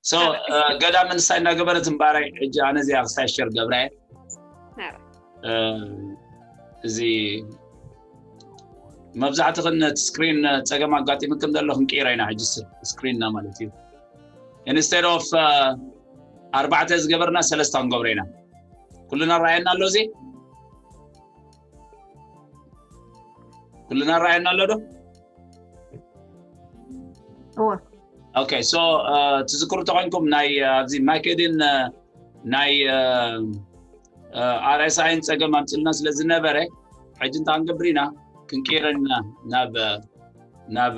So ገዳም ንሳይ እናገበረት እምባራይ ሕጂ ኣነ እዚኣ ክሳይ ሸር ገብራየ እዚ መብዛሕትኽን እቲ ስክሪን ጸገም ኣጋጢምክን ዘሎ ክንቅይራ ኢና ሕጂ ስክሪንና ማለት እዩ። Instead of ኣርባዕተ ዝገበርና ሰለስተ ክንገብሮ ኢና። ኩልና ረኣየና ኣሎ እዚ ኩልና ረኣየና ኣሎ ዶ? እወ Okay, so ትዝክሩ ተኾይንኩም ናይ ኣብዚ ማኬድን ናይ RSI ን ጸገም ኣምጽልና ስለ ዝነበረ ሕጂ እንታይ ክንገብር ኢና ክንቀይረን ኢና ናብ ናብ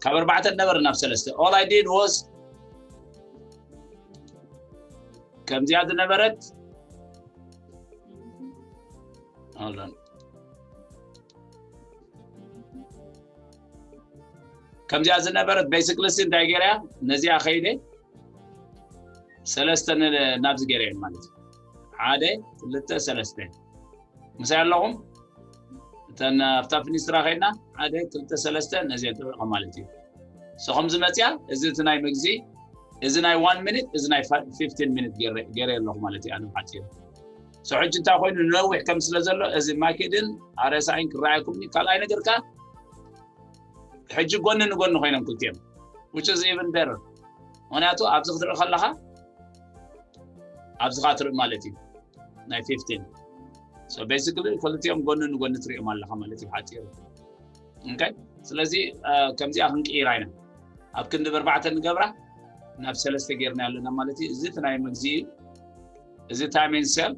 ካብ ኣርባዕተ ነበረ ናብ ሰለስተ all I did was ከምዚኣ ዝነበረት hold on ከምዚኣ ዝነበረት basically ሲ እንታይ ገይረያ ነዚኣ ከይደ ሰለስተ ናብዚ ገይረየን ማለት እዩ ሓደ ክልተ ሰለስተ ምሳይ ኣለኹም እተን ኣብታ ፍኒስትራ ከይድና ሓደ ክልተ ሰለስተ ነዚአን ጥብዕኸ ማለት እዩ ሰኸም ዝመፅያ እዚ እቲ ናይ ምግዚ እዚ ናይ one minute እዚ ናይ fifteen minute ገይረ ኣለኹ ማለት እዩ ኣነ ሓፂሩ ሰ ሕጂ እንታይ ኮይኑ ነዊሕ ከም ስለ ዘሎ እዚ ማኬድን RSI ን ክረኣየኩም ካልኣይ ነገር ከ ሕጂ ጎኒ ንጎኒ ኮይኖም ክልቲኦም which is even better ምክንያቱ ኣብዚ ክትርኢ ከለካ ኣብዚ ካ ትርኢ ማለት እዩ ናይ fifteen so basically ክልቲኦም ጎኒ ንጎኒ ትሪኦም ኣለካ ማለት እዩ ሓፂሩ okay ስለዚ ከምዚኣ ክንቅይራ ኢና ኣብ ክንዲ ብኣርባዕተ ንገብራ ናብ ሰለስተ ጌርና ኣለና ማለት እዩ እዚ እቲ ናይ መግዚ እዩ እዚ time and sell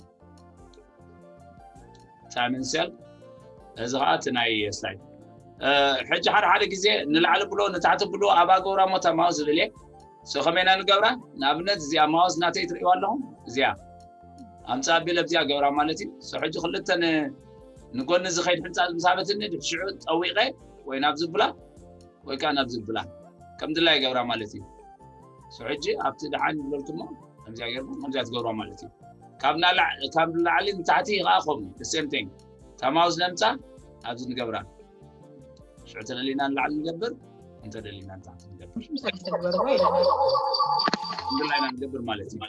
time and sell እዚ ከዓ እቲ ናይ ስታይ ሕጂ ሓደ ሓደ ግዜ ንላዕሊ ብሎ ንታሕቲ ብሎ ኣብ ኣገብራ ሞታ ማው ዝብል እየ so ከመይና ንገብራ ንኣብነት እዚኣ ማውስ ናተይ ትርእዋ ኣለኹም እዚኣ ኣምፃ ኣቢለ ኣብዚኣ ገብራ ማለት እዩ so ሕጂ ክልተ ንጎኒ ዝኸይድ ሕንፃ ዝምሳበትኒ ሽዑ ጠዊቐ ወይ ናብ ዝብላ ወይ ከዓ ናብ ዝብላ ከም ድላይ ገብራ ማለት እዩ so ሕጂ ኣብቲ ደሓን ይብለልኩሞ ከምዚኣ ገርኩም ከምዚኣ ትገብራ ማለት እዩ ካብ ላዕሊ ንታሕቲ ከዓ ከምኡ same thing ታማውዝ ነምፃ ኣብዚ ንገብራ ሽዑ ተደሊና ንላዕሊ ንገብር እንተደሊና ንታሕቲ ንገብር ድላይና ንገብር ማለት እዩ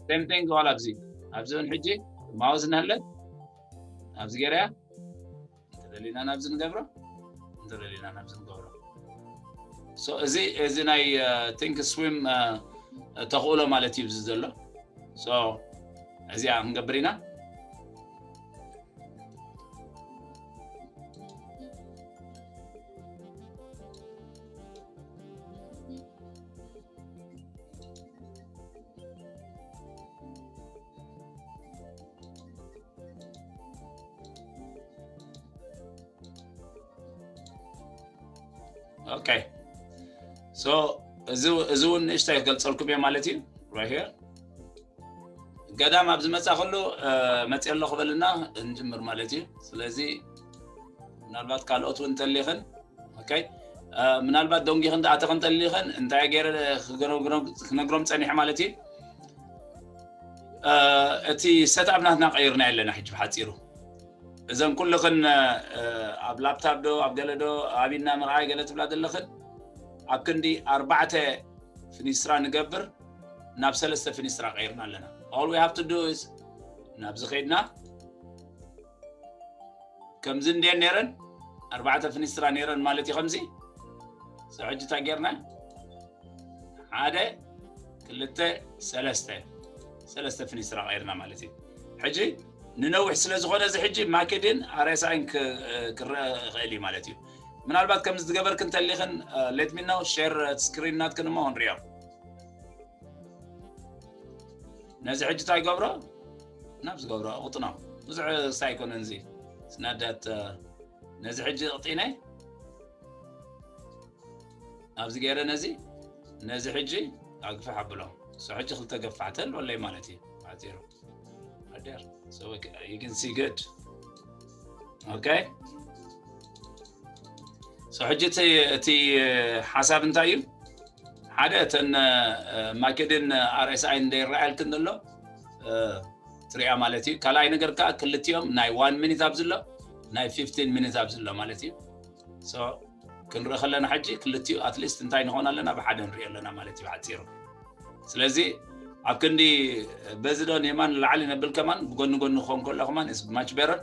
same thing ዋላ ኣብዚ ኣብዚ እውን ሕጂ ማውዝ እናሃለት ኣብዚ ገይረያ እንተደሊና ናብዚ ንገብሮ እንተደሊና ናብዚ ንገብሮ እዚ እዚ ናይ think swim ተኽእሎ ማለት እዩ እዚ ዘሎ እዚኣ ክንገብር ኢና okay so እዚ እውን ንእሽታይ ክገልፀልኩም እየ ማለት እዩ right here ገዳም ኣብ ዝመፃ ከሎ መፅእ ኣሎ ክበልና እንጅምር ማለት እዩ ስለዚ ምናልባት ካልኦት እውን እንተሊኽን okay ምናልባት ደንጊኽን ኣተኽን እንተሊኽን እንታይ ገይረ ክነግሮም ፀኒሐ ማለት እዩ እቲ ሰትኣፕ ናትና ቀይርና ኣለና ሕጂ ብሓፂሩ እዘን ኩልኽን ኣብ ላፕታፕ ዶ ኣብ ገለ ዶ ኣብና ምርኣይ ገለ ትብላ ዘለኽን ኣብ ክንዲ ኣርባዕተ ፍኒስትራ ንገብር ናብ ሰለስተ ፍኒስትራ ቀይርና ኣለና all we have to do is ናብዚ ከይድና ከምዚ እንድየን ነይረን ኣርባዕተ ፍኒስትራ ነይረን ማለት እዩ ከምዚ ሕጂ እንታይ ጌርና ሓደ ክልተ ሰለስተ ሰለስተ ፍኒስትራ ቀይርና ማለት እዩ ሕጂ ንነዊሕ ስለ ዝኾነ እዚ ሕጂ ማኬድን ኣርኤስኣይን ክረአ ይኽእል እዩ ማለት እዩ ምናልባት ከምዚ ዝገበርክ እንተሊኽን let me know share screen ናትክን እሞ ክንሪኦ ነዚ ሕጂ እንታይ ይገብሮ ናብ ዝገብሮ እቕጥኖ ብዙሕ ሳይኮነን እዚ ስናዳት ነዚ ሕጂ እቕጢነ ኣብዚ ገይረ ነዚ ነዚ ሕጂ ኣግፍሕ ኣብሎ so ሕጂ ክልተ ገፋዕተ ኣለወለይ ማለት እዩ ኣፂሩ ኣዲር so you can see good okay so ሕጂ እቲ ሓሳብ እንታይ እዩ ሓደ እተን ማኬድን ኣርኤስኣይ እንደይረኣየልክን ዘሎ ትሪኣ ማለት እዩ ካልኣይ ነገር ከዓ ክልቲኦም ናይ one minute ኣብዚ ኣሎ ናይ fifteen minute ኣብዚ ኣሎ ማለት እዩ so ክንርኢ ከለና ሕጂ ክልቲኡ at least እንታይ ንኾን ኣለና፣ ብሓደ ንርኢ ኣለና ማለት እዩ ብሓፂሩ። ስለዚ ኣብ ክንዲ በዚ ዶ ንየማን ንላዕሊ ነብል ከማን ብጎኒ ጎኒ ክኾን ከሎ ከማን is much better።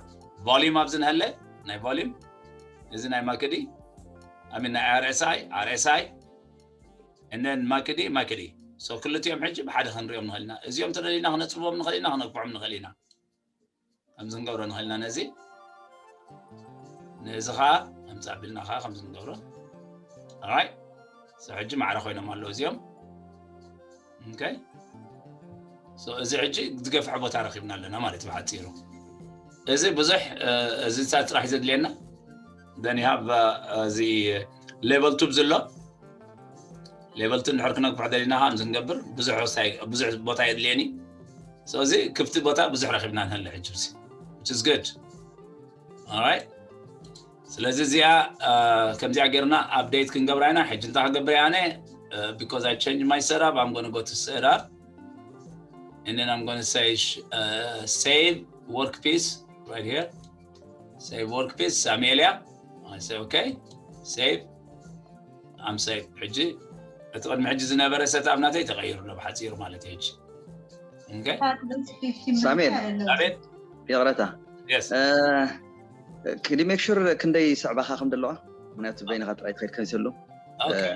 volume ኣብዚ ንሀለ ናይ volume እዚ ናይ ማክዲ ኣሚን ናይ RSI RSI እነን ማክዲ ማክዲ so ክልቲኦም ሕጂ ብሓደ ክንሪኦም ንኽእል ኢና። እዚኦም ተደሊና ክነፅልዎም ንኽእል ኢና፣ ክነግፍዖም ንኽእል ኢና። ከምዚ ክንገብሮ ንኽእል ኢና ነዚ ነዚ ኸዓ ከምዚ ኣቢልና ኸዓ ከምዚ ንገብሮ። Alright so ሕጂ ማዕረ ኮይኖም ኣለዉ እዚኦም። Okay so እዚ ሕጂ ዝገፍሐ ቦታ ረኺብና ኣለና ማለት እዩ ብሓፂሩ። እዚ ብዙሕ እዚ ጥራሕ እዩ ዘድልየና። Then you have እዚ level two ዘሎ level two እንድሕር ክነግፍሖ ደሊና ከምዚ ክንገብር ብዙሕ ወሳኝ ብዙሕ ቦታ የድልየኒ። So እዚ ክፍቲ ቦታ ብዙሕ ረኺብና ንህለ ሕጂ እዚ which is good. Alright ስለዚ እዚኣ ከምዚኣ ጌርና update ክንገብራ ኢና። ሕጂ እንታይ ክገብር እየ ኣነ because I change my setup I'm gonna go to setup and then I'm gonna say uh, save workpiece right here. Save workpiece ሳሙኤል እያ። I say okay save I'm save ሕጂ እቲ ቅድሚ ሕጂ ዝነበረ setup ናተይ ተቐይሩ ኣሎ ብሓፂሩ ማለት እዩ ሕጂ። Okay ሳሙኤል ኣቤት ይቕረታ yes ክዲ make sure ክንደይ ስዕባኻ ከም ዘለዋ ምክንያቱ በይንኻ ጥራይ ትኸይድ ከንሰሉ okay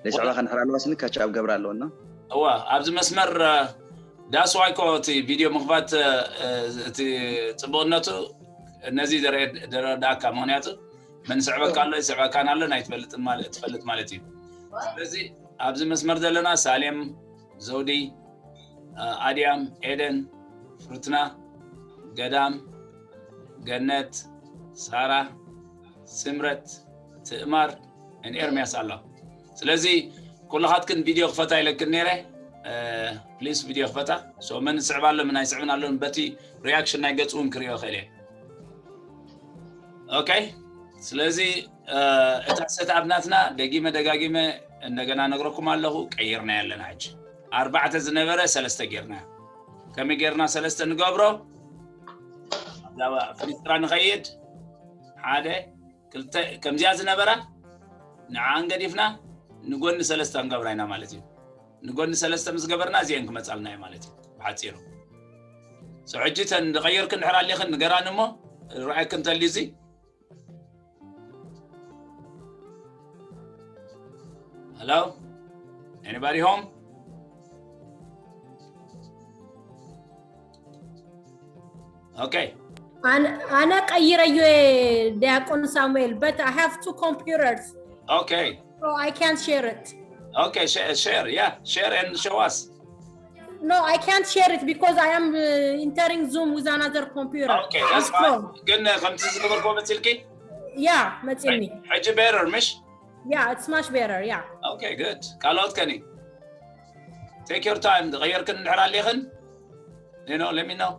ደይ ስዕባኻ ንሕር ኣለዋ ስኒ catch up ገብራ ኣለወና እዋ ኣብዚ መስመር that's why እኮ እቲ ቪድዮ ምኽፋት እቲ ፅቡቕነቱ ነዚ ዝረዳእካ ምክንያቱ መን ስዕበካ ኣሎ ይስዕበካን ኣሎ ናይ ትፈልጥን ማለት ትፈልጥ ማለት እዩ። ስለዚ ኣብዚ መስመር ዘለና ሳሌም ዘውዲ ኣድያም ኤደን ፍርትና ገዳም ገነት ሳራ ስምረት ትእማር and ኤርሚያስ ኣሎ። ስለዚ ኩልኻትክን ቪድዮ ክፈታ ኢለክን ነይረ please ቪድዮ ክፈታ። So መን ስዕብ ኣሎ መን ኣይስዕብን ኣሎ በቲ reaction ናይ ገፅ እውን ክሪኦ ይኽእል እየ። Okay ስለዚ እታ setup ናትና ደጊመ ደጋጊመ እንደገና ነግረኩም ኣለኹ ቀይርና ያለና ሕጂ ኣርባዕተ ዝነበረ ሰለስተ ጌርና ከመይ ጌርና ሰለስተ ንገብሮ ፍሊስትራ ንኸይድ ሓደ ክልተ ከምዚኣ ዝነበራ ንዓን ገዲፍና ንጎኒ ሰለስተ ንገብራ ኢና ማለት እዩ። ንጎኒ ሰለስተ ምስ ገበርና እዚአን ክመፃልና እዩ ማለት እዩ ብሓፂሩ። So ሕጂ ተን ዝቐየርክን ድሕር ኣሊኽን ንገራን እሞ ርኣየክን ተልዩ እዚ Hello? Anybody home? Okay. ኣነ ቀይረዮ ዲያቆን ሳሙኤል but I have two computers. Okay. So I can't share it. Okay, share, share, yeah, share and show us. No, I can't share it because I am uh, entering Zoom with another computer. Okay, that's fine. ግን ከምቲ ዝገበርኮ መፅልኪ? Yeah, መፅኒ. ሕጂ better ምሽ? Yeah, it's much better. Yeah. Okay, good. ካልኦት ከኒ take your time. ዝቐየርክን እንድሕር ኣሊኽን you know, let me know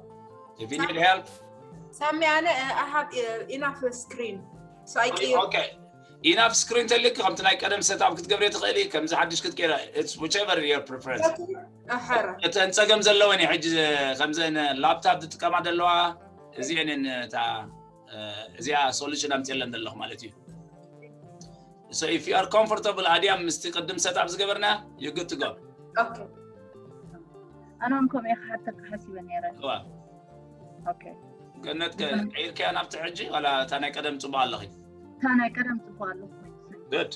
if you need help. ሳሚ ኣነ I have enough screen. So I Okay. Enough screen ተልክ ከምቲ ናይ ቀደም setup ክትገብሪ ትኽእሊ ከምዚ ሓድሽ ክትቀይራ it's whichever your preference. ኣሐረ እተን ፀገም ዘለወን እዩ ሕጂ ከምዘን laptop ዝጥቀማ ዘለዋ እዚአንን እታ እዚኣ solution ኣምፅለን ዘለኹ ማለት እዩ። So if you are comfortable ኣድያም ምስቲ ቅድም setup ዝገበርና you good to go. Okay ኣነ እውን ከምኡ እየ ክሓተካ ሓሲበ ነይረ። እዋ Okay ገነት ቀይርካያ ናብቲ ሕጂ ዋላ እታ ናይ ቀደም ፅቡቅ ኣለኺ? እታ ናይ ቀደም ፅቡቅ ኣለኹ። Good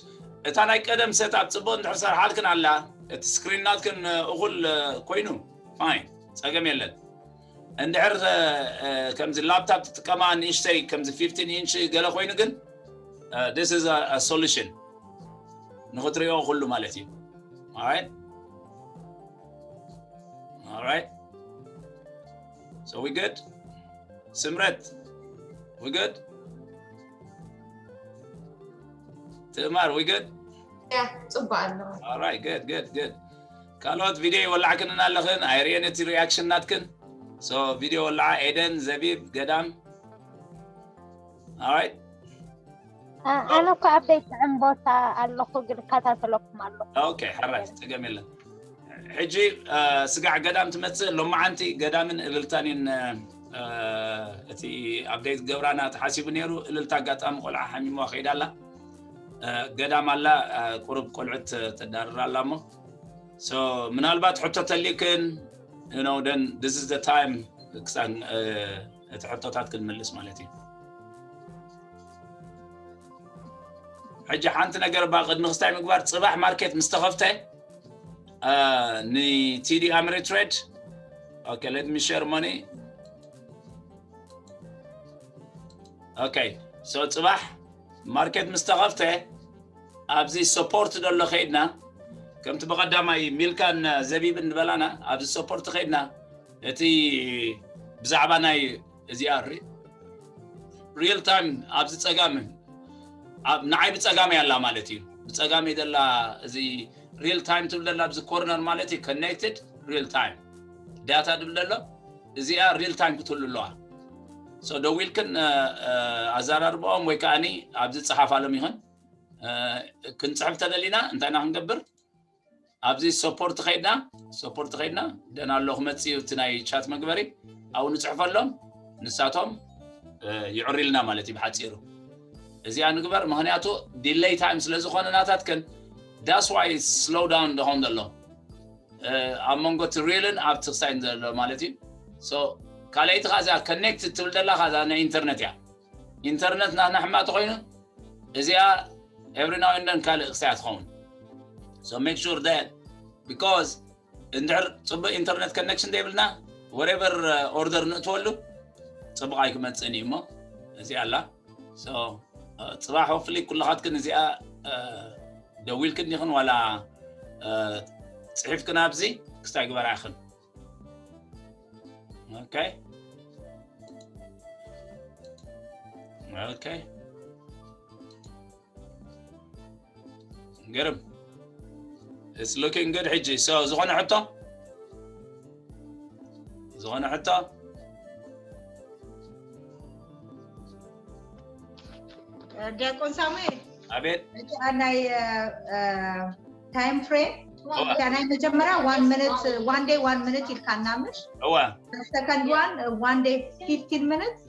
እታ ናይ ቀደም setup ፅቡቅ እንድሕር ሰርሓልክን ኣላ እቲ screen ናትክን እኹል ኮይኑ fine ፀገም የለን። እንድሕር ከምዚ laptop ትጥቀማ ንእሽተይ ከምዚ fifteen inch ገለ ኮይኑ ግን this is a solution ንክትሪኦ ኩሉ ማለት እዩ። Alright Alright so we good ስምረት we good ትእማር we good ፅቡቅ ኣለኹ። Alright good good good ካልኦት ቪድዮ ይወላዕክንን ኣለኽን ኣይርእየን እቲ reaction ናትክን። So ቪድዮ ወላዓ ኤደን ዘቢብ ገዳም Alright ኣነ እኮ ኣብ ዘይጥዕም ቦታ ኣለኹ ግን እከታተለኩም ኣለኹ። Okay ሕራይ ፀገም የለን። ሕጂ ስጋዕ ገዳም ትመፅእ ሎማዓንቲ ገዳምን እልልታን እዩን እቲ update ገብራና ተሓሲቡ ነይሩ። እልልታ ኣጋጣሚ ቆልዓ ሓሚምዋ ከይዳ ኣላ። ገዳም ኣላ። ቁሩብ ቆልዑት ተዳርር ኣላ እሞ ምናልባት ሕቶ ተልክን then this is the time ክሳን እቲ ሕቶታት ክንምልስ ማለት እዩ። ሕጂ ሓንቲ ነገር ባ ቅድሚ ክስታይ ምግባር፣ ፅባሕ ማርኬት ምስ ተኸፍተ ንቲዲ ኣምሪ ትሬድ okay let me share money okay so ፅባሕ ማርኬት ምስ ተኸፍተ ኣብዚ ሰፖርት ደሎ ከይድና ከምቲ ብቐዳማይ ሚልካን ዘቢብን ዝበላና ኣብዚ ሰፖርት ከይድና እቲ ብዛዕባ ናይ እዚኣ real time ኣብዚ ፀጋም ንዓይ ብፀጋመይ ኣላ ማለት እዩ። ብፀጋመይ ዘላ እዚ real time ትብል ዘላ ኣብዚ ኮርነር ማለት እዩ። connected real time data ድብል ዘሎ እዚኣ real time ክትህሉ ኣለዋ። ደዊልክን ኣዘራርባኦም ወይ ከዓኒ ኣብዚ ፀሓፋሎም ይኹን ክንፅሕፍ ተደሊና እንታይ ኢና ክንገብር? ኣብዚ ሰፖርት ከይድና ሰፖርት ከይድና ደና ኣሎ ክመፅእ እዩ እቲ ናይ ቻት መግበሪ ኣብኡ ንፅሕፈሎም ንሳቶም ይዕሪልና ማለት እዩ። ብሓፂሩ እዚኣ ንግበር ምክንያቱ delay time ስለ ዝኾነ ናታትክን that's why slow down ደኾን ዘሎ ኣብ መንጎ እቲ ሪልን ኣብ ትክሳይን ዘሎ ማለት እዩ። ካልኣይቲ ከዛ connect ትብል ደላ ከዛ ናይ ኢንተርነት እያ። ኢንተርነት ናትና ሕማቅ ተኮይኑ እዚኣ every now and then ካልእ ክሳያ ትኸውን። So make sure that because እንድሕር ፅቡቅ ኢንተርነት connection ዘይብልና whatever order ንእትወሉ ፅቡቅ ኣይክመፅእን እዩ እሞ እዚኣ ኣላ። So ፅባሕ hopefully ኩልኻትክን እዚኣ ደዊልክን ዲኽን ዋላ ፅሒፍክን ኣብዚ ክስታይ ግበራ ኢኽን። Okay okay ግርም it's looking good። ሕጂ so ዝኾነ ሕቶ ዝኾነ ሕቶ ዲያቆን ሳሙኤል ኣቤት ናይ time frame ናይ መጀመሪያ one minute one day one minute ኢልካና ምሽ እወ second one one day fifteen minutes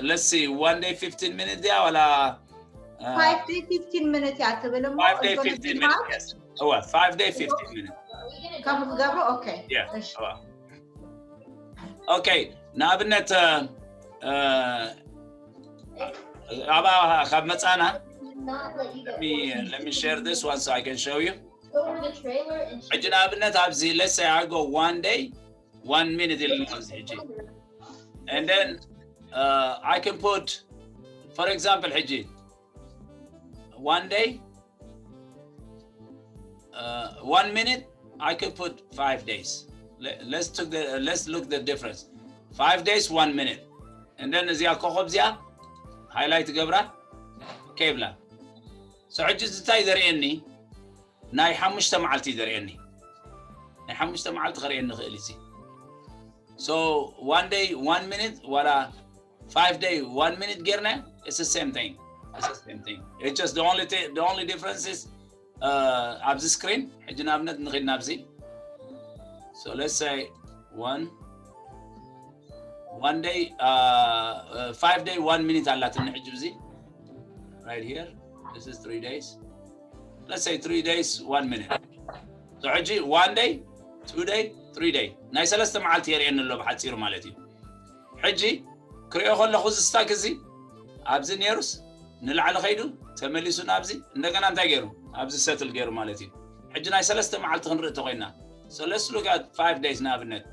let's see one day fifteen minutes ያ ወላ five day fifteen minutes ያ ትብል እሞ five day fifteen minutes yes እወ five day fifteen minutes ከም ትገብሮ okay yeah እወ okay ንኣብነት ኣባ ካብ መፃና let me let me share this one so I can show you ሕጂ ንኣብነት ኣብዚ let's say I go one day one minute ኢልና ኣብዚ ሕጂ and then uh, I can put for example ሕጂ one day uh, one minute I can put five days Let, let's took the uh, let's look the difference five days one minute and then እዚኣ ኮኸብ እዚኣ highlight ገብራ okay ብላ so ሕጂ እንታይ ዘርእየኒ ናይ ሓሙሽተ መዓልቲ ዘርእየኒ ናይ ሓሙሽተ መዓልቲ ከርእየኒ ክእል እዚ so one day one minute ዋላ five day one minute ጌርና it's the same thing it's the same thing it's just the only thing the only difference is uh, ኣብዚ screen ሕጂ ንኣብነት ንኺድ ናብዚ so let's say one one day uh, uh, five day one minute ኣላትኒ ሕጂ እዚ right here this is three days let's say three days one minute so ሕጂ one day two day three day ናይ ሰለስተ መዓልቲ የርእየኒ ኣሎ ብሓፂሩ ማለት እዩ ሕጂ ክሪኦ ከለኹ እዚ ስታክ እዚ ኣብዚ ነይሩስ ንላዕሊ ከይዱ ተመሊሱ ናብዚ እንደገና እንታይ ገይሩ ኣብዚ ሰትል ገይሩ ማለት እዩ ሕጂ ናይ ሰለስተ መዓልቲ ክንርኢ ተኮይና so let's look at five days ንኣብነት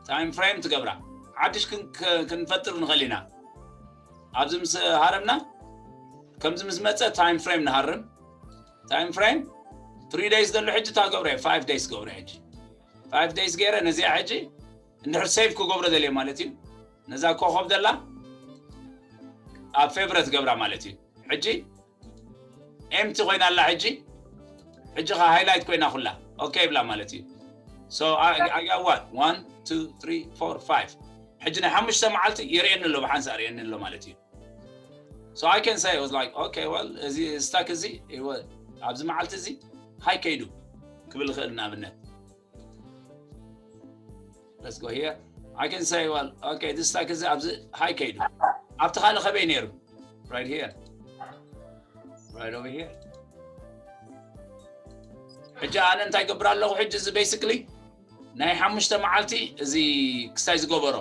time frame ትገብራ ሓድሽ ክንፈጥር ንኽእል ኢና ኣብዚ ምስ ሃረምና ከምዚ ምስ መፀ time frame ንሃርም time frame three days ዘሎ ሕጂ እንታይ ገብረ five days ገብረ ሕጂ five days ገይረ ነዚኣ ሕጂ እንድሕር save ክገብሮ ደልየ ማለት እዩ ነዛ ኮኸብ ደላ ኣብ favor ትገብራ ማለት እዩ ሕጂ empty ኮይና ኣላ ሕጂ ሕጂ ከ highlight ኮይና ኩላ okay ይብላ ማለት እዩ so I, I got what one two three four five ሕጂ ናይ ሓሙሽተ መዓልቲ የርእየኒ ኣሎ ብሓንሳእ የርእየኒ ኣሎ ማለት እዩ so I can say was like okay well እዚ ስታክ እዚ ኣብዚ መዓልቲ እዚ ሃይ ከይዱ ክብል ይኽእል ንኣብነት let's go here I can say well okay this stack is ኣብዚ ሃይ ከይዱ ኣብቲ ካልእ ከበይ ነይሩ right here Right over here. ሕጂ ኣነ እንታይ ገብር ኣለኹ? ሕጂ እዚ basically ናይ ሓሙሽተ መዓልቲ እዚ ክስታይ ዝገበሮ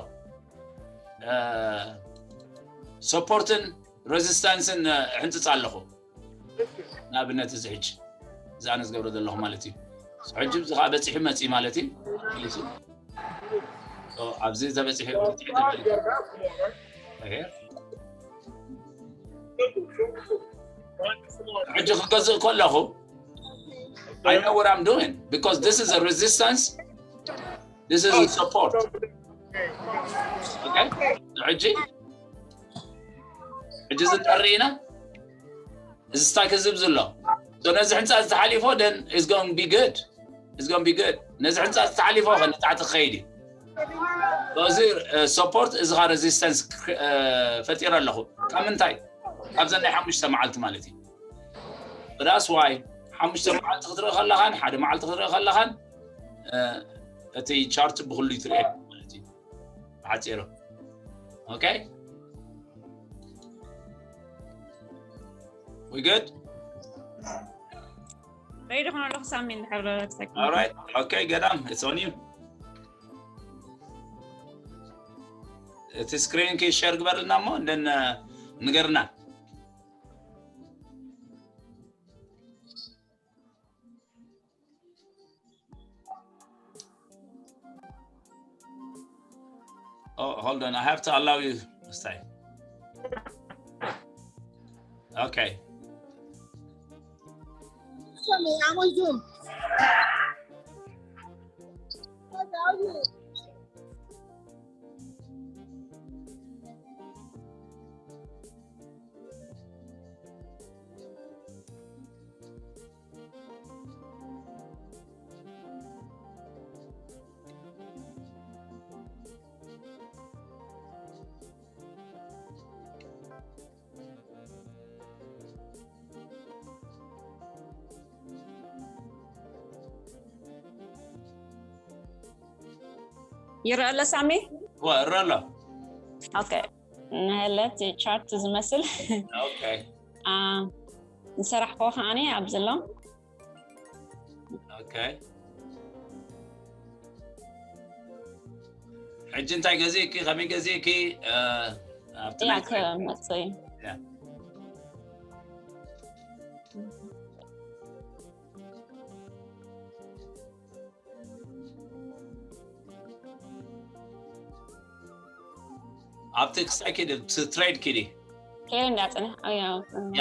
support ን resistance ን ሕንፅፅ ኣለኹ። ንኣብነት እዚ ሕጂ እዚ ኣነ ዝገብሮ ዘለኹ ማለት እዩ። ሕጂ እዚ ከዓ በፂሑ መፂ ማለት እዩ። ኣብዚ ተበፂሑ ሕጂ ክገዝእ ከለኹ I know what I'm doing because this is a resistance, this is a support. Okay? ሕጂ ሕጂ ዝንጠሪ ኢና እዚ ስታክ ህዝብ ዝሎ ነዚ ሕንፃ ዝተሓሊፎ then is going to be good, is going to be good። ነዚ ሕንፃ ዝተሓሊፎ ከ ንታዕቲ ክኸይድ እዩ። እዚ support እዚ ኻ resistance ፈጢረ ኣለኹ። ካብ ምንታይ? ካብዘን ናይ ሓሙሽተ መዓልቲ ማለት እዩ። That's why ሓሙሽተ መዓልቲ ክትርኢ ከለኻን ሓደ መዓልቲ ክትርኢ ከለኻን እቲ ቻርት ብኩሉ ይትርኤ ማለት እዩ። ብሓፂሩ። Okay? We good? Ready ኾነ ኣለኹ ሳሚ እንድሕር All right. Okay, ገዳም, it's on you. እቲ screen ኪ share ግበርልና እሞ እንደን ንገርና። Oh, hold on. I have to allow you, Stay. Okay. Sorry, I'm on Zoom. ይረአ ኣሎ ሳሚ? እረ ኣሎ። Okay። ንህለት ቻርት ዝመስል Okay። ዝሰራሕኮ ከዓኒ ኣብዚ ኣሎ። Okay። ሕጂ እንታይ ገዚእኪ? ከመይ ገዚእኪ? ኣብቲ ያ ናይ ክመፅእ እዩ። Yeah። ኣብቲ ክሳይ ኪዲ ትሬድ ኪዲ ከይረ እንዳፅንሕ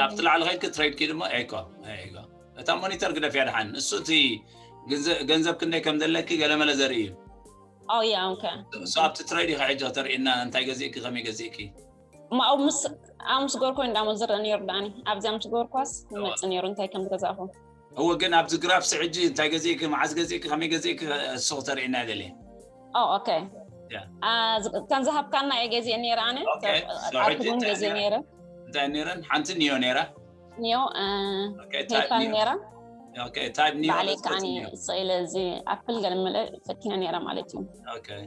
ኣብቲ ላዕሊ ከይድኪ ትሬድ ኪዲ ሞ ኤኮ ኤኮ እታ ሞኒተር ግደፍያ ድሓን እሱ እቲ ገንዘብ ክንደይ ከም ዘለኪ ገለመለ ዘርኢ እዩ። Oh yeah, okay. ኣብቲ ትሬድ ኢኻ ሕጂ ከተርእና እንታይ ገዚእኪ ከመይ ገዚእኪ እሞ ኣብ ምስ ኣብ ምስ ገርኮ እንዳሞ ዝረአ ነይሩ ዳኒ ኣብዚኣ ምስ ገርኳስ ይመፅእ ነይሩ እንታይ ከም ዝገዛእኹ። እወ ግን ኣብዚ ግራፍስ ሕጂ እንታይ ገዚእኪ መዓዝ ገዚእኪ ከመይ ገዚእኪ እሱ ክተርእና ይደልየ። Oh okay. Yeah. እተን ዝሃብካና እየ ገዚአ ነይረ ኣነ Okay. So ኣብ ሕጂ እውን እንታይ ገዚአ ነይረ? ነይረ እንታይ ነይረን ሓንቲ ኒዮ ነይራ። ኒዮ Okay, type ፔይፓል ኒዮ። ነይራ Okay, type ኒዮ ባዕለይ that's ከዓኒ ኒዮ። ስኢለ እዚ ኣፕል ገለመለ ፈቲነ ነይረ ማለት እዩ። Okay.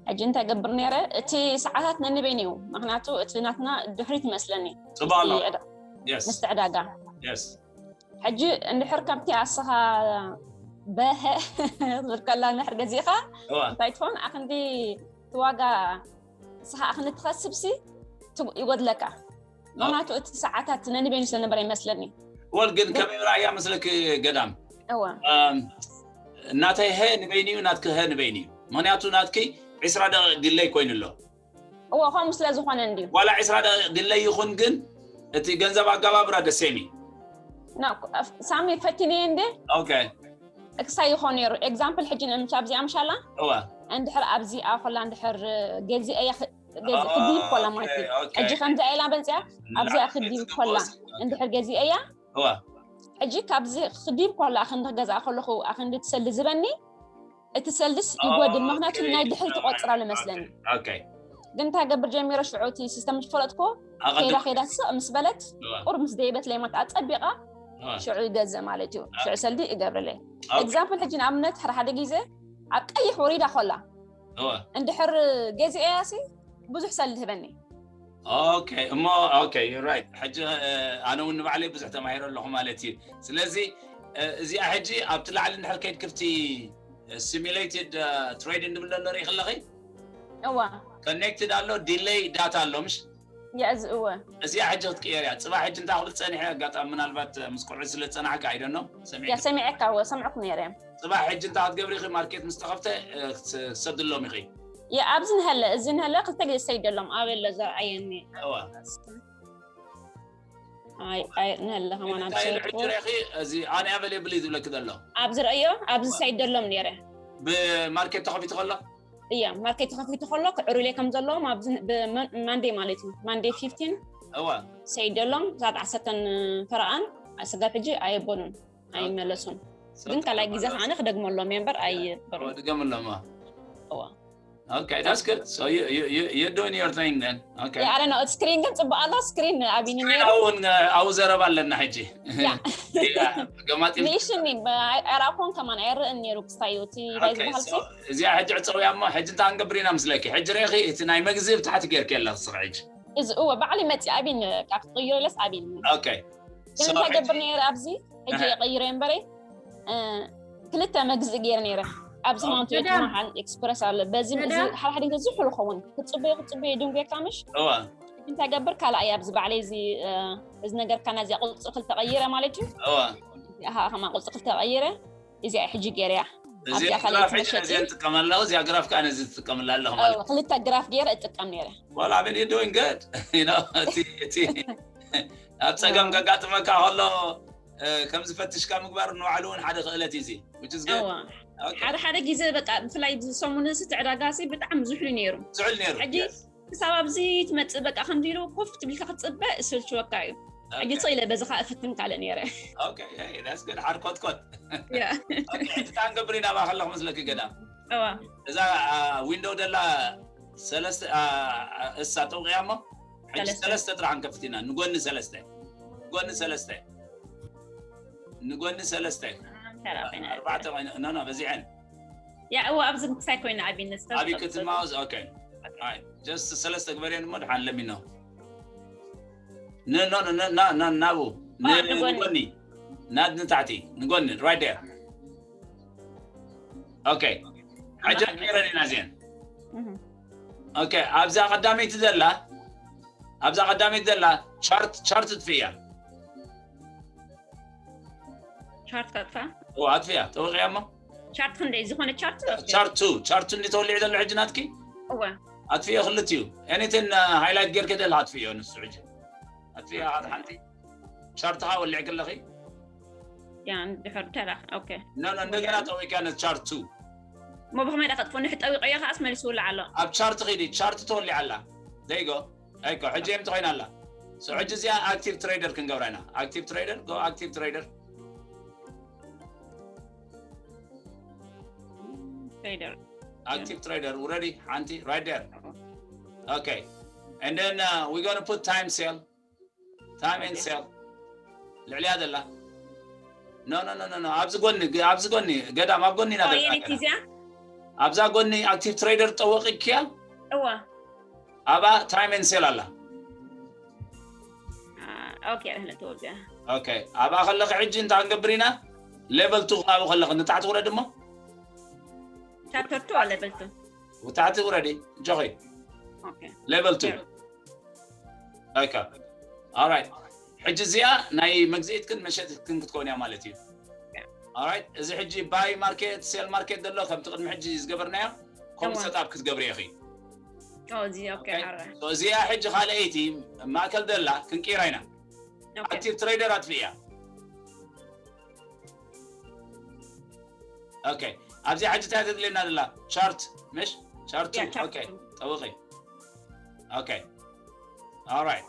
ሕጂ እንታይ ገብር ነይረ እቲ ሰዓታት ነንበይን እዩ ምክንያቱ እቲ ናትና ድሕሪት ይመስለኒ ጽቡቅ ኣሎ። እቲ ዕዳ- Yes. ምስቲ ዕዳጋ Yes. ሕጂ እንድሕር ከምቲ ኣስኻ በሀ ትብል ከላ እንድሕር ገዚእኻ እዋ እንታይ ትኾን ኣክንዲ እቲ ዋጋ ንስኻ ኣክንዲ ትኸስብሲ ትብ- ይጎድለካ ምክንያቱ እቲ ሰዓታት ነንበይኑ ስለነበረ ይመስለኒ ወል ግን ከመይ ራእያ መስለኪ ገዳም እወ ኣም፣ ናተይ ሀ ንበይኒ እዩ ናትኪ ሀ ንበይኒ እዩ። ምክንያቱ ናትኪ ዕስራ ደቂቅ ድለይ ኮይኑ ኣሎ። እወ ከምኡ ስለ ዝኾነ እንድዩ ዋላ ዕስራ ደቂቅ ድለይ ይኹን ግን እቲ ገንዘብ ኣጋባብራ ደሴሚ ና ሳሚ ፈቲነየ እንደ Okay. ክሳይ ይኾን ነይሩ ኤግዛምፕል ሕጂ ንምሻ ኣብዚኣ ምሻላ እዋ እንድሕር ኣብዚኣ ኮላ እንድሕር ገዚአ ክዲብ ኮላ ማለት እዩ Okay, okay. ሕጂ ከምዚ ኢላ በንፅያ ኣብዚኣ ክዲብ ኮላ እንድሕር ገዚአ እያ እዋ ሕጂ ካብዚ ክዲብ ኮላ ኣክንዲ ክገዝኣ ከለኹ ኣክንዲ ትሰሊ ዝበኒ እቲ ሰልድስ ይጎድል ምክንያቱ ናይ ድሕሪ ትቆፅራሉ መስለኒ Okay. ግን እንታይ ገብር ጀሚረ ሽዑ እቲ ሲስተም ዝፈለጥኩ ከይዳ ኣቐድም ከይዳ ስቕ ምስ በለት እዋ ቁር ምስ ደይበት ለይማት ኣፀቢቓ እዋ ሽዑ ይገዝእ ማለት እዩ ሽዑ ሰልዲ ይገብርለይ Okay. ኤግዛምፕል ሕጂ ንኣብነት ሓደ ሓደ ግዜ ኣብ ቀይሕ ወሪዳ ኮላ እዋ እንድሕር ገዚአያ ሲ ብዙሕ ሰልዲ ህበኒ okay እሞ okay you're right ሕጂ ኣነ እውን ንባዕለይ ብዙሕ ተማሂረ ኣለኹ ማለት እዩ። ስለዚ እዚኣ ሕጂ ኣብቲ ላዕሊ እንድሕር ከይድ ክፍቲ simulated trade እንድብል ዘሎ ርኢ ከለኺ እዋ connected ኣሎ delay data ኣሎ ምሽ የእዚ እወ እዚኣ ሕጂ ክትቅየር እያ። ፅባሕ ሕጂ እንታይ ክብል ፀኒሐ ኣጋጣሚ ምናልባት ምስ ቆልዑ ስለ ዝፀናሕካ ኣይደኖ ያ ሰሚዐካ እወ ሰምዕኩ ነይረ ፅባሕ ሕጂ እንታይ ክትገብሪ ኢኺ ማርኬት ምስ ተኸፍተ ክሰድሎም ኢኺ ያ ኣብዚ ንሀለ እዚ ንሀለ ክልተ ግዜ ሰይደሎም ኣበለ ዘርኣየኒ እዋ ኣይ ኣይ ንሀለ ከማን ኣብ እንታይ ኢሉ ሰይድኩ ሕጂ ርኢኺ እዚ unavailable እዩ ዝብለኪ ዘሎ ኣብዚ ርእዮ ኣብዚ ሰይደሎም ነይረ ብማርኬት ተኸፊቱ ከሎ እያ ማርኬት ተኸፊቱ ከሎ ክዕሩለይ ከም ዘለዎም ኣብዚ ማንዴ ማለት እዩ ማንዴ ፊፍቲን እዋ ሰይደሎም ሳት ዓሰርተን ፈረቓን ስጋብ ሕጂ ኣየበሉን ኣይመለሱን ግን ካልኣይ ግዜ ከዓነ ክደግመሎም እየ እምበር ኣይበሉን ድገምሎም እዋ Okay, that's good. So you you you you're doing your thing then. Okay. Yeah, I don't know. Screen ግን ጽቡቅ ኣሎ screen ኣቢኒ ነይሩ እውን ኣብኡ ዘረባ ኣለና ሕጂ Yeah. ገማጢ ንእሽኒ ኣይራእኮን ከማን ኣይርእን ነይሩ ክስታዩ እቲ ታይ ዝበሃል ሲ እዚኣ ሕጂ ዕፀውያ እሞ ሕጂ እንታይ ክንገብር ኢና ምስለኪ ሕጂ ርኢኺ እቲ ናይ መግዚ ብታሕቲ ጌርኪ ኣለኺ ስኺ ሕጂ እዚ እወ ባዕሊ መፂ ኣቢን ካብ ትቅይሩ ኢለስ ኣቢን okay ግን እንታይ ገብር ነይረ ኣብዚ ሕጂ የቀይረ እምበረ ክልተ መግዝእ ገይረ ነይረ ኣብዚ ማውንት መሃል ኤክስፕረስ ኣሎ በዚ እዚ ሓደ ሓደ ግዜ ዝሑሉ ኸውን ክፅበዮ ክፅበዮ ድንጉየካ ምሽ እዋ እንታይ ገብር ካልኣይ ኣብዚ ባዕለይ እዚ እዚ ነገር ካና እዚኣ ቁፅሪ ክልተ ቀይረ ማለት እዩ እዋ ከማ ቁፅሪ ክልተ ቀይረ እዚኣ ሕጂ ገይረያ እዚኣ ግራፍ ሕጂ እዚኣ ትጥቀመላ እዚኣ ግራፍ ከዓ ነዚ ትጥቀምላ ኣለኹ ማለት ክልተ ግራፍ ገይረ እጥቀም ነይረ Well, I mean, you're doing good. You know, እቲ እቲ ኣብ ፀገም ከጋጥመካ ከሎ ከምዚ ፈትሽካ ምግባር ንባዕሉ እውን ሓደ ክእለት እዩ እዚ which is good. ሓደ ሓደ ግዜ በቃ ብፍላይ ሰሙን ስቲ ዕዳጋ ሲ ብጣዕሚ ዝሕሉ ነይሩ ዝሕል ነይሩ ሕጂ ክሳብ ኣብዚ ትመፅእ በቃ ከምዚ ኢሉ ኮፍ ትብልካ ክትፅበ ስልችወካ እዩ ሕጂ ፅኢለ በዚ ከዓ እፍትን ካልእ ነይረ ሓርኮትኮት እንታይ ንገብር ኢና ባ ከለኹ መስለኪ ገዳ እዛ ዊንዶው ደላ ሰለስተ እሳ ጠውቅያ እሞ ሕጂ ሰለስተ ጥራሕ ንከፍት ኢና ንጎኒ ሰለስተ ንጎኒ ሰለስተ ንጎኒ ሰለስተ ኣርባዕተ ኮይነ ኖ ኖ በዚሐን ያ እወ ኣብዚ ምክሳይ ኮይነ ኣቢነት ኣቢ ክትማውዝ okay just ሰለስተ ግበርየን እሞ ድሓን ለሚኖ ናቡ ንጎኒ ናድ ንታሕቲ ንጎኒ right there okay ሕጂ ቀይረን ኢና እዚአን okay ኣብዛ ቀዳመይቲ ዘላ ኣብዛ ቀዳመይቲ ዘላ ቻርት ቻርት ትፍያ ቻርት ከጥፋ ኣጥፍያ ተወቂያ እሞ ቻርት ክንደይ ዝኾነ ቻርት ቻርቱ ቻርቱ እንዲ ተወሊዑ ዘሎ ሕጂ ናትኪ እወ ኣጥፍዮ ክልት እዩ anything highlight ጌርክ ደለ ኣጥፍዮ ንሱ ሕጂ ኣጥፍዮ ሓደ ሓንቲ ቻርትኻ ወሊዕክ ኣለኺ ያ ድሕር ተራ okay no no እንደገና ተወቂያ ነ ቻርቱ ሞ ብኸመይ ዳ ከጥፎ ንሕ ጠዊቀዮ ከዓስ መሊሱ ውላዕ ኣሎ ኣብ ቻርት ኺዲ ቻርት ተወሊዓ ኣላ there you go ኣይኮ ሕጂ የምቲ ኮይና ኣላ so ሕጂ እዚኣ active trader ክንገብራ ኢና active trader go active trader trader active trader already ሓንቲ right there okay and then uh, we're going to put time sale time and sale ልዕሊያ ዘላ no no no no no ኣብዚ ጎኒ ኣብዚ ጎኒ ገዳም ኣብ ጎኒ ኢና ዘለና ዚያ ኣብዛ ጎኒ active trader ጠወቂክያ እዋ ኣባ time and sale ኣላ okay እህለ ተወዚያ okay ኣብኣ ከለኺ ሕጂ እንታይ ክንገብር ኢና level two ኣብኡ ከለኺ ንታሕቲ ውረድ እሞ chapter two level two ታሕቲ ውረዲ ጆኺ okay level two okay alright ሕጂ እዚኣ ናይ መግዝኢትክን መሸጥክን ክትከውን እያ ማለት እዩ alright እዚ ሕጂ buy market sell market ዘሎ ከምቲ ቅድሚ ሕጂ ዝገበርናዮ ከምኡ setup ክትገብሪ ኢኺ እዚኣ ሕጂ ካልኣይቲ ማእከል ዘላ ክንቅይራ ኢና active trader ኣጥፍእያ okay ኣብዚ ሕጂ እንታይ ተድልየና ዘላ chart ምሽ chart okay ጠውቂ okay alright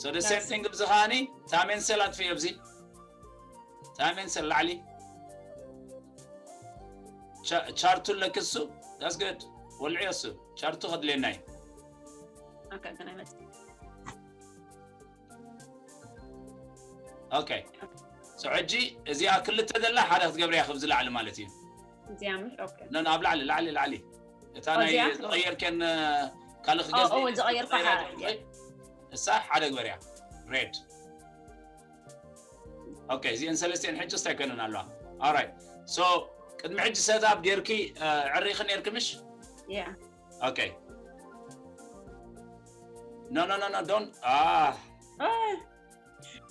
so the same thing ብዚ ከዓኒ time and sell ኣጥፍእዮ ኣብዚ time and sell ላዕሊ ቻርቱ ኣለክሱ that's good ወልዕዮ እሱ ቻርቱ ከድልየና እዩ okay okay so ሕጂ እዚኣ ክልተ ዘላ ሓደ ክትገብርያ ክብ ዝላዕሊ ማለት እዩ እዚኣ ምሽ okay ነ ኣብ ላዕሊ ላዕሊ ላዕሊ እታ ናይ ዝቐየርከን ካልእ ክገዝ ዝቐየርኩ እሳ ሓደ ግበርያ red okay እዚአን ሰለስቲአን ሕጂ ስታይ ኮይነን ኣለዋ alright so ቅድሚ ሕጂ set up ጌርኪ ዕሪኺ ኔርኪ ምሽ yeah okay no no no no don't ah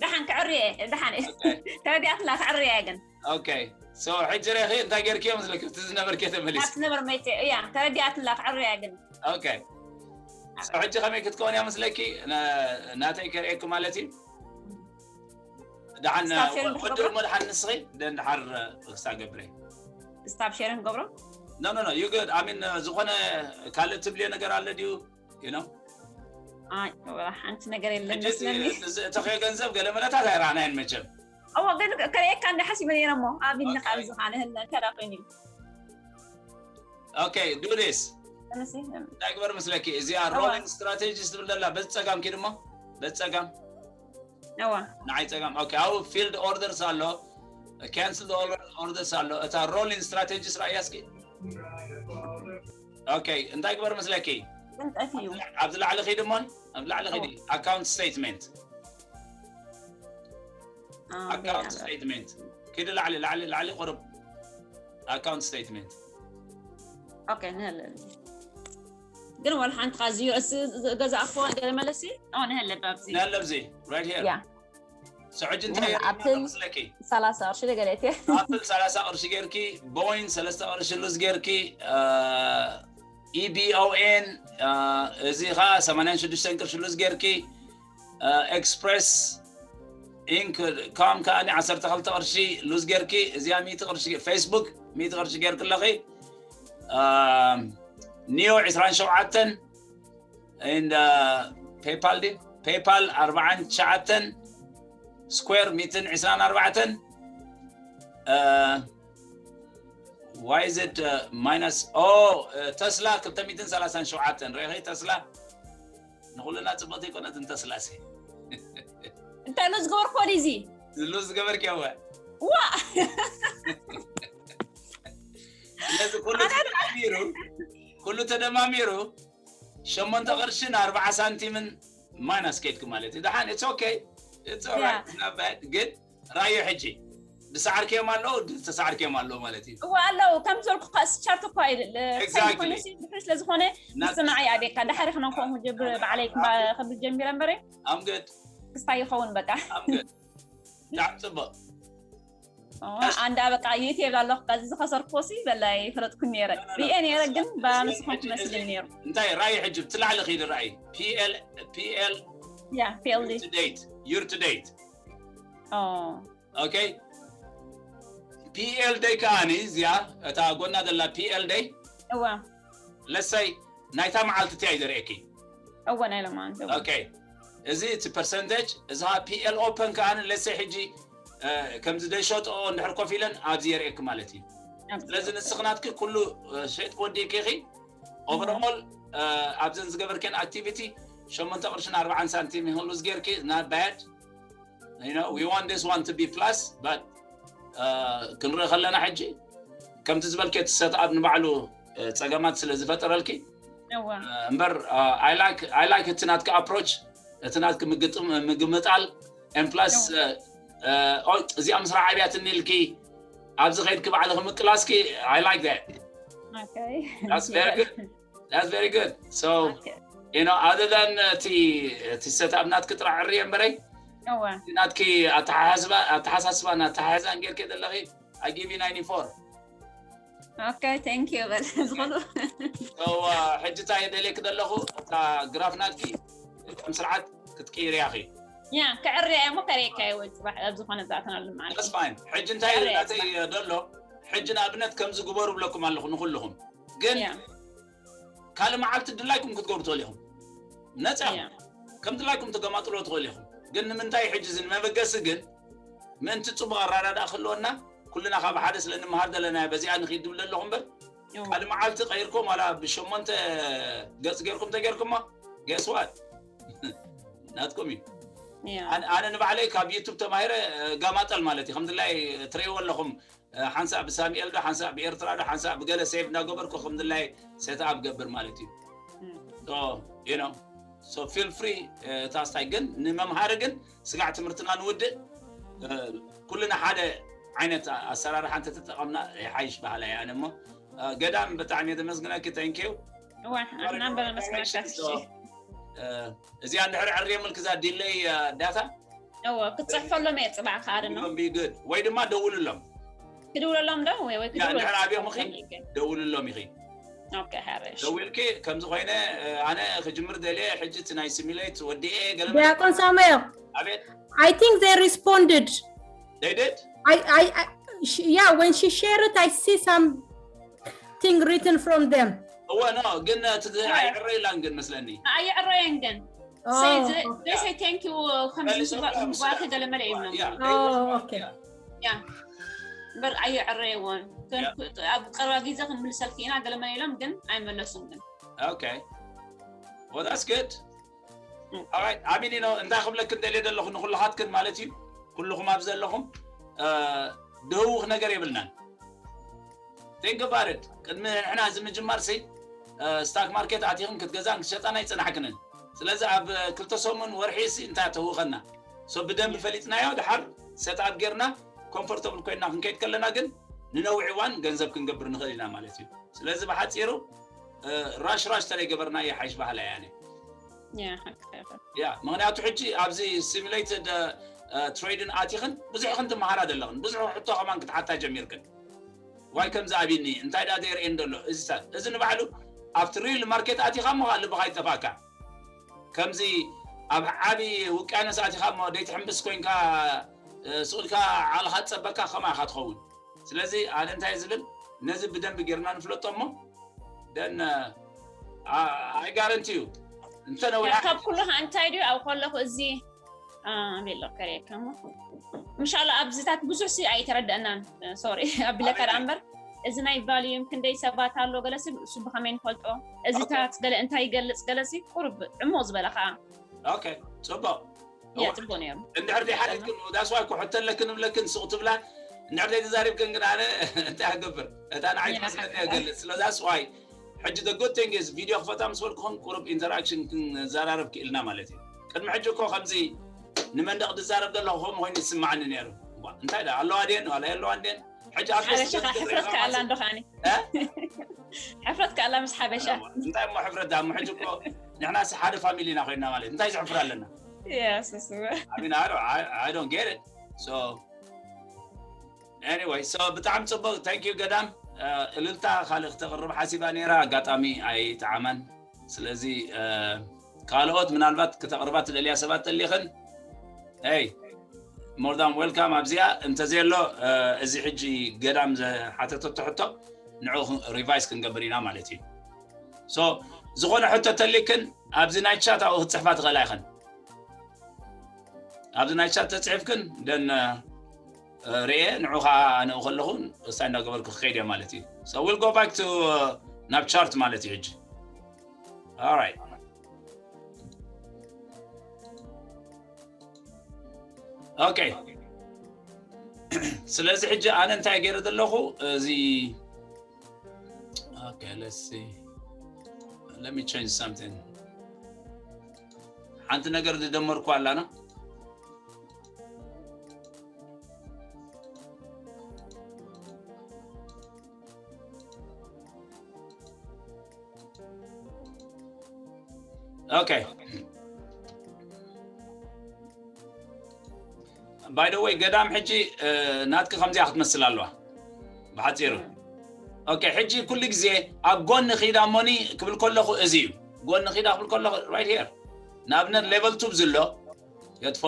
ደሓን ክዕሪ እየ ደሓን እየ ተረዲኣትላ ክዕሪ እየ ግን okay so ሕጂ ሬኺ እንታይ ጌርኪ እዮም ዝለክ እቲ ዝነበርኪ ተመሊስ ናት ነበር መይተ እያ ተረዲኣትላ ክዕሪ እየ ግን okay so ሕጂ ከመይ ክትከውን እያ መስለኪ ናተይ ከርእየኪ ማለት እዩ ደሓን ወድር እሞ ደሓን ንስኺ ደን ደሓር ክሳ ገብረ stop sharing ገብሮ no no no you good I mean ዝኾነ ካልእ ትብልዮ ነገር ኣለ ድዩ you know ሓንቲ ነገር የለን መስለኒ እተኸዮ ገንዘብ ገለ መለታት ኣይረኣናየን መቸም እዎ ግን ከርእየካ እንደ ሓሲበ ነይረ እሞ ኣብ ኢድኒ ካብ ዝኾነ ህለ እንተ ኮይኑ እዩ okay do this እንታይ ግበር ምስለኪ እዚኣ rolling strategies ትብል ዘላ በዚ ጸጋም ኪድ እሞ በዚ ጸጋም እዋ ንዓይ ጸጋም okay ኣብኡ field orders ኣሎ cancel orders ኣሎ እታ rolling strategies ራእያ እስኪ okay እንታይ ግበር ምስለኪ ቅንጠት እዩ ኣብዚ ላዕሊ ኺድ እሞን ኣብ ላዕሊ ኺድ account statement ኣዎ፣ account ገና። statement ኪድ ላዕሊ ላዕሊ ላዕሊ ቁርብ account statement okay ንህለ ግን ወላ ሓንቲ ካብ ዚሮ ገዛእኮ ገለ መለሲ ኦ ንህለ ኣብዚ ንህለ ኣብዚ right here ያ so ሕጂ እንታይ ንህለ የርእየና ኣብትን- ኣሎ መስለኪ ሰላሳ ቅርሺ ገለ እየ ኣፕል ሰላሳ ቅርሺ ጌርኪ ቦይን ሰለስተ ቅርሺ ሉዝ ጌርኪ ኢቢኦኤን እዚ ኸዓ ሰማንያን ሽዱሽተን ቅርሺ ሉዝ ጌርኪ ኤክስፕሬስ ኢንክ ካም ከዓኒ ዓሰርተ ክልተ ቅርሺ ሉዝ ጌርኪ እዚኣ ሚእቲ ቅርሺ ፌስቡክ ሚእቲ ቅርሺ ጌርኪ ኣለኺ ኒዮ ዕስራን ሸውዓተን and ፔፓል ዲ ፔፓል ኣርባዓን ትሽዓተን ስኩዌር ሚእትን ዕስራን ኣርባዕተን why is it uh, minus oh uh, ተስላ ክልተ ሚእትን ሰላሳን ሸውዓተን ሬኺ ተስላ ንኹልና ጽብቕቲ ኣይኮነትን ተስላ ሲ እንታይ ሉዝ ዝገበርኮ ድዩ እዚ ሉዝ ዝገበርኪ እወ ዋ ስለዚ ኩሉ ተደማሚሩ ኩሉ ተደማሚሩ ሸሞንተ ቅርሽን ኣርባዓ ሳንቲምን ማይናስ ከይድኪ ማለት እዩ ደሓን it's okay it's alright Yeah. not bad ግን ራዮ ሕጂ ዝሰዓርክዮም ኣለዉ ዝተሰዓርክዮም ኣለዉ ማለት እዩ እዋ ኣለዉ ከም ዘልኩ ቻርት እኳ Exactly. ኮይኑ ድሕሪ ስለ ዝኾነ ናት- ዝስምዓይ ኣቤካ ዳሕሪ ክነንኮ ጀብር ባዕለይ ክብል ጀሚረ እምበረ I'm good ክስታይ ይኸውን በቃ I'm good ብጣዕሚ ፅቡቅ ኦ፣ ኣንዳ በቃ የት የብላ ኣለኹ ቃ ዝኸሰርክዎ ሲ በላይ ፈለጥኩ ነይረ ሪኤ ነይረ ግን ባንስኹም ትመስለኒ ነይሩ እንታይ ራእይ ሕጂ ብትላዕሊ ከይዲ ራእይ ፒኤል ፒኤል ያ ፒኤልዲ to date year to date ኦ okay ፒኤል ደይ ከዓኒ እዚኣ እታ ጎና ዘላ ፒኤል ደይ እዋ ለሰይ ናይታ መዓልቲ እቲያ እዩ ዘርእየኪ እወ ናይ ለማንተ okay እዚ እቲ ፐርሰንቴጅ እዚ ፒኤል ኦፐን ከዓኒ ለሰይ ሕጂ እ፣ ከምዚ ደይሸጥኦ እንድሕር ኮፍ ኢለን ኣብዚ የርእየኪ ማለት እዩ ስለዚ ንስኺ ናትኪ ኩሉ እ፣ ሸጥ ወዲእኪ ኢኺ overall እ፣ ኣብዘን ዝገበርክን ኣክቲቪቲ ሸሞንተ ቅርሽን ኣርባዓን ሳንቲም ይህሉዝ ጌርኪ not bad you know we want this one to be plus but እ፣ ክንርኢ ከለና ሕጂ ከምቲ ዝበልኪ እቲ ሰትኣፕ ንባዕሉ እ፣ ጸገማት ስለ ዝፈጠረልኪ እዋ እምበር I like I like እቲ ናትኪ ኣፕሮች እቲ ናትኪ ምግጥም ምግምጣል and plus እዚኣ ምስራ ዓብያትኒ ኢልኪ ኣብዚ ከይድኪ ባዕልኺ ምቅላስኪ I like that okay that's very good that's very good so you know other than እቲ እቲ ሰትኣፕ ናትኪ ጥራሕ ዕርየ እምበረይ እዋ ናትኪ ኣተሓሳስባ ኣተሓሳስባን ኣተሓሕዛን ጌርኪ ዘለኺ I give you ninety-four okay thank you በል ዝኾኑ ሕጂ እንታይ ደልየኪ ዘለኹ እታ ግራፍ ናትኪ ከም ስርዓት ክትቅይርያ ኺ ያ ክዕርያ እሞ ከርእየካ ይወ ፅባሕ ኣብ ዝኾነ ዝኣተናሉ ማለት that's fine ሕጂ እንታይ ክዕርያ ናተይ ደሎ ሕጂ ንኣብነት ከምዚ ግበሩ ብለኩም ኣለኹ ንኩልኹም ግን ያ ካልእ መዓልቲ ድላይኩም ክትገብሩ ትኽእሉ ኢኹም ነፃ ያ ከም ድላይኩም ትገማጥሎ ትኽእሉ ኢኹም ግን ንምንታይ ሕጂ እዚ ንመበገሲ ግን ምእንቲ ፅቡቅ ኣራዳድኣ ክህልወና ኩልና ካብ ሓደ ስለ ንምሃር ዘለና በዚኣ ንክይድ ድብል ዘለኹ እምበር ካልእ መዓልቲ ቀይርኩም ዋላ ብሸሞንተ ገፅ ገይርኩም ተገይርኩሞ guess what ናትኩም እዩ ያ ኣነ ኣነ ንባዕለይ ካብ ዩቱብ ተማሂረ ጋማጠል ማለት እዩ ከምድላይ ትርእይዎ ኣለኹም ሓንሳእ ብሳሚኤል ዶ ሓንሳእ ብኤርትራ ዶ ሓንሳእ ብገለ ሴቭ እናገበርኩ ከምድላይ ሴትኣፕ ገብር ማለት እዩ you know So feel free። እታ ስታይ ግን ንመምሃሪ ግን ስጋዕ ትምህርትና ንውድእ። ኩልና ሓደ ዓይነት ኣሰራርሓ እንተተጠቐምና ይሓይሽ ባህላ እየ ኣነ። እሞ ገዳም ብጣዕሚ እየ ዘመስግነኪ። Thank you። እዋ ኣናም በለመስግነካ። እዚኣ እንድሕር ዕርየምልክ እዛ ዲለይ ዳታ እዎ ክትፅሕፈሎም እየ ፅባሕ ከዓ ድኖ good። ወይ ድማ ደውልሎም። ክድውለሎም ዶ ወይ ወይ ክድውለ እንድሕር ኣብዮም ኺ ደውልሎም ኢኺ። ኦኬ ሓረሽ ደዊልኪ ከምዚ ኮይነ ኣነ ክጅምር ደልየ፣ ሕጂ እቲ ናይ ሲሚሌት ወዲኤ ገለ ዲያቆን ሳሙኤል ኣቤት I think they responded. They did? I, I, I she, yeah, when she shared it, I see something written from them. እወ ኖ ግን እቲ ኣይዕረይላን ግን መስለኒ። ኣይዕረየን ግን Oh, Say okay. they say thank you ከምዚ መልሶም ምግባርክ ገለ መለ ይብሎም Yeah, Oh, they- okay. yeah. እምበር ኣይዕረየዎን ኣብ ቀረባ ግዜ ክንምልሰልክ ኢና ገለ መለ ኢሎም ግን ኣይመለሱን ግን Okay. Well, that's good. All right. I mean, you know, እንታይ ክብለክን ደልየ ዘለኹ ንኩልኻትክን ማለት እዩ። ኩልኹም ኣብ ዘለኹም ድህውኽ ነገር የብልናን። Think about it። ቅድሚ ንሕና እዚ ምጅማር ሲ ስታክ ማርኬት ኣቲኽን ክትገዛን ክትሸጣን ኣይፀናሕክንን። ስለዚ ኣብ ክልተ ሰሙን ወርሒ ሲ እንታይ ተህውኸና? So ብደንብ ፈሊጥናዮ ድሓር set up ጌርና ኮምፎርተብል ኮይና ክንከይድ ከለና ግን ንነዊሕ እዋን ገንዘብ ክንገብር ንኽእል ኢና ማለት እዩ። ስለዚ ብሓፂሩ ራሽ ራሽ ተለይ ገበርና ይሓይሽ ባህላ ያኔ Yeah, okay. ያ ምክንያቱ ሕጂ ኣብዚ ሲሙሌትድ ትሬድን ኣቲኽን ብዙሕ ክንትመሃራ ዘለኽን ብዙሕ ሕቶ ከማን ክትሓታ ጀሚርክን ዋይ ከምዚ ኣቢኒ እንታይ ዳ ደርኤን ደሎ እዚታት እዚ ንባዕሉ ኣብቲ ሪል ማርኬት ኣቲኻ እሞ ከዓ ልብኻ ይጠፋካ ከምዚ ኣብ ዓቢ ውቅያኖስ ኣቲኻ እሞ ደይትሕምብስ ኮይንካ እ፣ ስቕ ኢልካ ዓቕልኻ ትጸበካ ከማ ኢኻ ትኸውን ስለዚ ኣነ እንታይ ዝብል ነዚ ብደንብ ጌርና ንፍለጦ እሞ ደን ኣይ ጋረንቲ እዩ እንተ ነዊሓ ካብ ኩሉ ከዓ እንታይ ድዩ ኣብ ከለኹ እዚ ቤሎ ከሪየካ እሞ ምሻሎ ኣብዚታት ብዙሕ ሲ ኣይተረደእናን ሶሪ ኣቢለካ ደኣ እምበር እዚ ናይ ቫልዩም ክንደይ ሰባት ኣሎ ገለሲ እሱ ብኸመይ ንፈልጦ እዚታት ገለ እንታይ ይገልፅ ገለሲ ቁርብ ዕሙቕ ዝበለ ከዓ ኦኬ ጽቡቕ እያ ጽቡቅ ነይሩ እንድሕር ደይ ሓቲትክን that's why እኮ ሕቶ ኣለክን እብለክን ሱቕ ትብላ እንድሕር ደይ ተዛሪብክን ግን ኣነ እንታይ ክገብር እታ ንዓይ ትመስለኒ እገልጽ ስለ that's why ሕጂ the good thing is ቪድዮ ክፈታ ምስ በልኩኹም ቁሩብ ኢንተራክሽን ክንዘራረብ ክኢልና ማለት እዩ ቅድሚ ሕጂ እኮ ከምዚ ንመንደቕ ዝዛረብ ዘለኹ ከምኡ ኮይኑ ይስማዓኒ ነይሩ እዋ እንታይ ዳ ኣለዋ ድየን ዋላ የለዋን ድየን ሕጂ ኣብ ሓበሻ ከዓ ሕፍረት ከኣላ እንዶ ከዓኒ ሕፍረት ከኣላ ምስ ሓበሻ እንታይ እሞ ሕፍረት ዳ ሕጂ እኮ ንሕና ሲ ሓደ ፋሚሊ ኢና ኮይና ማለት እንታይ ዘሕፍር ኣለና Yes, እሱ I mean, I don't, I, I don't get it. So, anyway, so ብጣዕሚ ጽቡቅ thank you ገዳም እልልታ ካልእ ክተቕርብ ሓሲባ ነይራ ኣጋጣሚ ኣይጠዓማን ስለዚ ካልኦት ምናልባት ክተቕርባ ትደልያ ሰባት ተሊኽን ይ more than welcome ኣብዚኣ እንተዘየሎ እዚ ሕጂ ገዳም ዝሓተተቶ ሕቶ ንዑ ሪቫይስ ክንገብር ኢና ማለት እዩ so ዝኾነ ሕቶ ተሊክን ኣብዚ ናይ ቻት ኣብኡ ክትፅሕፋ ትኽእላ ኢኽን ኣብዚ ናይ ቻት ተፅሒፍክን ደን ርኤ ንዑ ከዓ ኣነኡ ከለኹ እሳይ እንዳገበርኩ ክኸይድ እየ ማለት እዩ so we'll go back to ናብ ቻርት ማለት እዩ ሕጂ alright okay ስለዚ ሕጂ ኣነ እንታይ ገይረ ዘለኹ እዚ okay let's see let me change something ሓንቲ ነገር ዝደመርኩ ኣላና okay by the way ገዳም ሕጂ ናትኪ ከምዚኣ ክትመስል ኣለዋ ብሓፂሩ okay ሕጂ ኩሉ ግዜ ኣብ ጎኒ ኺዳ ሞኒ ክብል ከለኹ እዚ እዩ ጎኒ ኺዳ ክብል ከለኹ right here ንኣብነት level two ዝሎ የጥፎ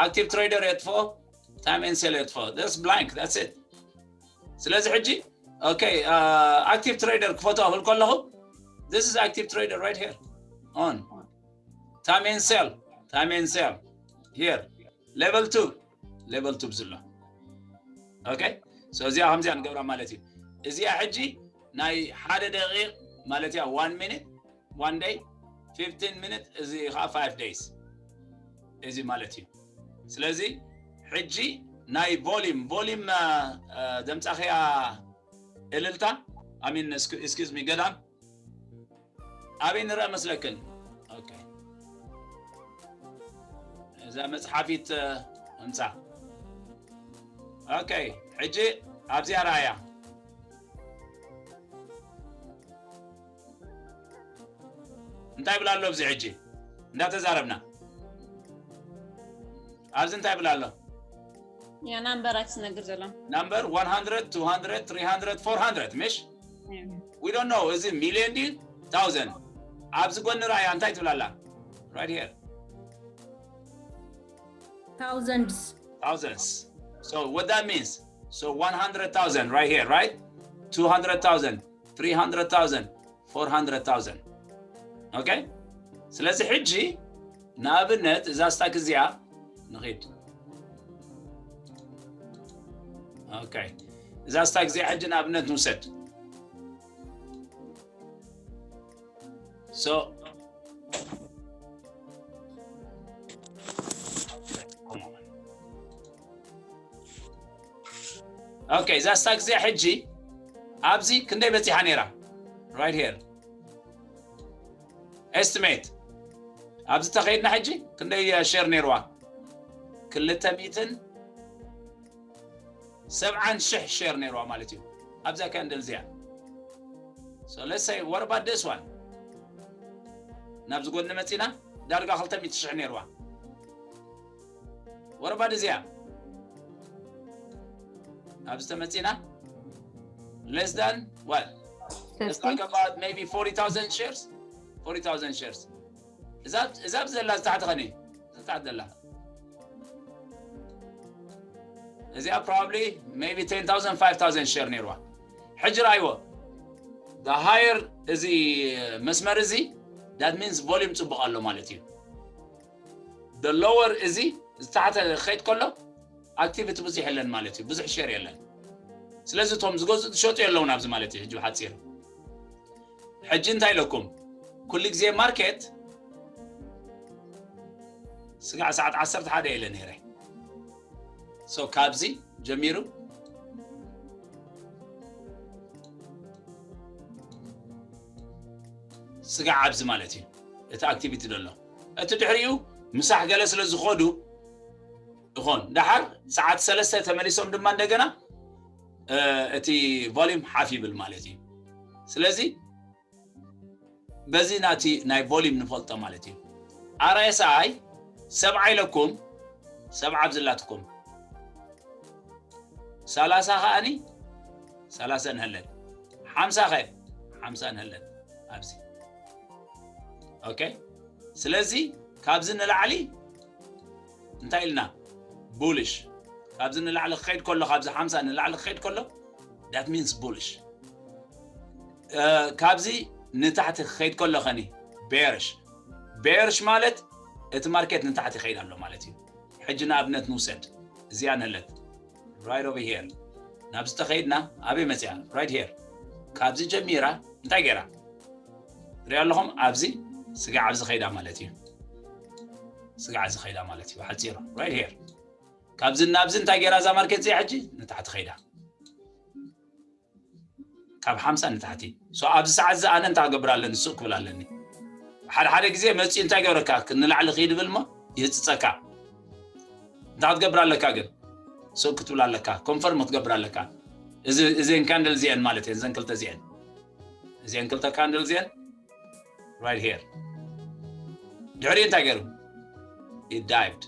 active trader የጥፎ time and sell የጥፎ that's blank that's it ስለዚ ሕጂ okay active trader ክፈቶ ክብል ከለኹ this is active trader right here on time and sell time and sell here level two level two ዝሎ okay so እዚኣ ከምዚኣ ንገብራ ማለት እዩ እዚኣ ሕጂ ናይ ሓደ ደቂቕ ማለት እያ one minute one day fifteen minute እዚ ከዓ five days እዚ ማለት እዩ ስለዚ ሕጂ ናይ volume volume ዘምፃኽያ እልልታ I mean excuse me ገዳም ኣበይ ንረአ መስለክን እዛ መጽሓፊት እምጻ። ኦኬ፣ ሕጂ ኣብዚኣ ረኣያ። እንታይ ይብል ኣሎ ኣብዚ ሕጂ? እንዳተዛረብና ኣብዚ እንታይ ይብል ኣሎ? ያ ናምበር ኣይትነግር ዘሎ። Number one hundred, two hundred, three hundred, four hundred ምሽ? We don't know እዚ ሚሊዮን ድዩ ታውዘንድ? ኣብዚ ጎኒ ረኣያ እንታይ ትብል ኣላ? Right here. Thousands. Thousands. So what that means? So one hundred thousand right here, right? Two hundred thousand, three hundred thousand, four hundred thousand. Okay? ስለዚ ሕጂ ንኣብነት እዛ ስታክ እዚኣ ንኺድ። Okay። እዛ ስታክ እዚኣ ሕጂ ንኣብነት ንውሰድ። So Okay፣ እዛ ስታክ እዚኣ ሕጂ ኣብዚ ክንደይ በፂሓ ነይራ? Right here. Estimate ኣብዚ ተኸይድና ሕጂ ክንደይ ሼር ነይርዋ? ክልተ ሚእትን ሰብዓን ሽሕ ሼር ነይርዋ ማለት እዩ። ኣብዛ ካንድል እዚኣ። So let's say what about this one? ናብዚ ጎኒ መፂና ዳርጋ ክልተ ሚእቲ ሽሕ ነይርዋ። What about እዚኣ? ኣብዚ ተመፂና less than what? Let's talk about maybe forty thousand shares. Forty thousand shares. እዛ እዛ ዘላ ዝታሕቲ ኸኒ ዝታሕቲ ዘላ እዚኣ probably maybe ten thousand, five thousand ሼር ነይርዋ። ሕጂ ራይዎ the higher እዚ መስመር እዚ that means volume ፅቡቕ ኣሎ ማለት እዩ። The lower እዚ ዝታሕተ ክኸይድ ከሎ ኣክቲቪቲ ብዙሕ የለን ማለት እዩ። ብዙሕ ሼር የለን። ስለዚ እቶም ዝገዝኡ ዝሸጡ የለውን ኣብዚ ማለት እዩ። ሕጂ ብሓፂሩ ሕጂ እንታይ ኢለኩም? ኩሉ ግዜ ማርኬት ስጋዕ ሰዓት ዓሰርተ ሓደ ኢለ ነይረ። So ካብዚ ጀሚሩ ስጋዕ ኣብዚ ማለት እዩ እቲ ኣክቲቪቲ ዘሎ። እቲ ድሕሪኡ ምሳሕ ገለ ስለ ዝኾዱ ይኾን። ደሓር ሰዓት ሰለስተ ተመሊሶም ድማ እንደገና እቲ volume ሓፍ ይብል ማለት እዩ። ስለዚ በዚ ናቲ ናይ volume ንፈልጦ ማለት እዩ። RSI ሰብዓ ኢለኩም ሰብዓ ኣብዝላትኩም ሰላሳ ከኣኒ ሰላሳ ንህለት ሓምሳ ኸ ሓምሳ ንህለት ኣብዚ okay። ስለዚ ካብዚ ንላዕሊ እንታይ ኢልና? Bullish። ካብዚ ንላዕሊ ክኸይድ ከሎ ካብዚ ሓምሳ ንላዕሊ ክኸይድ ከሎ that means bullish። ካብዚ ንታሕቲ ክኸይድ ከሎ ኸኒ bearish። Bearish ማለት እቲ ማርኬት ንታሕቲ ይኸይድ ኣሎ ማለት እዩ። ሕጂ ንኣብነት ንውሰድ እዚኣ ንህለት right over here ናብዚ ተኸይድና ኣበይ መፅያ? Right here። ካብዚ ጀሚራ እንታይ ገይራ? ሪኣ ኣለኹም ኣብዚ ስጋዕ ኣብዚ ኸይዳ ማለት እዩ። ስጋዕ እዚ ኸይዳ ማለት እዩ ሓፂሩ right here። ካብዚ ናብዚ እንታይ ገይራ እዛ ማርኬት እዚኣ ሕጂ ንታሕቲ ኸይዳ ካብ ሓምሳ ንታሕቲ። So ኣብዚ ሰዓት እዚ ኣነ እንታይ ክገብር ኣለኒ? ሱቅ ክብል ኣለኒ። ሓደ ሓደ ግዜ መፂኡ እንታይ ገብረካ ንላዕሊ ክይድ ብል ሞ ይህፅፀካ። እንታይ ክትገብር ኣለካ ግን? ሱቅ ክትብል ኣለካ። ኮንፈርም ክትገብር ኣለካ። እዘን ካንድል እዚአን ማለት እየን እዘን ክልተ እዚአን እዚአን ክልተ ካንድል እዚአን right here ድሕሪ እንታይ ገይሩ? It dived።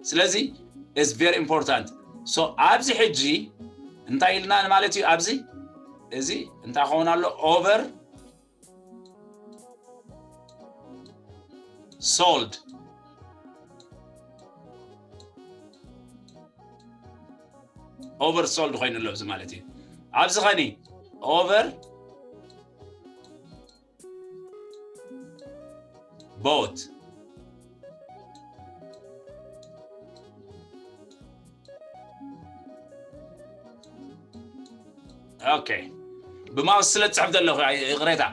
ስለዚ it's very important። So ኣብዚ ሕጂ እንታይ ኢልና ማለት እዩ? ኣብዚ እዚ እንታይ ኸውን ኣሎ? Over sold። Over sold ኮይኑ ኣሎ ኣብዚ ማለት እዩ። ኣብዚ ኸኒ over bought። Okay። ብማውስ ስለ ዝፅሕፍ ዘለኹ ይቕሬታ።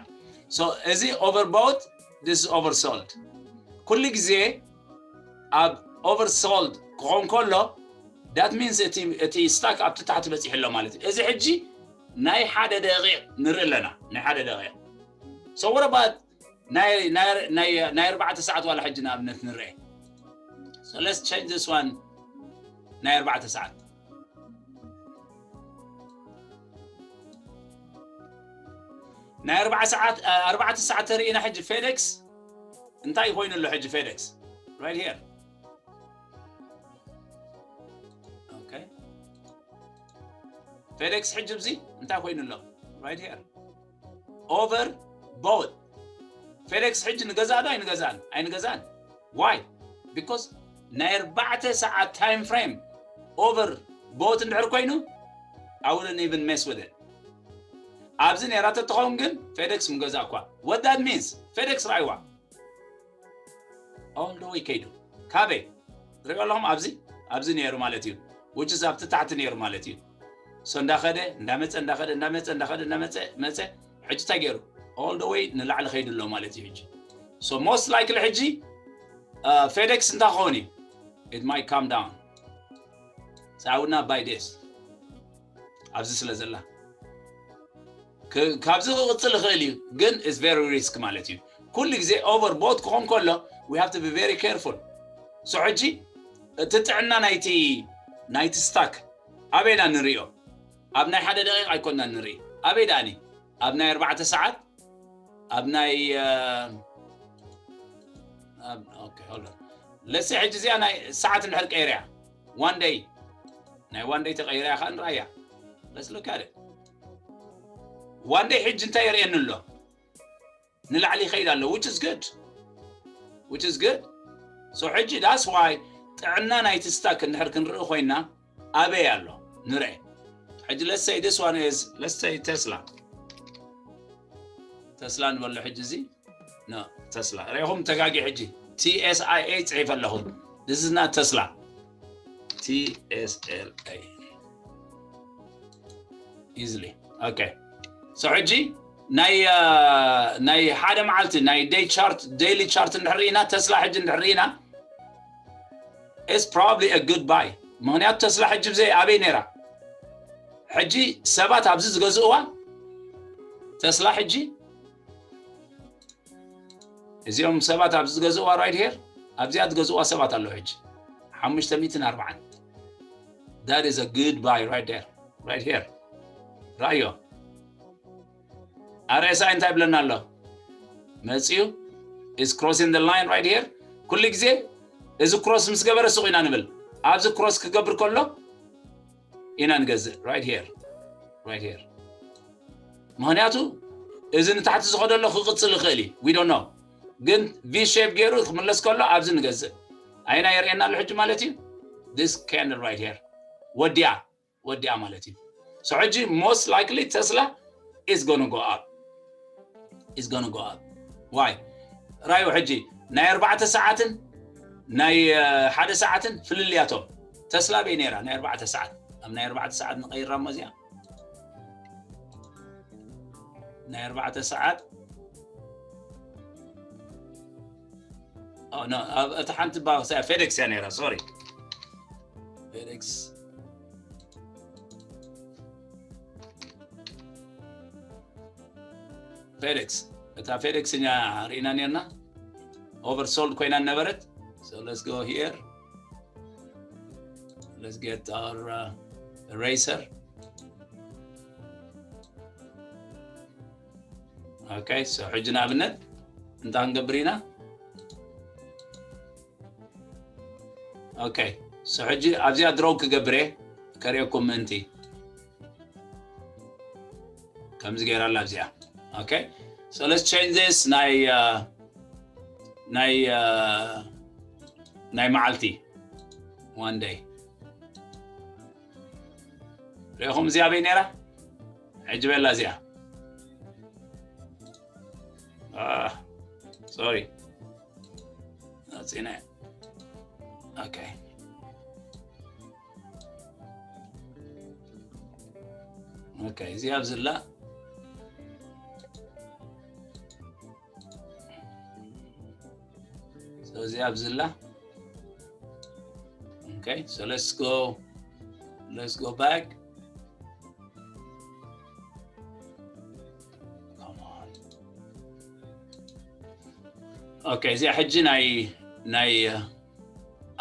So እዚ over bought፣ this is over sold። ኩሉ ግዜ ኣብ over sold ክኾን ከሎ that means እቲ እቲ ስታክ ኣብቲ ታሕቲ በፂሑ ኣሎ ማለት እዩ። እዚ ሕጂ ናይ ሓደ ደቂቕ ንርኢ ኣለና። ናይ ሓደ ደቂቕ። So what about ናይ ናይ ናይ ናይ ኣርባዕተ ሰዓት ዋላ ሕጂ ንኣብነት ንርአ። So let's change this one. ናይ ኣርባዕተ ሰዓት ናይ ኣርባዕተ ሰዓት ኣርባዕተ ሰዓት ተርእና ሕጂ FedEx እንታይ ኮይኑ ኣሎ ሕጂ FedEx right here okay FedEx ሕጂ እዚ እንታይ ኮይኑ ኣሎ right here over bought FedEx ሕጂ ንገዛእ ዶ ኣይንገዛእን ኣይንገዛእን why because ናይ ኣርባዕተ ሰዓት time frame over bought እንድሕር ኮይኑ I wouldn't even mess with it ኣብዚ ነይራ ተትኸውን ግን FedEx ምገዛእኳ what that means FedEx ራይዋ all the way ከይዱ ካበይ ሪኦ ኣለኹም ኣብዚ ኣብዚ ነይሩ ማለት እዩ which is ኣብቲ ታሕቲ ነይሩ ማለት እዩ so እንዳኸደ እንዳመፀ እንዳኸደ እንዳመፀ እንዳኸደ እንዳመፀ መፀ ሕጂ እንታይ ገይሩ all the way ንላዕሊ ከይዱ ኣሎ ማለት እዩ ሕጂ so most likely ሕጂ FedEx እንታይ ክኸውን እዩ it might come down so I would not buy this ኣብዚ ስለ ዘላ ካብዚ ክቕፅል ይኽእል እዩ ግን is very risk ማለት እዩ ኩሉ ግዜ over bought ክኾን ከሎ we have to be very careful so ሕጂ እቲ ጥዕና ናይቲ ናይቲ stock ኣበይና ንሪኦ ኣብ ናይ ሓደ ደቂቕ ኣይኮንና ንርኢ ኣበይ ደኣኒ ኣብ ናይ ኣርባዕተ ሰዓት ኣብ ናይ let's say ሕጂ እዚኣ ናይ ሰዓት እንድሕር ቀይርያ one day ናይ one day ተቀይርያ ከዓ ንርኣያ let's look at it one day ሕጂ እንታይ የርእየኒ ኣሎ ንላዕሊ ይኸይድ ኣሎ which is good which is good so ሕጂ that's why ጥዕና ናይቲ stock እንድሕር ክንርኢ ኮይና ኣበይ ኣሎ ንርአ ሕጂ let's say this one is let's say Tesla Tesla ንበሎ ሕጂ እዚ no Tesla ሪኢኹም ተጋጊ ሕጂ T S I A ጽሒፈ ኣለኹ this is not Tesla T S L A easily okay so ሕጂ ናይ ናይ ሓደ መዓልቲ ናይ day chart daily chart እንድሕር ኢና Tesla ሕጂ እንድሕር ኢና it's probably a good buy ምክንያቱ Tesla ሕጂ ብዘይ ኣበይ ነይራ ሕጂ ሰባት ኣብዚ ዝገዝእዋ Tesla ሕጂ እዚኦም ሰባት ኣብዚ ዝገዝእዋ right here ኣብዚኣ ዝገዝእዋ ሰባት ኣለዉ ሕጂ ሓሙሽተ ሚእትን ኣርባዓን that is a good buy right there right here ራዮ R S I እንታይ ብለና ኣሎ መፅዩ is crossing the line right here ኩሉ ግዜ እዚ cross ምስ ገበረ ሱቕ ኢና ንብል ኣብዚ cross ክገብር ከሎ ኢና ንገዝእ right here right here ምክንያቱ እዚ ንታሕቲ ዝኸደሎ ክቕፅል ይኽእል እዩ we don't know ግን V shape ገይሩ ክምለስ ከሎ ኣብዚ ንገዝእ ኣይና የርእየና ኣሎ ሕጂ ማለት እዩ this candle right here ወዲያ ወዲኣ ማለት እዩ so ሕጂ most likely Tesla is gonna go up is gonna go up why ራዩ ሕጂ ናይ ኣርባዕተ ሰዓትን ናይ ሓደ ሰዓትን ፍልልያቶም Tesla በይ ነይራ ናይ ኣርባዕተ ሰዓት ኣብ ናይ ኣርባዕተ ሰዓት ንቀይራ እሞ እዚኣ ናይ ኣርባዕተ ሰዓት እታ ሓንቲ ባክሳ FedEx እያ ነይራ sorry FedEx FedEx እታ FedEx እኛ ርኢና ነርና oversold ኮይና ነበረት so let's go here let's get our uh, eraser okay so ሕጂ ንኣብነት እንታይ ክንገብር ኢና okay so ሕጂ ኣብዚኣ draw ክገብር እየ ከርእየኩም ምእንቲ ከምዚ ገይራ ኣላ ኣብዚኣ okay so let's change this ናይ uh, ናይ uh, ናይ መዓልቲ one day ሪኢኹም እዚኣ በይ ነይራ ሕጂ በላ እዚኣ sorry ኣፂነ okay okay እዚኣ ኣብዝላ so እዚኣ ኣብዝላ okay so let's go let's go back okay እዚኣ ሕጂ ናይ ናይ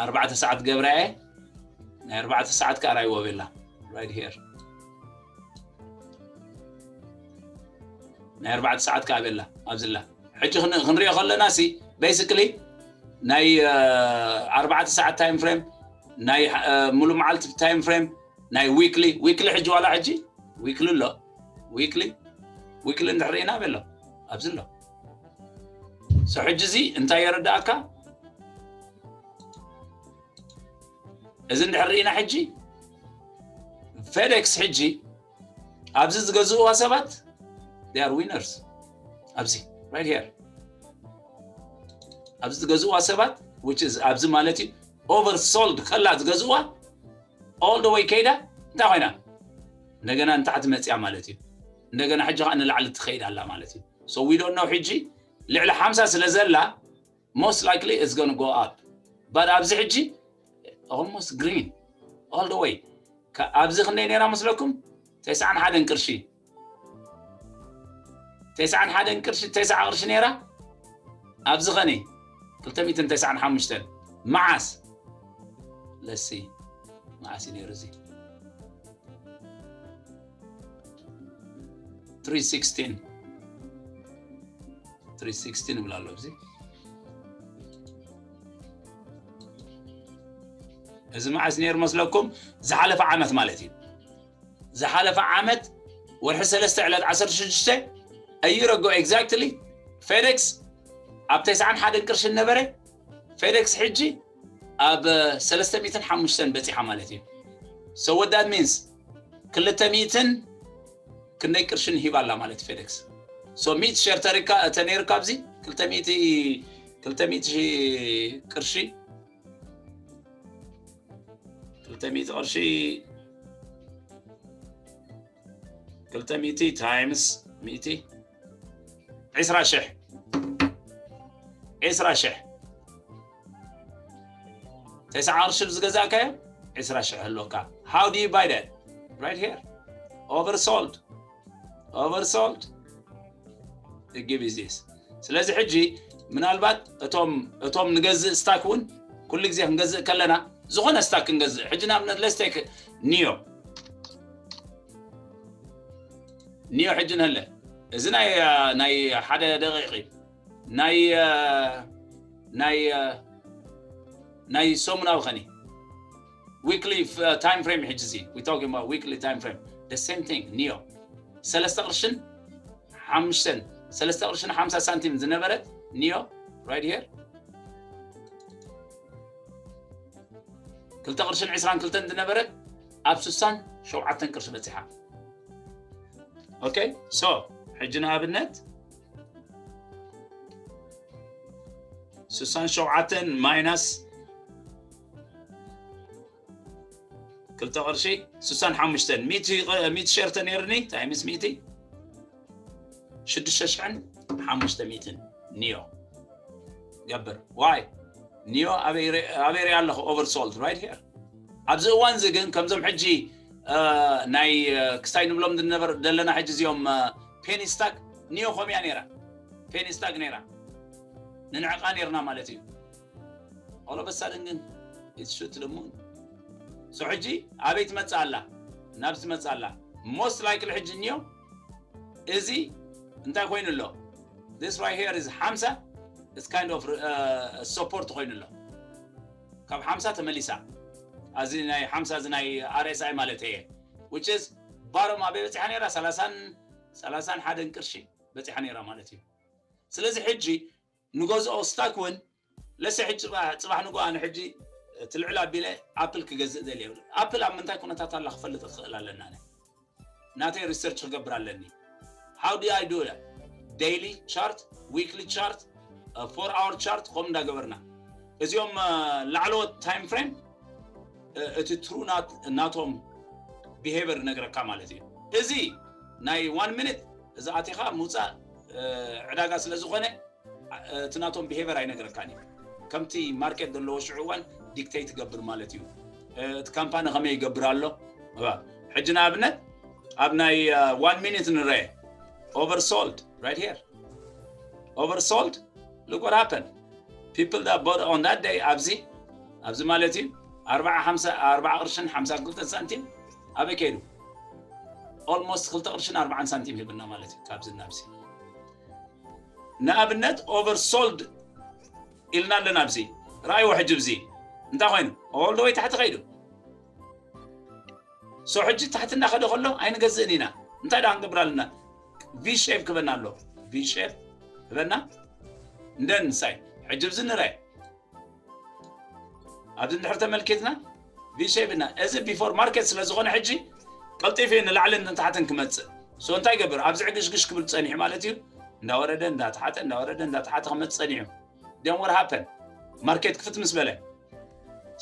ኣርባዕተ ሰዓት ገብራየ ናይ ኣርባዕተ ሰዓት ከኣ ራይዎ ቤላ right here ናይ ኣርባዕተ ሰዓት ከኣ ቤላ ኣብዝላ ሕጂ ክንሪኦ ከለና ሲ basically ናይ ኣርባዕተ ሰዓት time frame ናይ ሙሉ መዓልቲ time frame ናይ weekly weekly ሕጂ ዋላ ሕጂ weekly ኣሎ weekly weekly እንድሕር ኢና ቤሎ ኣብዚ ኣሎ so ሕጂ እዚ እንታይ የረዳእካ እዚ እንድሕር ኢና ሕጂ FedEx ሕጂ ኣብዚ ዝገዝእዋ ሰባት they are winners ኣብዚ right here ኣብዚ ዝገዝእዋ ሰባት which is ኣብዚ ማለት እዩ oversold ከላ ዝገዝእዋ all the way ከይዳ እንታይ ኮይና እንደገና ንታሕቲ መፅያ ማለት እዩ እንደገና ሕጂ ከዓ ንላዕሊ ትኸይድ ኣላ ማለት እዩ so we don't know ሕጂ ልዕሊ ሓምሳ ስለ ዘላ most likely it's gonna go up but ኣብዚ ሕጂ almost green all the way ኣብዚ ክንደይ ነይራ መስለኩም ተስዓን ሓደን ቅርሺ ተስዓን ሓደን ቅርሺ ተስዓ ቅርሺ ነይራ ኣብዚ ኸኒ ክልተ ሚእትን ተስዓን ሓሙሽተን መዓስ ለሲ መዓስ እዩ ነይሩ እዚ three sixteen three sixteen ይብል ኣሎ እዚ እዚ መዓስ ነይሩ መስለኩም ዝሓለፈ ዓመት ማለት እዩ ዝሓለፈ ዓመት ወርሒ ሰለስተ ዕለት ዓሰርተ ሽዱሽተ a year ago exactly FedEx ኣብ ተስዓን ሓደን ቅርሺ ነበረ FedEx ሕጂ ኣብ ሰለስተ ሚእትን ሓሙሽተን በፂሓ ማለት እዩ so what that means ክልተ ሚእትን ክንደይ ቅርሽን ሂባ ኣላ ማለት FedEx so ሚእቲ ሸር ተሪካ ተነይርካ ኣብዚ ክልተ ሚእቲ ክልተ ሚእቲ ቅርሺ ክልተ ሚእቲ ቅርሺ ክልተ ሚእቲ times ሚእቲ ዕስራ ሽሕ ዕስራ ሽሕ ተስዓ ቅርሺ ብዝገዛእካዮ ዕስራ ሽሕ ኣለካ how do you buy that right here oversold oversold give is this ስለዚ ሕጂ ምናልባት እቶም እቶም ንገዝእ stock እውን ኩሉ ግዜ ክንገዝእ ከለና ዝኾነ stock ክንገዝእ ሕጂ ንኣብነት let's take NIO NIO ሕጂ ንህለ እዚ ናይ ናይ ሓደ ደቂቕ ናይ ናይ ናይ ሰሙናዊ ኸኒ weekly time frame ሕጂ እዚ we talking about weekly time frame the same thing NIO ሰለስተ ቅርሽን ሓሙሽተን ሰለስተ ቅርሽን ሓምሳ ሳንቲም ዝነበረት NIO right here ክልተ ቅርሽን ዕስራን ክልተን ዝነበረት ኣብ ስሳን ሸውዓተን ቅርሺ በፂሓ okay so ሕጂ ንኣብነት ስሳን ሸውዓተን minus ክልተ ቅርሺ ስሳን ሓሙሽተን ሚእቲ ሸር ተነይርኒ times ሚእቲ ሽዱሽተ ሽሕን ሓሙሽተ ሚእትን NIO ገብር why NIO ኣበይ ሪኣ ኣለኹ oversold right here ኣብዚ እዋን እዚ ግን ከምዞም ሕጂ ናይ ክስታይ ንብሎም ዝነበር ዘለና ሕጂ እዚኦም penny stock NIO ከምያ ነይራ penny stock ነይራ ንንዕቃ ነይርና ማለት እዩ all of a sudden ግን it's shoot the moon so ሕጂ ኣበይ ትመፅእ ኣላ ናብዚ ትመፅእ ኣላ most likely ሕጂ NIO እዚ እንታይ ኮይኑ ኣሎ this right here is ሓምሳ it's kind of support ኮይኑ ኣሎ ካብ ሓምሳ ተመሊሳ ኣዚ ናይ ሓምሳ እዚ ናይ RSI ማለት እየ which is bottom ኣበይ በፂሓ ነይራ ሰላሳን ሰላሳን ሓደን ቅርሺ በፂሓ ነይራ ማለት እዩ ስለዚ ሕጂ ንገዝኦ stock እውን let's say ሕጂ ፅባሕ ንጎ ኣነ ሕጂ ትልዕል ኣቢለ ኣፕል ክገዝእ ደልየ ኣፕል ኣብ ምንታይ ኩነታት ኣላ ክፈልጥ ክኽእል ኣለና ናተይ research ክገብር ኣለኒ how do I do that daily chart weekly chart four hour chart ከም እንዳገበርና እዚኦም ላዕለዎት time frame እቲ true ናቶም behavior ይነግረካ ማለት እዩ እዚ ናይ one minute እዚ ኣቲኻ ምውፃእ ዕዳጋ ስለ ዝኾነ እቲ ናቶም behavior ኣይነግረካን እዩ ከምቲ market ዘለዎ ሽዑ እዋን dictate ይገብር ማለት እዩ እቲ company ከመይ ይገብር ኣሎ ሕጂ ንኣብነት ኣብ ናይ one minute ንረአ oversold right here oversold look what happened people that bought on that day ኣብዚ ኣብዚ ማለት እዩ ኣርባዓ ሓምሳ ኣርባዓ ቅርሽን ሓምሳ ክልተ ሳንቲም ኣበይ ከይዱ? Almost ክልተ ቅርሽን ኣርባዓን ሳንቲም ሂብና ማለት እዩ። ካብዚ ናብዚ ንኣብነት oversold ኢልና ኣለና። ኣብዚ ራእይዎ ሕጂ ብዚ እንታይ ኮይኑ all the way ታሕቲ ከይዱ። So ሕጂ ታሕቲ እንዳኸደ ከሎ ኣይንገዝእን ኢና። እንታይ ደኣ ክንገብር ኣለና? V shape ክበና ኣሎ። V shape ክበና እንደ ንሳይ ሕጂ ብዚ ንርአ። ኣብዚ እንድሕር ተመልኪትና V shape እና እዚ before market ስለ ዝኾነ ሕጂ ቀልጢፉ እዩ ንላዕልን ንታሕትን ክመጽእ። So እንታይ ይገብር? ኣብዚ ዕግሽግሽ ክብል ጸኒሑ ማለት እዩ። እንዳወረደ እንዳተሓተ እንዳወረደ እንዳተሓተ ክመጽእ ጸኒሑ። Then what happened? ማርኬት ክፍት ምስ በለ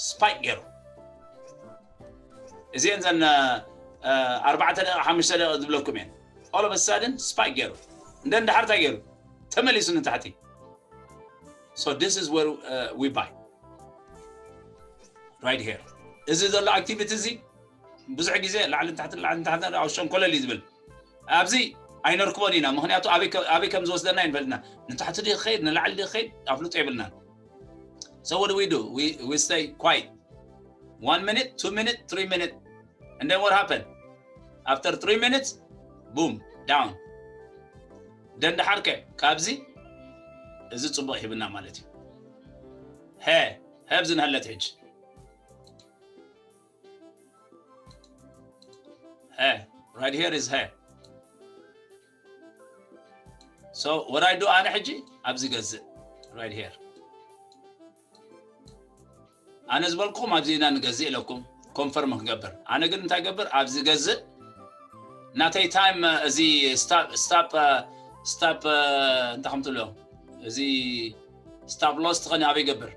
ስፓይክ ገይሩ። እዚአን ዘን ኣርባዕተ ደቂቃ ሓሙሽተ ደቂቃ ዝብለኩም እየን። All of a sudden ስፓይክ ገይሩ። እንደ እንዳሓር እንታይ ገይሩ? ተመሊሱ ንታሕቲ። So this is where we buy right here. እዚ ዘሎ ኣክቲቪቲ እዚ ብዙሕ ግዜ ላዕልን ታሕትን ላዕልን ታሕትን ኣብ ሸንኮለል እዩ ዝብል። ኣብዚ ኣይነርክቦን ኢና፣ ምክንያቱ ኣበይ ከ- ኣበይ ከም ዝወስደና ይንፈልጥና። ንታሕቲ ድዩ ክኸይድ ንላዕሊ ድዩ ክኸይድ ኣፍልጦ የብልናን። So what do we do? We, we stay quiet. One minute, two minute, three minute. And then what happened? After three minutes, boom, down. ደንደሓርከ ካብዚ እዚ ጽቡቕ ሂብና ማለት እዩ። ሀ ሀብዚ ንሃለት ሕጂ ሀ right here is ሀ So what I do ኣነ ሕጂ ኣብዚ ገዝእ right here ኣነ ዝበልኩም ኣብዚ ኢና ንገዝእ ኢለኩም ኮንፈርም ክገብር ኣነ ግን እንታይ ገብር ኣብዚ ገዝእ ናተይ ታይም እዚ stop stop stop እንታይ ከም ትብሎ እዚ stop loss ትኸኒ ኣበይ ገብር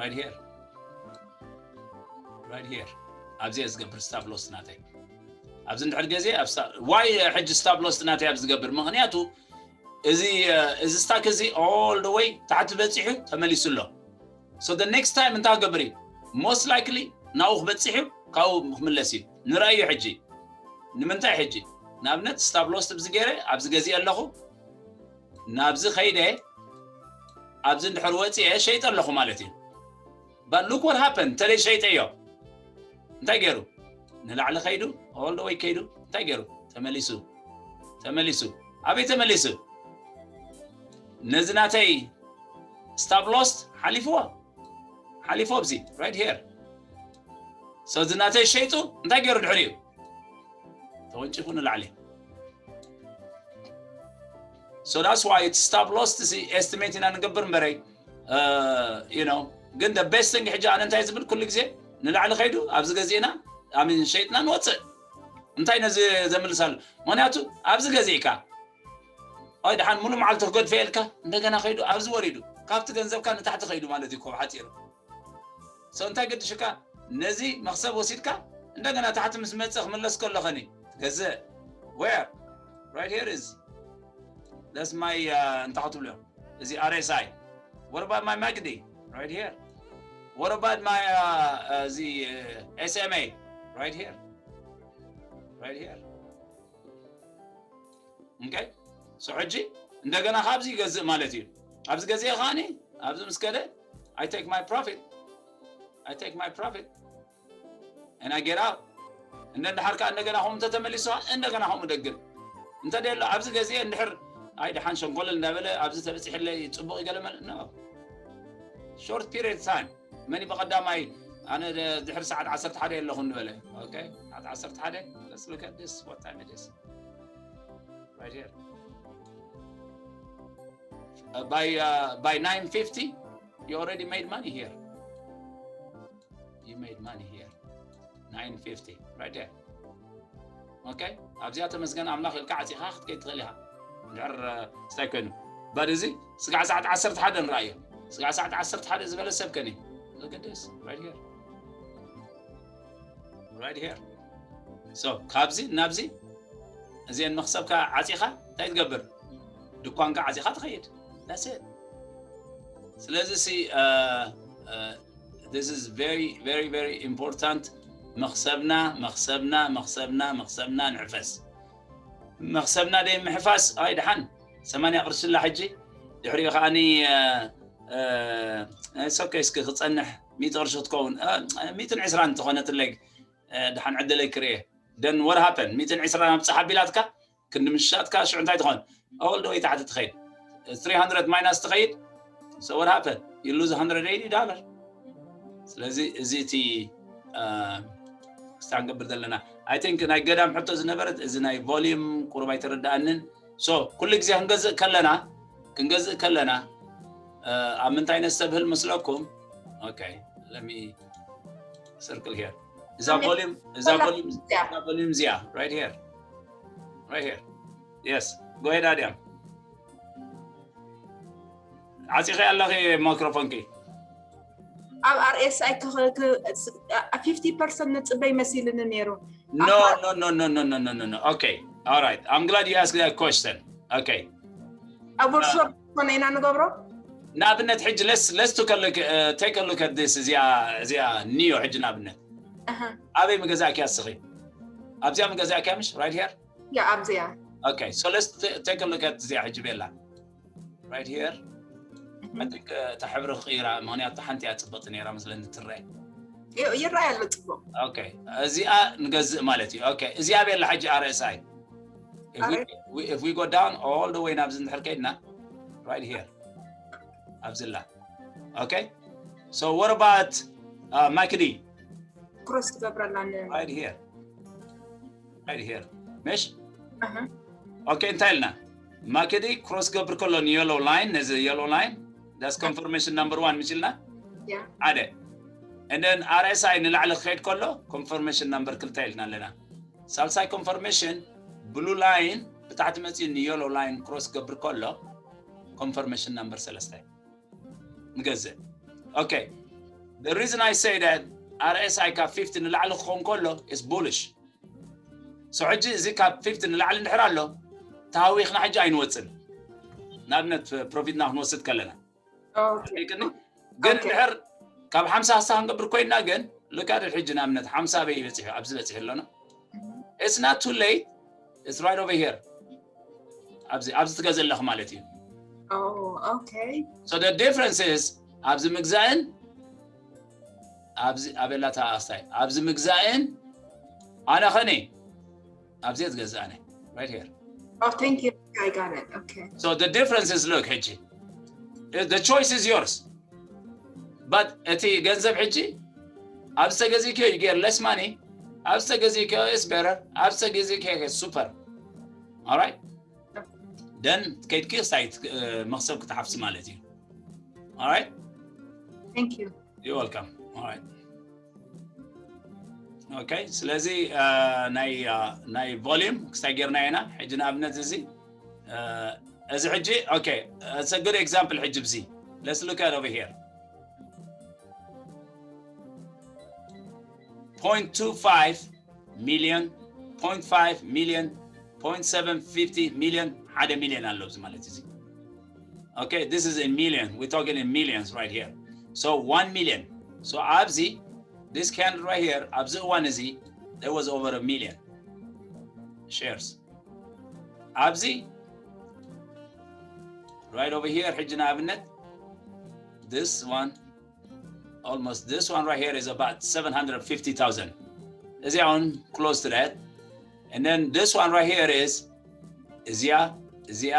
right here right here ኣብዚ እየ ዝገብር stop loss ናተይ ኣብዚ እንድሕር ገዜ ኣብ why ሕጂ stop loss ናተይ ኣብ ዝገብር ምክንያቱ እዚ እዚ ስታክ እዚ all the way ታሕቲ በፂሑ ተመሊሱ ኣሎ so the next time እንታይ ክገብር እዩ most likely ናብኡ ክበፅሕ እዩ ካብኡ ክምለስ እዩ ንረእዩ ሕጂ ንምንታይ ሕጂ ንኣብነት stop loss ኣብዚ ገይረ ኣብዚ ገዚአ ኣለኹ ናብዚ ከይደ ኣብዚ እንድሕር ወፂአ ሸይጠ ኣለኹ ማለት እዩ but look what happened ተለይ ሸይጠዮ እንታይ ገይሩ ንላዕሊ ከይዱ all the way ከይዱ እንታይ ገይሩ ተመሊሱ ተመሊሱ ኣበይ ተመሊሱ ነዚ ናተይ stop loss ሓሊፍዎ ሓሊፎ ኣብዚ right here so እዚ ናተይ ሸይጡ እንታይ ገይሩ ድሕሪኡ ተወንጭፉ ንላዕሊ so that's why it's stop loss to see estimate ኢና ንገብር እምበረይ you know ግን the best thing ሕጂ ኣነ እንታይ ዝብል ኩሉ ግዜ ንላዕሊ ከይዱ ኣብዚ ገዚእና ኣሚን ሸይጥና ንወፅእ እንታይ ነዚ ዘምልሳሉ ምክንያቱ ኣብዚ ገዚእካ ኣይ ደሓን ሙሉ መዓልቲ ክገድፈ የልካ እንደገና ከይዱ ኣብዚ ወሪዱ ካብቲ ገንዘብካ ንታሕቲ ከይዱ ማለት እዩ ኮብ ሓፂሩ so እንታይ ገድሽካ ነዚ መክሰብ ወሲድካ እንደገና ታሕቲ ምስ መፀ ክምለስ ከለኸኒ ትገዝእ where right here is that's my እንታይ ክትብሎ እዚ R S I what about my MACD right here what about my እዚ S M A right here right here okay so ሕጂ እንደገና ካብዚ ይገዝእ ማለት እዩ ኣብዚ ገዜ ከዓኒ ኣብዚ ምስ ከደ I take my profit I take my profit and I get out እንደ እንድሓር ከዓ እንደገና ከምኡ እንተተመሊሱ ከዓ እንደገና ከምኡ ደግም እንተ ደሎ ኣብዚ ገዜ እንድሕር ኣይ ደሓን ሸንኮለል እንዳበለ ኣብዚ ተበፂሕለይ ፅቡቅ ይገለመል no short period time መን በቀዳማይ ኣነ ድሕሪ ሰዓት ዓሰርተ ሓደ ኣለኹ ንበለ okay ሰዓት ዓሰርተ ሓደ let's look at this what time it is right here uh, by uh, by nine fifty you already made money here you made money here nine fifty right there okay ኣብዚኣ ተመስገን ኣምላኽ ኢልካ ዓፂኻ ክትከይድ ትኽእል ኢኻ እንድሕር ስታይ ኮይኑ but እዚ ስጋዕ ሰዓት ዓሰርተ ሓደ ንረኣዮ ስጋዕ ሰዓት ዓሰርተ ሓደ ዝበለ ሰብ ከኒ look at this right here right here so ካብዚ ናብዚ እዚአን መክሰብካ ዓፂኻ እንታይ ትገብር ድኳንካ ዓፂኻ ትኸይድ that's it ስለዚ ሲ this is very very very important መክሰብና መክሰብና መክሰብና መክሰብና ንሕፈስ መክሰብና ደይ ምሕፋስ ኣይ ደሓን ሰማንያ ቅርሽላ ሕጂ ድሕሪኡ ከዓኒ it's okay እስኪ ክጸንሕ ሚእቲ ቅርሺ ክትከውን ሚእትን ዕስራን እንተኾነትለይ ደሓን ዕድለይ ክርኤ። Then what happened? ሚእትን ዕስራን ኣብ ጸሓ ቢላትካ ክንዲ ምሻጥካ ሽዑ እንታይ ትኾን? All the way ታሕቲ ትኸይድ። Three hundred minus ትኸይድ። So what happened? You lose one hundred eighty dollar. ስለዚ እዚ እቲ ክስታ ንገብር ዘለና። I think ናይ ገዳም ሕቶ ዝነበረት እዚ ናይ volume ቁሩብ ኣይተረዳኣንን። So ኩሉ ግዜ ክንገዝእ ከለና ክንገዝእ ከለና ኣብ ምንታይ ነስተብህል መስለኩም? Okay, let me circle here. እዛ volume እዛ volume እዚኣ right here, right here. Yes, go ahead ኣድያም። ዓፂኺ ኣለኺ ማይክሮፎንኪ። ኣብ RSI fifty percent ንፅበይ መሲልኒ ነይሩ። No, no, no, no, no, no, no, no, no. Okay, all right. I'm glad you asked that question. Okay. ኣብ workshop ኮነ ኢና ንገብሮ። ንኣብነት ሕጂ let's let's take a look uh, take a look at this እዚኣ እዚኣ ኒዮ ሕጂ ንኣብነት ኣበይ ምገዛእኪያ እስኺ? ኣብዚኣ ምገዛእኪያ ምሽ right here? ያ ኣብዚኣ። Okay, so let's take a look at እዚኣ ሕጂ ቤላ right here. I think እታ ሕብሪ ክቕይራ ምክንያቱ ሓንቲ እያ ፅብቕቲ ነይራ መስለኒ ትረአ። ይረኣይ ኣሎ ፅቡቕ። Okay, እዚኣ ንገዝእ ማለት እዩ። Okay, እዚኣ ቤላ ሕጂ RSI. If we, we, if we go down all the way ናብዚ እንድሕር ከይድና right here ኣብዚላ። Okay, so what about uh, ማክዲ? ክሮስ ትገብረላ right here, right here. ምሽ? Okay, እንታይ ኢልና? ማክዲ ክሮስ ገብር ከሎ ን yellow line፣ ነዚ yellow line that's confirmation number one ምሽ ኢልና ሓደ። And then RSI ንላዕሊ ክኸይድ ከሎ confirmation number ክልተ ኢልና ኣለና። ሳልሳይ confirmation blue line ብታሕቲ መፂኡ ን yellow line ክሮስ ገብር ከሎ confirmation number ሰለስተ ንገዝእ። Okay, the reason I say that RSI ካብ fifty ንላዕሊ ክኸውን ከሎ is bullish. So ሕጂ እዚ ካብ fifty ንላዕሊ እንድሕር ኣሎ ተሃዊኽና ሕጂ ኣይንወፅን። ንኣብነት ፕሮፊትና ክንወስድ ከለና ግን ድሕር ካብ ሓምሳ ሃሳ ክንገብር ኮይና ግን look at it ሕጂ ንኣብነት ሓምሳ በይ ይበፅሕ ኣብዚ በፅሕ ኣለና። It's not too late, it's right over here. ኣብዚ ኣብዚ ትገዝእ ኣለኽ ማለት እዩ። Oh, okay. So the difference is ኣብዚ ምግዛእን ኣብዚ ኣበላታ ኣስታይ ኣብዚ ምግዛእን ኣነ ኸኒ ኣብዚ ትገዝእ ኣነ right here. Oh, thank you. I got it. Okay. So the difference is, look ሕጂ the choice is yours. But እቲ ገንዘብ ሕጂ ኣብዚ ተገዚእክዮ you get less money. ኣብዚ ተገዚእክዮ is better. ኣብዚ ተገዚእክዮ super. All right, then ከይድኪ ሳይት መክሰብ ክትሓፍሲ ማለት እዩ። All right, Thank you. You're welcome. All right. Okay, ስለዚ ናይ ናይ volume ክስታይ ጌርና ኢና። ሕጂ ንኣብነት እዚ እዚ ሕጂ okay, it's a good example። ሕጂ ብዚ let's look at over here. Point two five million, point five million, point seven fifty million፣ ሓደ ሚልዮን ኣሎ ኣብዚ ማለት እዚ። Okay, this is in million. We're talking in millions right here. So one million. So ኣብዚ this candle right here ኣብዚ እዋን እዚ there was over a million shares. ኣብዚ right over here ሕጂ ንኣብነት this one, almost this one right here is about seven hundred fifty thousand. እዚ እውን close to that. And then this one right here is እዚኣ እዚኣ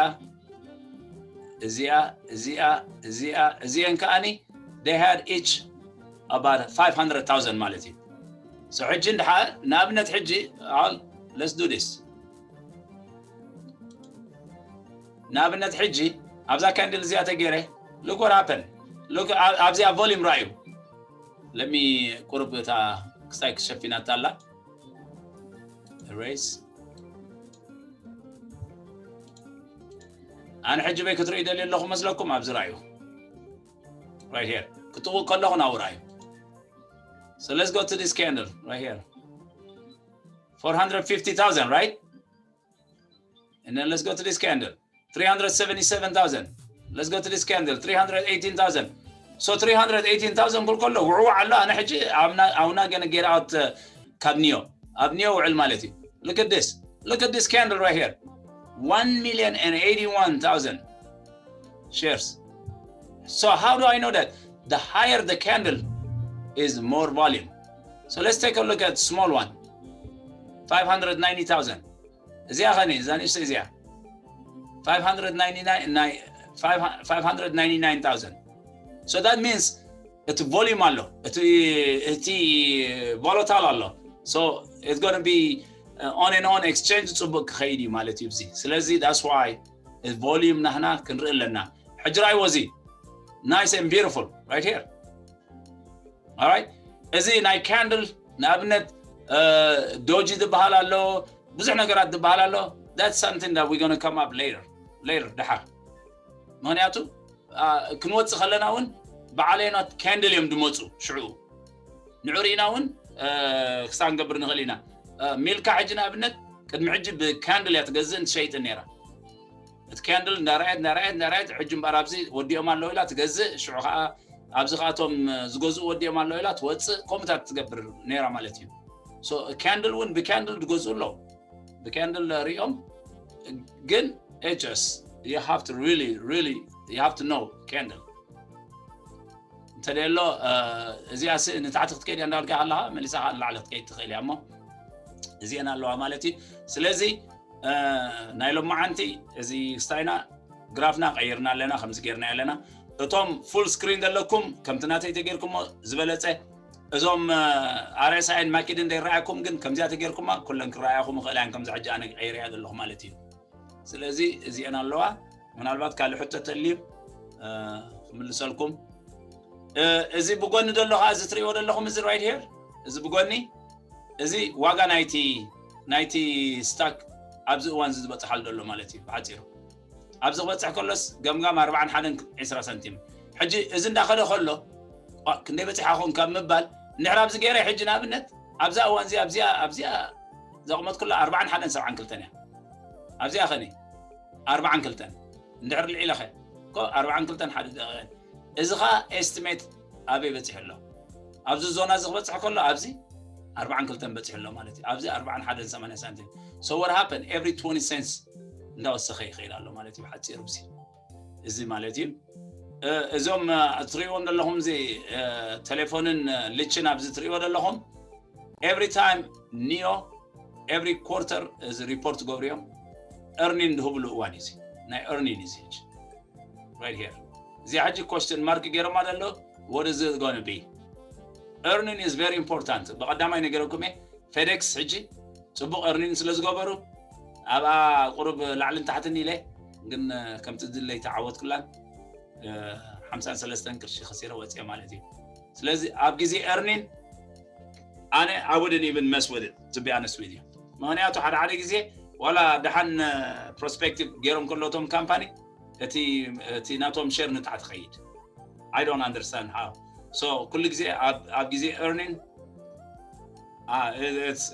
እዚኣ እዚኣ እዚኣ እዚአን ከኣኒ they had each about five hundred thousand ማለት እዩ። So ሕጂ እንድሓ ንኣብነት ሕጂ let's do this። ንኣብነት ሕጂ ኣብዛ candle እዚኣ ተገይረ look what happened. Look ኣብዚኣ volume ራዩ። Let me ቁርብ እታ ክስታይ ክሸፊናታ ኣላ። Erase። ኣነ ሕጂ በይ ክትርእዩ ደልዩ ኣለኹ መስለኩም ኣብዚ ራዩ right here ክትጥውቅ ከለኹ ናብኡ ራዩ። So let's go to this candle right here. Four hundred fifty thousand, right? And then let's go to this candle. Three hundred seventy-seven thousand. Let's go to this candle. Three hundred eighteen thousand. So three hundred eighteen thousand ክብል ከሎ ውዕዋዕ ኣሎ። ኣነ ሕጂ I'm not gonna get out ካብ ኒዮ ኣብ ኒዮ ውዕል ማለት እዩ። Look at this. Look at this candle right here. One million and eighty-one thousand shares. So how do I know that? The higher the candle is more volume. So let's take a look at small one. Five hundred ninety thousand. እዚኣ ኸኒ እዛ ንእሽቶ እዚኣ five hundred ninety-nine ናይ five hundred ninety-nine thousand. So that means እቲ volume ኣሎ እቲ እቲ volatile ኣሎ. So it's going to be uh, on and on exchange ጽቡቅ ክኸይድ እዩ ማለት እዩ። እዚ ስለዚ that's why volume ናህና ክንርኢ ኣለና። ሕጂ ራእይዎ እዚ nice and beautiful right here. Alright? እዚ ናይ candle ንኣብነት doji ዝበሃል ኣሎ፣ ብዙሕ ነገራት ዝበሃል ኣሎ። That's something that we're going to come up later. Later ድሓር ምክንያቱ ክንወፅእ ከለና እውን በዓለይኖት candle እዮም ዝመፁ ሽዑ ንዑ ርኢና እውን ክሳብ ንገብር ንኽእል ኢና። ሚልካ ሕጂ ንኣብነት ቅድሚ ሕጂ ብ candle እያ ትገዝእን ትሸይጥን ነይራ። እቲ candle እንዳረኣየት እንዳረኣየት እንዳረኣየት ሕጂ እምበኣር ኣብዚ ወዲኦም ኣለዉ ኢላ ትገዝእ፣ ሽዑ ከዓ ኣብዚ ከዓ እቶም ዝገዝኡ ወዲኦም ኣለዉ ኢላ ትወፅእ፣ ከምኡታት ትገብር ነይራ ማለት እዩ። So candle እውን ብ candle ዝገዝኡ ኣለዉ፣ ብ candle ሪኦም ግን it's just you have to really really you have to know candle እንተደሎ እዚኣ ንታሕቲ ክትከይድ እያ እንዳበልካ ከለኻ መሊሳ ከዓ ንላዕሊ ክትከይድ ትኽእል እያ እሞ እዚአን ኣለዋ ማለት እዩ። ስለዚ ናይ ሎማዓንቲ እዚ ስታይና ግራፍና ቀይርና ኣለና፣ ከምዚ ጌርና ኣለና። እቶም full screen ዘለኩም ከምቲ ናተይ ተጌርኩሞ ዝበለፀ፣ እዞም RSI ን ማኪድን ዘይረኣየኩም ግን ከምዚኣ ተጌርኩማ ኩለን ክረኣያኹም ይኽእላ እየን። ከምዚ ሕጂ ኣነ ቀይረያ ዘለኹ ማለት እዩ። ስለዚ እዚአን ኣለዋ። ምናልባት ካልእ ሕቶ ተልዩ ክምልሰልኩም። እዚ ብጎኒ ዘሎ ከዓ እዚ ትሪእዎ ዘለኹም እዚ right here እዚ ብጎኒ እዚ ዋጋ ናይቲ ናይቲ ስታክ ኣብዚ እዋን እዚ ዝበፅሓሉ ዘሎ ማለት እዩ ብሓፂሩ። ኣብዚ ክበፅሕ ከሎስ ገምጋም ኣርባዓን ሓደን ዕስራ ሳንቲም። ሕጂ እዚ እንዳኸደ ከሎ ክንደይ በፂሓ ኾን ካብ ምባል ንሕር ኣብዚ ገይረ ሕጂ ንኣብነት ኣብዛ እዋን እዚኣ ኣብዚኣ ኣብዚኣ ዘቕመጥኩላ ኣርባዓን ሓደን ሰብዓን ክልተን እያ። ኣብዚኣ ኸኒ ኣርባዓን ክልተን እንድሕር ልዒለኸ ኮ ኣርባዓን ክልተን ሓደ ደቂቐን እዚ ኸዓ ኤስቲሜት ኣበይ በፂሑ ኣሎ? ኣብዚ ዞና እዚ ክበፅሕ ከሎ ኣብዚ ኣርባዓን ክልተን በፂሑ ኣሎ ማለት እዩ። ኣብዚ ኣርባዓን ሓደን ሰማንያ ሳንቲም። So what happened? Every twenty cents እንዳወሰኸ ይኸይድ ኣሎ ማለት እዩ ብሓፂሩ። እዚ እዚ ማለት እዩ። እዞም እትሪእዎም ዘለኹም እዚ ቴሌፎንን ልችን ኣብዚ ትሪእዎ ዘለኹም every time ኒዮ every quarter እዚ ሪፖርት ገብሩ እዮም። earning ዝህብሉ እዋን እዩ እዚ ናይ earning እዩ እዚ ሕጂ right here እዚኣ ሕጂ question mark ገይሮማ ዘሎ what is it going to be? Earning is very important። ብቐዳማይ ነገረኩም እየ FedEx ሕጂ ፅቡቕ earning ስለ ዝገበሩ ኣብኣ ቁሩብ ላዕልን ታሕትን ኢለ ግን ከምቲ ድለይ ተዓወትኩላን ሓምሳን ሰለስተን ቅርሺ ከሲረ ወፅየ ማለት እዩ። ስለዚ ኣብ ግዜ earning ኣነ I wouldn't even mess with it to be honest with you። ምክንያቱ ሓደ ሓደ ግዜ ዋላ ደሓን ፕሮስፔክቲቭ ገይሮም ከለዉ እቶም ካምፓኒ እቲ ናቶም ሸር ንታሕቲ ኸይድ I don't understand how። So ኩሉ ግዜ ኣብ ግዜ earning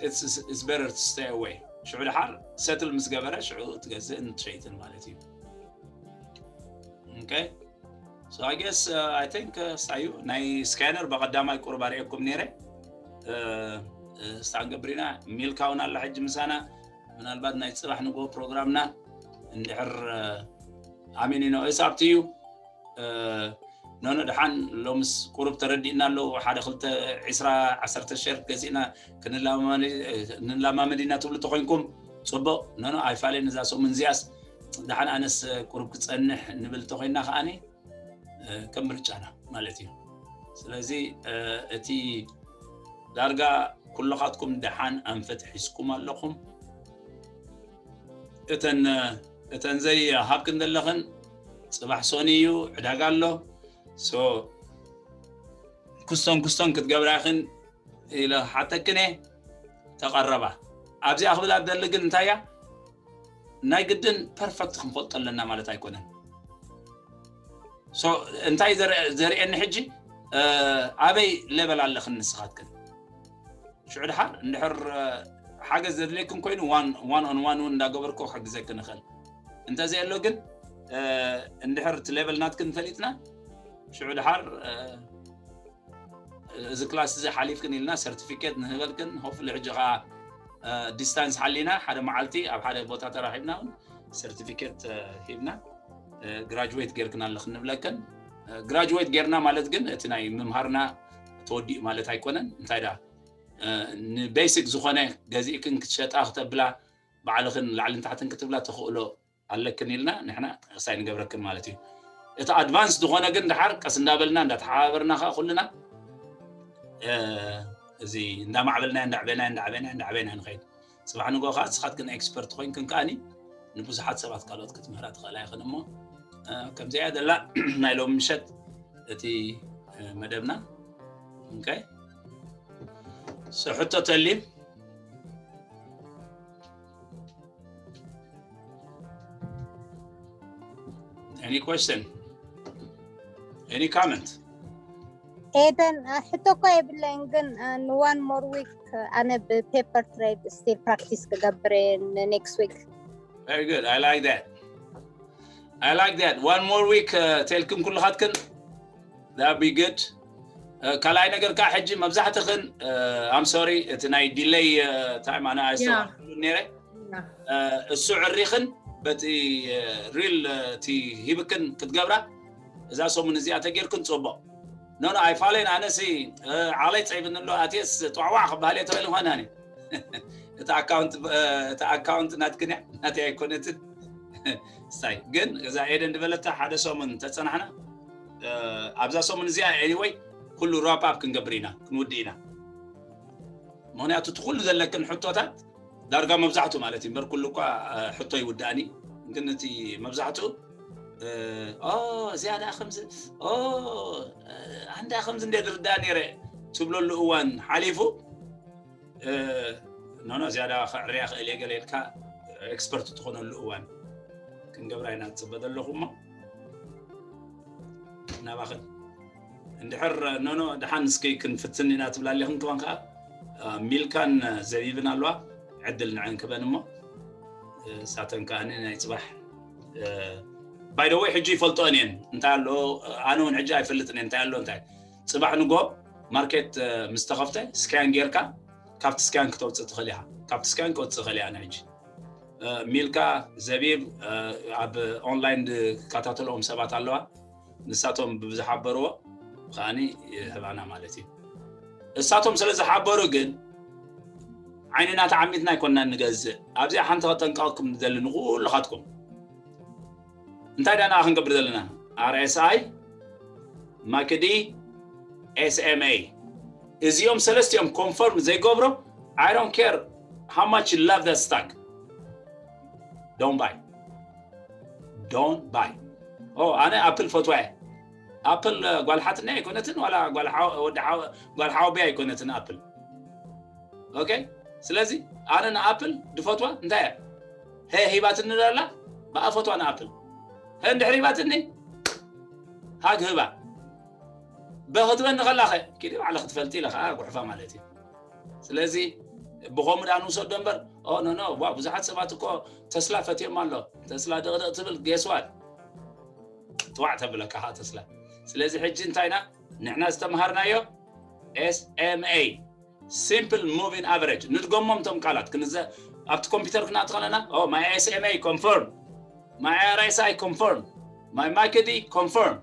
it's better to stay away። ሽዑ ድሓር ሰትል ምስ ገበረ ሽዑ ትገዝእን ትሸይጥን ማለት እዩ። Okay? So I guess I think ሳዩ ናይ ስካነር ብቐዳማይ ቁሩብ ኣርእየኩም ነይረ። ስታንገብሪና ሚልካ እውን ኣላ ሕጂ ምሳና ምናልባት ናይ ፅባሕ ንግሆ ፕሮግራምና እንድሕር ኣሚን ኢኖ እሳብቲ እዩ። ኖኖ ድሓን ሎምስ ቁሩብ ተረዲእና ኣለዉ ሓደ ክልተ ዒስራ ዓሰርተ ሸር ገዚእና ክንላማመድ ኢና ትብሉ ተኮይንኩም ፅቡቕ። ኖኖ ኣይፋልን እዛ ሰሙን እዚኣስ ድሓን ኣነስ ቁሩብ ክፀንሕ ንብል ተኮይንና ከዓኒ ከም ምርጫና ማለት እዩ። ስለዚ እቲ ዳርጋ ኩልኻትኩም ደሓን ኣንፈት ሒዝኩም ኣለኹም። እተን እተን ዘይሃብክን ዘለኽን ፅባሕ ሶኒ እዩ ዕዳጋ ኣሎ። So ክስቶን ክስቶን ክትገብራ ኢኽን ኢለ ሓተክን እየ። ተቐረባ ኣብዚኣ ክብላ ደሊ ግን እንታይ እያ ናይ ግድን ፐርፈክት ክንፈልጦ ኣለና ማለት ኣይኮነን። So እንታይ ዘርእየኒ ሕጂ ኣበይ ሌቨል ኣለኽን ንስኻትክን ሽዑ ድሓር እንድሕር ሓገዝ ዘድልየክን ኮይኑ one on one እውን እንዳገበርኩ ክሕግዘክን እኽእል። እንተዘየሎ ግን እንድሕር እቲ ሌቨል ናትክን ፈሊጥና ሽዑ ድሓር እዚ ክላስ እዚ ሓሊፍክን ኢልና ሰርቲፊኬት ንህበልክን። ሆፍሊ ሕጂ ከዓ ዲስታንስ ሓሊና ሓደ መዓልቲ ኣብ ሓደ ቦታ ተራኺብና እውን ሰርቲፊኬት ሂብና ግራጅዌት ጌርክን ኣለኽን ንብለክን። ግራጅዌት ጌርና ማለት ግን እቲ ናይ ምምሃርና ተወዲኡ ማለት ኣይኮነን። እንታይ ዳ ንቤሲክ ዝኾነ ገዚእክን ክትሸጣ ክተብላ ባዕልኽን ላዕልን ታሕትን ክትብላ ተኽእሎ ኣለክን ኢልና ንሕና ሳይ ንገብረክን ማለት እዩ። እቲ ኣድቫንስ ዝኾነ ግን ድሓር ቀስ እንዳበልና እንዳተሓባበርና ከዓ ኩልና እዚ እንዳማዕበልና እንዳዕበና እንዳዕበና እንዳዕበና ንኸይድ። ጽባሕ ንጎ ከዓ ንስኻትክን ኤክስፐርት ኮይንክን ከዓኒ ንብዙሓት ሰባት ካልኦት ክትምህራ ትኽእላ ይኽን እሞ ከምዚኣ ደላ ናይ ሎም ምሸት እቲ መደብና። ኦኬ፣ ሕቶ ተልዩ? Any question? Any comment? ኤደን፣ ሕቶ እኮ የብለይን፣ ግን ንዋን ሞር ዊክ ኣነ ብፔፐር ትሬድ ስቲል ፕራክቲስ ክገብር ኔክስት ዊክ። Very good. I like that. I like that. One more week. ተልክም ኩልኻትክን። That be good. ካልኣይ ነገር ከዓ ሕጂ መብዛሕትኽን፣ I'm sorry፣ እቲ ናይ ዲሌይ ታይም ኣነ ኣይስተዋልኩሉን ነይረ። እሱ ዕሪኽን በቲ ሪል እቲ ሂብክን ክትገብራ እዛ ሰሙን እዚኣ ተጌርክን ጽቡቕ። ኖ ኖ ኣይፋለይን። ኣነሲ ዓቕለይ ጸይብኒ ኣሎ። ኣትየስ ጧዕዋዕ ክበሃል እየ ተበል ኾነ። እቲ ኣካውንት ናትክን እያ፣ ናተይ ኣይኮነትን። ስታይ ግን እዛ ኤደን ዝበለታ ሓደ ሰሙን ተጸናሕና ኣብዛ ሰሙን እዚኣ ኤኒወይ ኩሉ ራፕ ኣፕ ክንገብር ኢና፣ ክንውድእ ኢና። ምክንያቱ እቲ ኩሉ ዘለክን ሕቶታት ዳርጋ መብዛሕቱ ማለት እዩ እምበር ኩሉ እኳ ሕቶ ይውዳእኒ፣ ግን እቲ መብዛሕቱ ዝያዳ ከምዚ ኣንዳ ከምዚ እንደ ዝርዳእ ነይረ ትብለሉ እዋን ሓሊፉ ኖኖ ዝያዳ ክዕርያ ክእል እየ ገለ ኢልካ ኤክስፐርት ትኾነሉ እዋን ክንገብራ ኢና ዝፅበ ዘለኹ እሞ ናባኽን እንድሕር ኖኖ ደሓን እስኪ ክንፍትን ኢና ትብላ ኣለኽን ክበን ከዓ ሚልካን ዘቢብን ኣለዋ ዕድል ንዕን ክበን እሞ ሳተን ከዓ ናይ ፅባሕ ባይደወይ ሕጂ ይፈልጦን እየን እንታይ ኣሎ ኣነ እውን ሕጂ ኣይፈልጥን እየ እንታይ ኣሎ እንታይ ፅባሕ ንጎ ማርኬት ምስ ተኸፍተ ስካን ጌርካ ካብቲ ስካን ክተውፅእ ትኽእል ኢኻ ካብቲ ስካን ክወፅእ ይኽእል እያ ሕጂ ሚልካ ዘቢብ ኣብ ኦንላይን ዝከታተልኦም ሰባት ኣለዋ ንሳቶም ብዝሓበርዎ ከዓኒ ይህባና ማለት እዩ እሳቶም ስለ ዝሓበሩ ግን ዓይንና ተዓሚትና ኣይኮንና ንገዝእ ኣብዚኣ ሓንቲ ከጠንቀቐኩም ዝደሊ ንኩልኻትኩም እንታይ ዳና ክንገብር ዘለና RSI MACD SMA እዚኦም ሰለስቲኦም ኮንፈርም ዘይገብሮ I don't care how much you love that stock don't buy don't buy ኦ ኣነ ኣፕል ፈትዋ እየ ኣፕል ጓል ሓትነይ ኣይኮነትን ዋላ ጓል ሓወብያ ኣይኮነትን ኣፕል ኦኬ ስለዚ ኣነ ንኣፕል ድፈትዋ እንታይ እያ ሀ ሂባትኒ ደላ ብኣ ፈትዋ ንኣፕል ሀ እንድሕር ሂባትኒ ሃግ ህባ በክትበኒ ከላኸ ኪዲ ባዕለ ክትፈልጢ ኢለ ከዓ ጉሕፋ ማለት እዩ ስለዚ ብኸምኡ ዳ ንውሰዶ እምበር ኖ ኖ ዋ ብዙሓት ሰባት እኮ ተስላ ፈትዮም ኣሎ ተስላ ድቕድቕ ትብል ጌስዋት ጥዋዕ ተብለካ ከዓ ተስላ ስለዚ ሕጂ እንታይና ንሕና ዝተምሃርናዮ SMA simple moving average ንድገሞም ቶም ቃላት ክንዘ ኣብቲ ኮምፒውተር ክናት ከለና my SMA confirm my RSI confirm my MACD confirm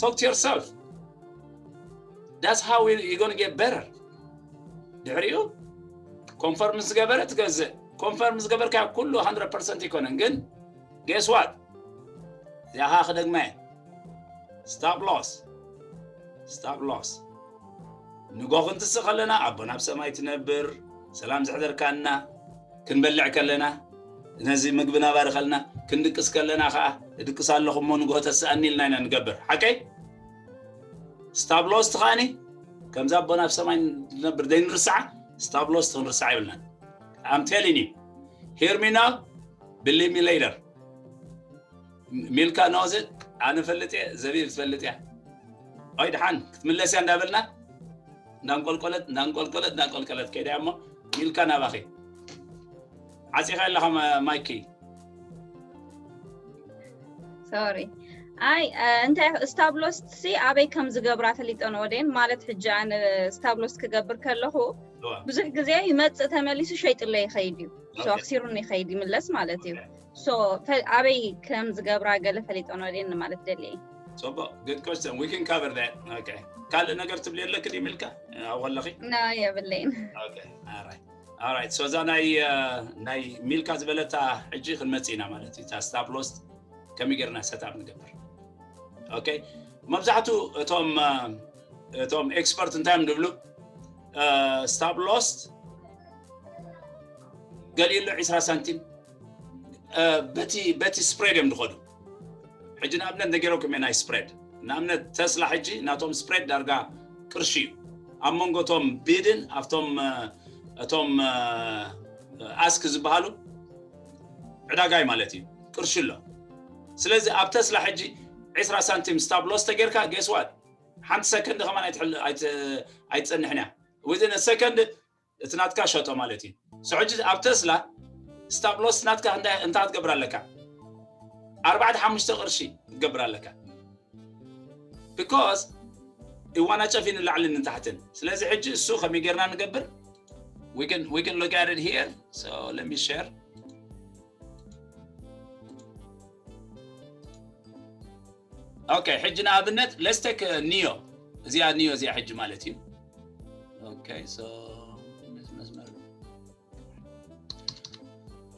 talk to yourself that's how we, you're gonna get better ድሕሪኡ ኮንፈርም ዝገበረ ትገዝእ ኮንፈርም ዝገበርካ ኩሉ 100 ይኮነን ግን guess what ያኻ ክደግመ stop loss stop loss ንጎ ክንትስእ ከለና ኣቦ ናብ ሰማይ ትነብር ሰላም ዘሕደርካና ክንበልዕ ከለና ነዚ ምግቢ ናባሪ ከልና ክንድቅስ ከለና ከዓ እድቅስ ኣለኹ እሞ ንጎ ተስኣኒ ኢልና ኢና ንገብር ሓቀይ stop loss ትኸኣኒ ከምዚ ኣቦ ናብ ሰማይ ንነብር ዘይንርስዓ stop loss ክንርስዓ ይብልናን I'm telling you hear me now believe me later ሚልካ ኖዚ ኣነ ፈልጥ እየ ዘቢብ ትፈልጥ እያ ኦይ ድሓን ክትምለስ እያ እንዳበልና እንዳንቆልቆለት እንዳንቆልቆለት እንዳንቆልቀለት ከይዳ እሞ ሚልካ ናባኺ ዓፂኻ ኣለኻ ማይኪ ሶሪ ኣይ እንታይ stop loss ሲ ኣበይ ከም ዝገብራ ፈሊጠን ወደን ማለት ሕጂ ኣነ stop loss ክገብር ከለኹ ብዙሕ ግዜ ይመፅእ ተመሊሱ ሸይጥለ ይኸይድ እዩ ኣክሲሩን ይኸይድ ይምለስ ማለት እዩ ኣበይ ከም ዝገብራ ገለ ፈሊጠን ወደን ማለት ደልየ ጽቡቕ፣ good question, we can cover that. Okay, ካልእ ነገር ትብሊ ኣለኪ ድዩ ሚልካ? ኣብኡ ኣለኺ? No, የብለይን። Okay, all right, all right. So እዛ ናይ ናይ ሚልካ ዝበለታ ሕጂ ክንመጽእ ኢና ማለት እዩ። እታ stop loss ከመይ ጌርና set up ንገብር? Okay, መብዛሕቱ እቶም እቶም expert እንታይ እዮም ዝብሉ? Stop loss ገሊኡ ኣሎ ዕስራ ሳንቲም፣ በቲ በቲ spread እዮም ዝኸዱ። ሕጂ ንኣብነት ነገረኩም እየ ናይ spread። ንኣብነት ተስላ ሕጂ ናቶም spread ዳርጋ ቅርሺ እዩ። ኣብ መንጎ እቶም bid ን ኣብቶም እቶም ask ዝበሃሉ ዕዳጋይ ማለት እዩ፣ ቅርሺ ኣሎ። ስለዚ ኣብ ተስላ ሕጂ ዕስራ ሳንቲም stop loss ተጌርካ፣ guess what? ሓንቲ ሰከንድ ከማን ኣይትሕል ኣይትጸንሕን እያ። Within a second እቲ ናትካ ሸጦ ማለት እዩ። So ሕጂ ኣብ ተስላ stop loss ናትካ እንታይ እንታይ ክትገብር ኣለካ? ኣርባዕተ ሓሙሽተ ቅርሺ ክትገብር ኣለካ። Because እዋና ጨፊ ንላዕልን ንታሕትን። ስለዚ ሕጂ እሱ ከመይ ጌርና ንገብር? We can we can look at it here. So let me share. Okay, ሕጂ ንኣብነት let's take NIO። እዚኣ NIO እዚኣ ሕጂ ማለት እዩ። Okay, so መስመር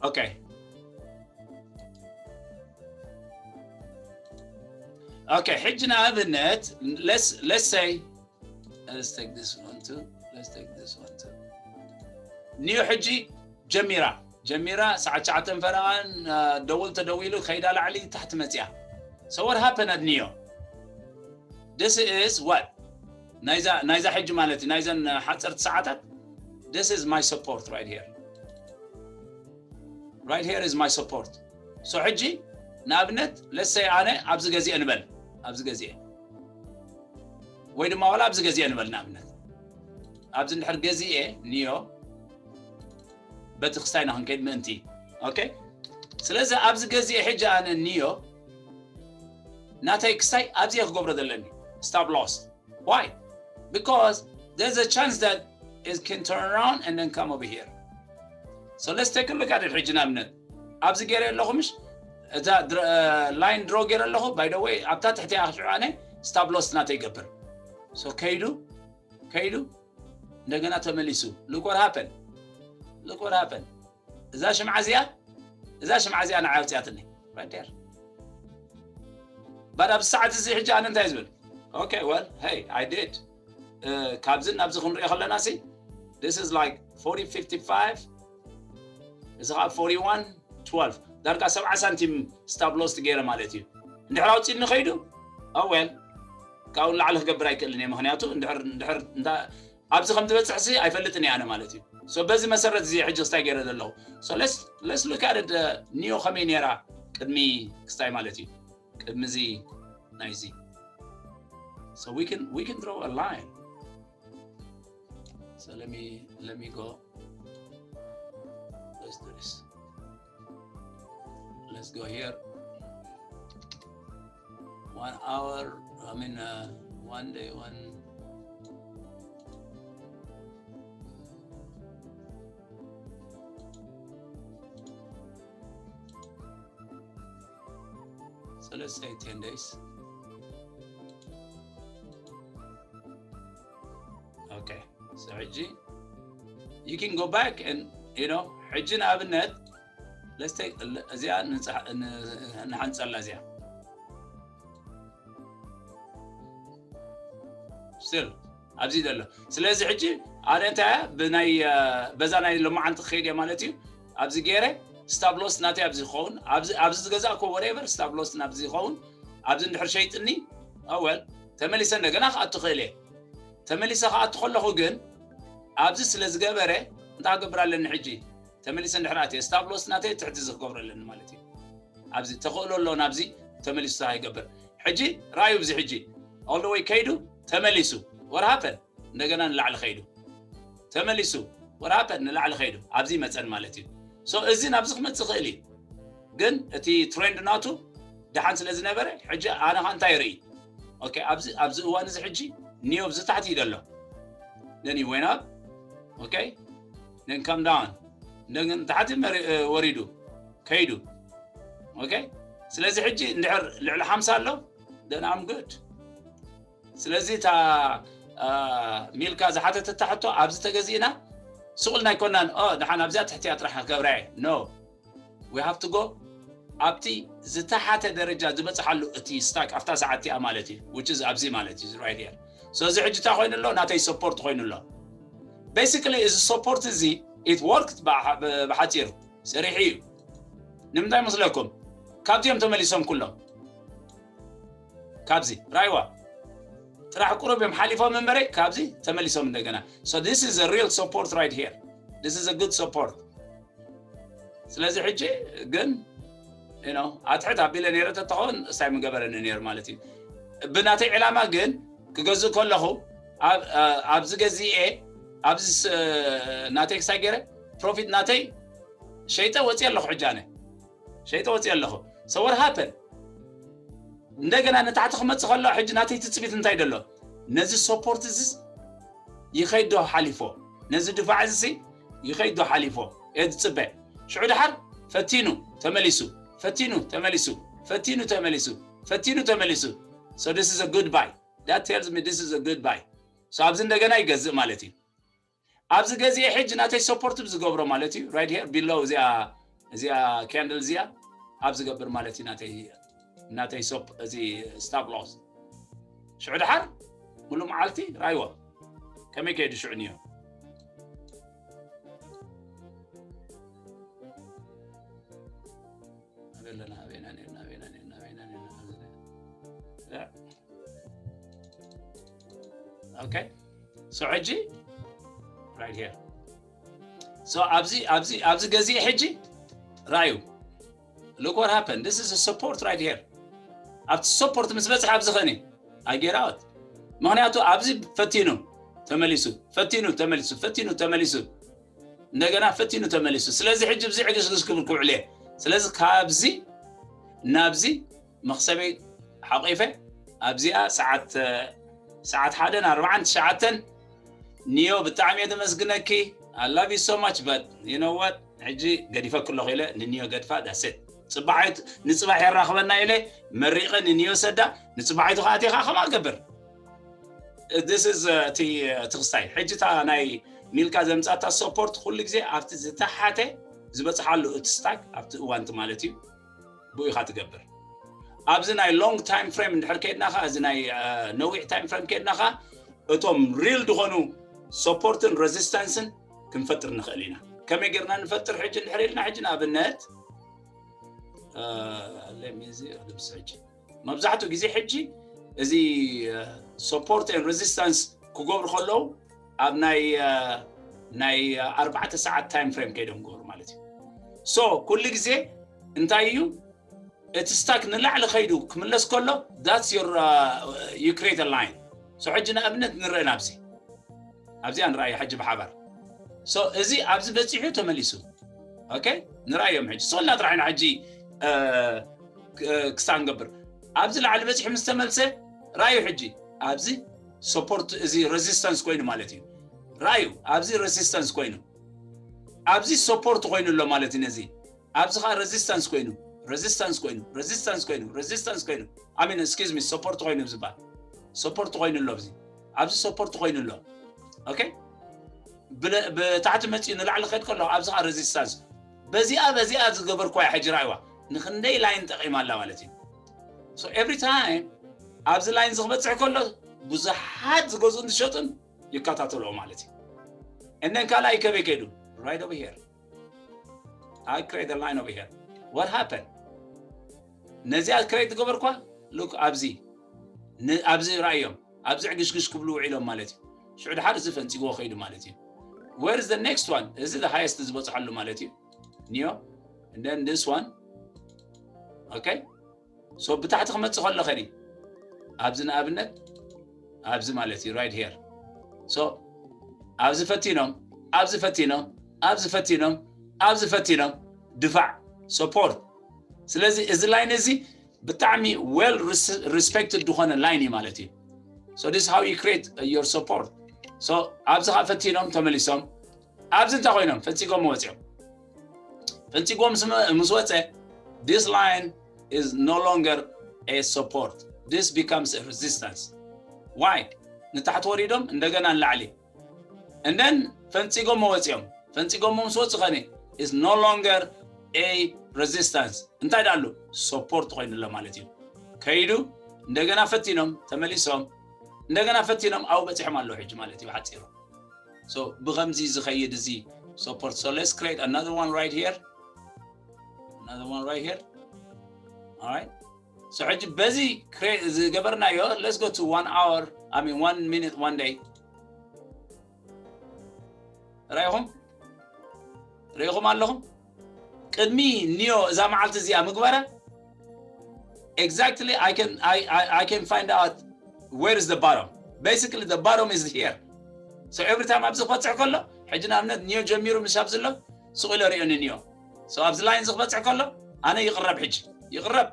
okay okay፣ ሕጂ ንኣብነት let's let's say let's take this one too. Let's take this one too. NIO ሕጂ ጀሚራ ጀሚራ ሰዓት ትሽዓተ ፈረቓን ደውል ተደዊሉ ከይዳ ላዕሊ ታሕቲ መፅያ። So what happened at NIO? This is what ናይዛ ናይዛ ሕጂ ማለት እዩ፣ ናይዘን ሓፀርቲ ሰዓታት። This is my support right here. Right here is my support. So ሕጂ ንኣብነት let's say ኣነ ኣብዚ ገዚኤ ንበል፣ ኣብዚ ገዚኤ ወይ ድማ ዋላ ኣብዚ ገዚኤ ንበል ንኣብነት፣ ኣብዚ እንድሕር ገዚኤ NIO በቲ ክስታይ ኢና ክንከይድ ምእንቲ። Okay፣ ስለዚ ኣብዚ ገዚኤ ሕጂ ኣነ NIO ናተይ ክስታይ ኣብዚ ክገብሮ ዘለኒ stop loss። Why? Because there's a chance that it can turn around and then come over here. So let's take a look at it. ሕጂ ንኣብነት ኣብዚ ገይረ ኣለኹ ምሽ እዛ line draw ገይረ ኣለኹ። By the way ኣብታ ትሕቲ ኣኽሽዑ ኣነ stop loss ናተይ ይገብር። So ከይዱ ከይዱ እንደገና ተመሊሱ። Look what happened. Look what happened. እዛ ሽምዓ እዚኣ እዛ ሽምዓ እዚኣ ንዓይ ኣውፅኣትኒ። Right there. But ኣብዚ ሰዓት እዚ ሕጂ ኣነ እንታይ ዝብል? Okay, well, hey, I did. ካብዚ ናብዚ ክንሪኦ ከለና ሲ this is like forty fifty-five፣ እዚ ከዓ forty-one twelve፣ ዳርጋ ሰብዓ ሳንቲም stop loss ገይረ ማለት እዩ። እንድሕር ኣውፂእኒ ከይዱ ኣወል ካብኡ ንላዕሊ ክገብር ኣይክእልን እየ። ምክንያቱ እንድሕር እንድሕር እንዳ ኣብዚ ከም ዝበፅሕ ሲ ኣይፈልጥን እየ ኣነ ማለት እዩ። So በዚ መሰረት እዚ ሕጂ ክስታይ ገይረ ዘለኹ። So let's let's look at it. NIO ከመይ ነይራ ቅድሚ ክስታይ ማለት እዩ፣ ቅድሚ እዚ ናይዚ። So we can we can draw a line. So let me let me go. Let's do this. Let's go here. One hour, I mean, uh, one day, one. So let's say ten days. Okay. So ሕጂ you can go back and, you know, ሕጂ ንኣብነት let's take እዚኣ ንሓንፀላ እዚኣ still ኣብዚ ዘሎ። ስለዚ ሕጂ ኣነ እንታይ ብናይ በዛ ናይ ሎማዓንቲ ክኸይድ እየ ማለት እዩ። ኣብዚ ገይረ stop loss ናተይ ኣብዚ ዝኸውን ኣብዚ ዝገዛእኮ whatever stop loss ናብዚ ዝኸውን ኣብዚ እንድሕር ሸይጥኒ ኣወል ተመሊሰ እንደገና ክኣቱ ክእል እየ። ተመሊሰ ክኣቱ ከለኹ ግን ኣብዚ ስለ ዝገበረ እንታይ ክገብር ኣለኒ ሕጂ? ተመሊሰ እንድሕር ኣትየ stop loss ናተይ ትሕቲ እዚ ክገብሮ ኣለኒ ማለት እዩ። ኣብዚ ተኽእሎ ኣሎ ናብዚ ተመሊሱ ይገብር። ሕጂ ራእዩ ብዚ ሕጂ all the way ከይዱ ተመሊሱ what happened? እንደገና ንላዕሊ ከይዱ ተመሊሱ what happened? ንላዕሊ ከይዱ ኣብዚ መፀን ማለት እዩ። So እዚ ናብዚ ክመፅእ ክእል እዩ። ግን እቲ trend ናቱ ደሓን ስለ ዝነበረ ሕጂ ኣነ ኸ እንታይ ርኢ? Okay፣ ኣብዚ ኣብዚ እዋን እዚ ሕጂ NIO ኣብዚ ታሕቲ እዩ ዘሎ። Then he went up. Okay፣ then come down. Then ታሕቲ ወሪዱ ከይዱ። Okay፣ ስለዚ ሕጂ እንድሕር ልዕሊ ሓምሳ ኣሎ then I'm good. ስለዚ እታ ሚልካ ዝሓተተታ ሕቶ ኣብዚ ተገዚእና ስቕ ኢልና ኣይኮናን ደሓን ኣብዚኣ ትሕቲያ ጥራሕ ክገብራ እየ። No, we have to go ኣብቲ ዝተሓተ ደረጃ ዝበፅሓሉ እቲ ስታክ ኣብታ ሰዓት እቲኣ ማለት እዩ። Which is ኣብዚ ማለት እዩ፣ right here። So እዚ ሕጂ እንታይ ኮይኑ ኣሎ? ናተይ ሰፖርት ኮይኑ ኣሎ። Basically እዚ ሰፖርት እዚ it worked ብሓፂሩ ሰሪሑ እዩ። ንምንታይ መስለኩም? ካብዚኦም ተመሊሶም ኩሎም ካብዚ ራይዋ ጥራሕ ቁሩብ እዮም ሓሊፎም እምበረ ካብዚ ተመሊሶም እንደገና። So this is a real support right here. This is a good support። ስለዚ ሕጂ ግን ኣትሕት ኣቢለ ነይረ ተተኸውን እሳይ ምገበረኒ ነይሩ ማለት እዩ። ብናተይ ዕላማ ግን ክገዝእ ከለኹ ኣብዚ ገዚኤ ኣብዚ ናተይ ክሳይ ገይረ ፕሮፊት ናተይ ሸይጠ ወፂ ኣለኹ። ሕጂ ኣነ ሸይጠ ወፂ ኣለኹ። So what happened? እንደገና ንታሕቲ ክመፅእ ከሎ ሕጂ ናተይ ትፅቢት እንታይ ደሎ? ነዚ ሰፖርት እዚ ይኸይዶ ሓሊፎ፣ ነዚ ድፋዕ እዚ ይኸይዶ ሓሊፎ እየ ዝፅበ። ሽዑ ድሓር ፈቲኑ ተመሊሱ፣ ፈቲኑ ተመሊሱ፣ ፈቲኑ ተመሊሱ፣ ፈቲኑ ተመሊሱ። So this is a good buy. That tells me this is a good buy. So ኣብዚ እንደገና ይገዝእ ማለት እዩ። ኣብዚ ገዚኤ ሕጂ ናተይ ሰፖርት ዝገብሮ ማለት እዩ። Right here below እዚኣ እዚኣ ካንድል እዚኣ ኣብ ዝገብር ማለት እዩ። ናተይ ናተይ ሶፕ እዚ ስታፕ ሎስ ሽዑ ድሓር ሙሉ መዓልቲ ራይዎ ከመይ ከይዱ ሽዑ ንዮ ኣለና ኣበይና ነርና ኣበይና ነርና ኣበይና ነርና okay so ሕጂ right here so ኣብዚ ኣብዚ ኣብዚ ገዚእ ሕጂ ራዩ look what happened. This is a support right here. ኣብቲ ሰፖርት ምስ በፅሕ ኣብዚ ኸኒ ኣጌራወት ምክንያቱ ኣብዚ ፈቲኑ ተመሊሱ ፈቲኑ ተመሊሱ ፈቲኑ ተመሊሱ እንደገና ፈቲኑ ተመሊሱ። ስለዚ ሕጂ ብዚ ዕግስግስ ክብል ክውዕል እየ። ስለዚ ካብዚ ናብዚ መኽሰበይ ሓቂፈ ኣብዚኣ ሰዓት ሰዓት ሓደን ኣርባዓን ትሽዓተን ኒዮ ብጣዕሚ እየ ዘመስግነኪ። I love you so much but you know what ሕጂ ገዲፈ ክለኹ ኢለ ንኒዮ ገድፋ ዳሴት ፅባሕ ንፅባሕ የራኽበና ኢለ መሪቐ ንኒዮ ሰዳ ንፅባሒቱ ከዓ ኣቲኻ ከምኣ ገብር። This is እቲ ትኽስታይ ሕጂ እታ ናይ ሚልካ ዘምፃታ ሰፖርት ኩሉ ግዜ ኣብቲ ዝተሓተ ዝበፅሓሉ እቲ ስታክ ኣብቲ እዋንቲ ማለት እዩ ብኡ ኢኻ ትገብር። ኣብዚ ናይ long time frame እንድሕር ከይድና ኸዓ እዚ ናይ ነዊሕ time frame ከይድና ኸዓ እቶም ሪል ዝኾኑ ሰፖርትን ሬዚስታንስን ክንፈጥር ንኽእል ኢና። ከመይ ጌርና ንፈጥር ሕጂ እንድሕር ኢልና ሕጂ ንኣብነት ለሚዚ ልብስ ሕጂ መብዛሕትኡ ግዜ ሕጂ እዚ ሰፖርት ን ሬዚስታንስ ክገብሩ ከለዉ ኣብ ናይ ናይ ኣርባዕተ ሰዓት time frame ከይዶም ክገብሩ ማለት እዩ። So ኩሉ ግዜ እንታይ እዩ እቲ ስታክ ንላዕሊ ከይዱ ክምለስ ከሎ that's your you create a line. So ሕጂ ንኣብነት ንርአ ናብዚ ኣብዚኣ ንርኣዮ ሕጂ ብሓባር። So እዚ ኣብዚ በፂሑ ተመሊሱ okay ንርኣዮም ሕጂ ሶልና ጥራሕ ኢና ሕጂ ክስታ ንገብር ኣብዚ ላዕሊ በፂሑ ምስ ተመልሰ ራዩ ሕጂ ኣብዚ ሰፖርት እዚ ሬዚስታንስ ኮይኑ ማለት እዩ። ራዩ ኣብዚ ሬዚስታንስ ኮይኑ ኣብዚ ሰፖርት ኮይኑ ኣሎ ማለት እዩ። ነዚ ኣብዚ ከዓ ሬዚስታንስ ኮይኑ ሬዚስታንስ ኮይኑ ሬዚስታንስ ኮይኑ ሬዚስታንስ ኮይኑ I mean excuse me ሰፖርት ኮይኑ ዝበሃል ሰፖርት ኮይኑ ኣሎ ኣብዚ ኣብዚ ሰፖርት ኮይኑ ኣሎ okay ብታሕቲ መፂኡ ንላዕሊ ከድ ከሎ ኣብዚ ከዓ ሬዚስታንስ በዚኣ በዚኣ ዝገበርኳያ ሕጂ ራእይዋ ንክንደይ ላይን ጠቂማ ኣላ ማለት እዩ። So every time ኣብዚ ላይን ዝክበፅሕ ከሎ ብዙሓት ዝገዝኡን ዝሸጡን ይከታተልዎ ማለት እዩ። And then ካልኣይ ከበይ ከይዱ right over here I create a line over here. What happened? ነዚኣ ክሬት ዝገበርኳ look ኣብዚ ኣብዚ ራእዮም ኣብዚ ዕግሽግሽ ክብሉ ውዒሎም ማለት እዩ። ሽዑ ድሓር እዚ ፈንፂግዎ ከይዱ ማለት እዩ። Where is the next one? እዚ the highest ዝበፅሐሉ ማለት እዩ። ኒዮ and then this one okay so ብታሕቲ ክመፅእ ከሎ ከዲ ኣብዚ ንኣብነት ኣብዚ ማለት እዩ right here so ኣብዚ ፈቲኖም ኣብዚ ፈቲኖም ኣብዚ ፈቲኖም ኣብዚ ፈቲኖም ድፋዕ ሰፖርት ስለዚ እዚ ላይን እዚ ብጣዕሚ well respected ዝኾነ ላይን እዩ ማለት እዩ። So this is how you create your support. So ኣብዚ ከዓ ፈቲኖም ተመሊሶም ኣብዚ እንታይ ኮይኖም ፈንፂጎም ወፂኦም ፈንፂጎም ምስ ወፀ this line is no longer a support. this becomes a resistance. Why? ንታሕቲ ወሪዶም እንደገና ንላዕሊ and then ፈንፂጎሞ ወፂኦም። ፈንፂጎሞ ምስ ወፁ ኸነ is no longer a resistance። እንታይ ዳሉ? Support ኮይኑሎ ማለት እዩ። ከይዱ እንደገና ፈቲኖም ተመሊሶም እንደገና ፈቲኖም ኣብኡ በፂሖም ኣለዉ ሕጂ ማለት እዩ ብሓፂሩ። So ብኸምዚ ዝኸይድ እዚ support. So let's create another one right here. Another one right here. All right. So ሕጂ በዚ ዝገበርናዮ, let's go to one hour, I mean one minute, one day. ራይኹም ሪኢኹም ኣለኹም? ቅድሚ ኒዮ እዛ መዓልቲ እዚኣ ምግባራ, exactly I can, I, I, I can find out where is the bottom. Basically, the bottom is here. So every time ኣብዚ ክበፅሕ ከሎ፣ ሕጂ ንኣብነት ኒዮ ጀሚሩ ምስ ኣብዚ ኣሎ፣ ስቕ ኢለ ሪኦ ንኒዮ። So ኣብዚ ላይን እዚ ክበፅሕ ከሎ፣ ኣነ ይቕረብ ሕጂ። ይቕረብ።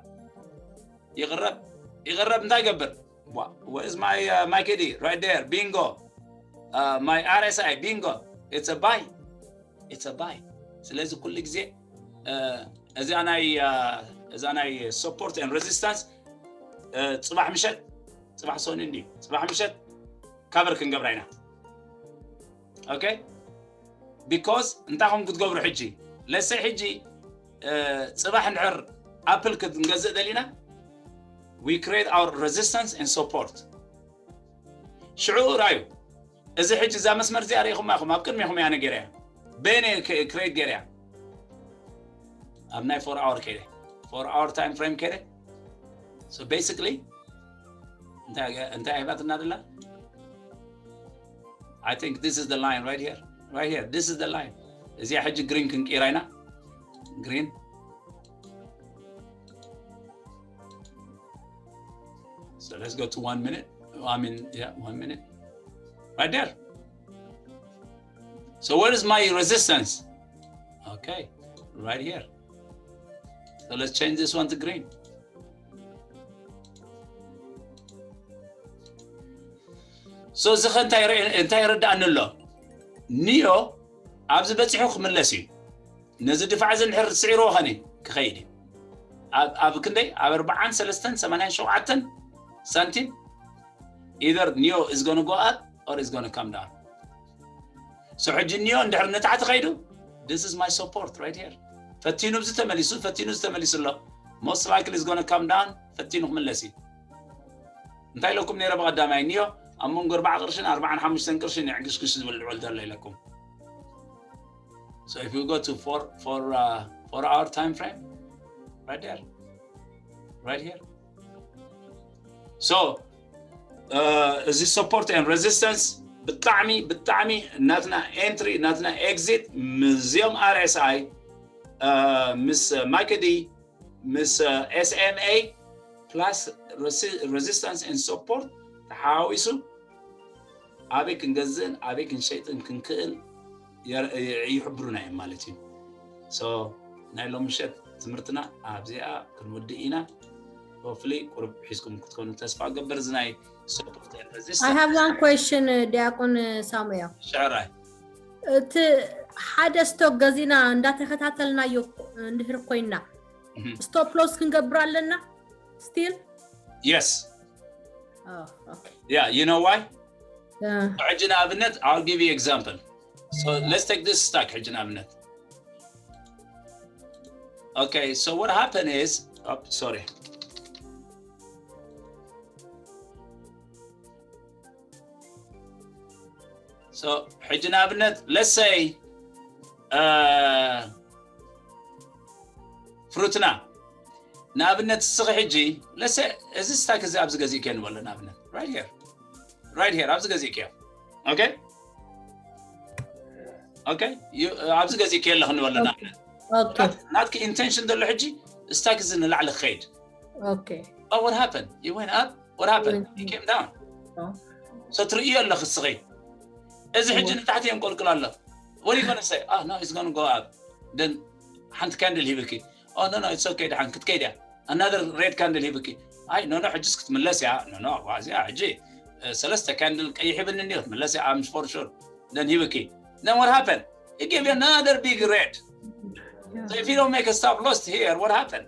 ይቕረብ። ይቕረብ እንታይ ይገብር? Where is my, uh, my K D? Right there. Bingo. Uh, my R S I. Bingo. It's a buy. It's a buy. ስለዚ ኩሉ ግዜ እዚኣ ናይ እዛ ናይ support and resistance ጽባሕ ምሸት ጽባሕ ሰኑይ እንዲ ጽባሕ ምሸት cover ክንገብራ ኢና። Okay? Because እንታይ ከም ክትገብሩ ሕጂ? Let's say ሕጂ ጽባሕ እንድሕር ኣፕል ክንገዝእ ደሊና, we create our resistance and support. ሽዑ ራዩ እዚ ሕጂ እዛ መስመር እዚኣ ርኢኹማ ኢኹም፣ ኣብ ቅድሚኹም እያ ነጌረያ። በየነ create ገይረያ? ኣብ ናይ four hour ከይደ፣ four hour time frame ከይደ። So basically እንታይ እንታይ ሂባትና ደላ? I think this is the line right here. Right here. This is the line. እዚኣ ሕጂ green ክንቅይራ ኢና። Green. So let's go to one minute. I mean, yeah, one minute. Right there. So where is my resistance? Okay, right here. So let's change this one to green. So እዚ ኸ እንታይ ረ- እንታይ ይረዳእኒ ኣሎ? ኒዮ ኣብዚ በፂሑ ክምለስ እዩ። ነዚ ድፋዕ እዚ እንድሕር ስዒርዎ ኸኒ ክኸይድ እዩ። ኣብ ኣብ ክንደይ? ኣብ ኣርባዓን ሰለስተን ሰማንያን ሸውዓተን ሳንቲም. Either ኒዮ is gonna go up or is gonna come down. So ሕጂ ኒዮ እንድሕር ንታሕቲ ኸይዱ, this is my support right here. ፈቲኑ እዚ ተመሊሱ፣ ፈቲኑ እዚ ተመሊሱ ኣሎ። Most likely is gonna come down. ፈቲኑ ክምለስ እዩ። እንታይ ኢለኩም ነይረ ብቐዳማይ? ኒዮ ኣብ መንጎ ኣርባዓ ቅርሽን ኣርባዓን ሓሙሽተን ቅርሽን ይዕግሽግሽ ዝብል ልዑል ዘሎ ኢለኩም። So if you go to four, four, uh, four hour time frame, right there, right here. So uh, እዚ support and resistance ብጣዕሚ ብጣዕሚ ናትና entry ናትና exit ምስዚኦም R S I, uh, ምስ M A C D፣ ምስ S M A plus resistance and support ተሓዋዊሱ ኣበይ ክንገዝእን ኣበይ ክንሸይጥን ክንክእል ይሕብሩና እዮም ማለት እዩ። So ናይ ሎም ምሸት ትምህርትና ኣብዚኣ ክንውድእ ኢና። Hopefully ቁሩብ ሒዝኩም ክትኮኑ ተስፋ ገብር። እዚ ናይ support and resistance. I have one question, ዲያቆን ሳሙኤል። ሽዕራይ እቲ ሓደ stock ገዚና እንዳተኸታተልናዮ እንድሕር ኮይና stop loss ክንገብር ኣለና still? Yes. Oh, okay. Yeah, you know why? Yeah. ሕጂ ንኣብነት I'll give you example. So let's take this stock ሕጂ ንኣብነት. Okay, so what happened is, oh, sorry. So ሕጂ ንኣብነት let's say uh, ፍሩትና ንኣብነት እስኺ ሕጂ let's say እዚ stock እዚ ኣብዚ ገዚእከ ንበሎ ንኣብነት right here right here ኣብዚ ገዚእከ okay okay ኣብዚ ገዚእከ ኣለኹ ንበሎ ንኣብነት Okay. ናትኪ intention ዘሎ ሕጂ stock እዚ ንላዕሊ ክኸይድ Okay. But what happened? It went up. What happened? It came down. Oh. So ትርእዮ ኣለኺ እስኺ እዚ ሕጂ ንታሕቲ የንቆልቅል ኣሎ። What are you gonna say? Ah, no, it's gonna go up. Then ሓንቲ candle ሂብኪ. Oh, no, no, it's okay. ድሓን ክትከይድ እያ። Another red candle ሂብኪ። ኣይ no, no, ሕጂስ ክትምለስ እያ። No, no, እዚኣ ሕጂ ሰለስተ candle ቀይሕ ሂብኒ እንዲ ክትምለስ እያ። I'm for sure. Then ሂብኪ. Then what happened? It gave you another big red. So if you don't make a stop loss here, what happened?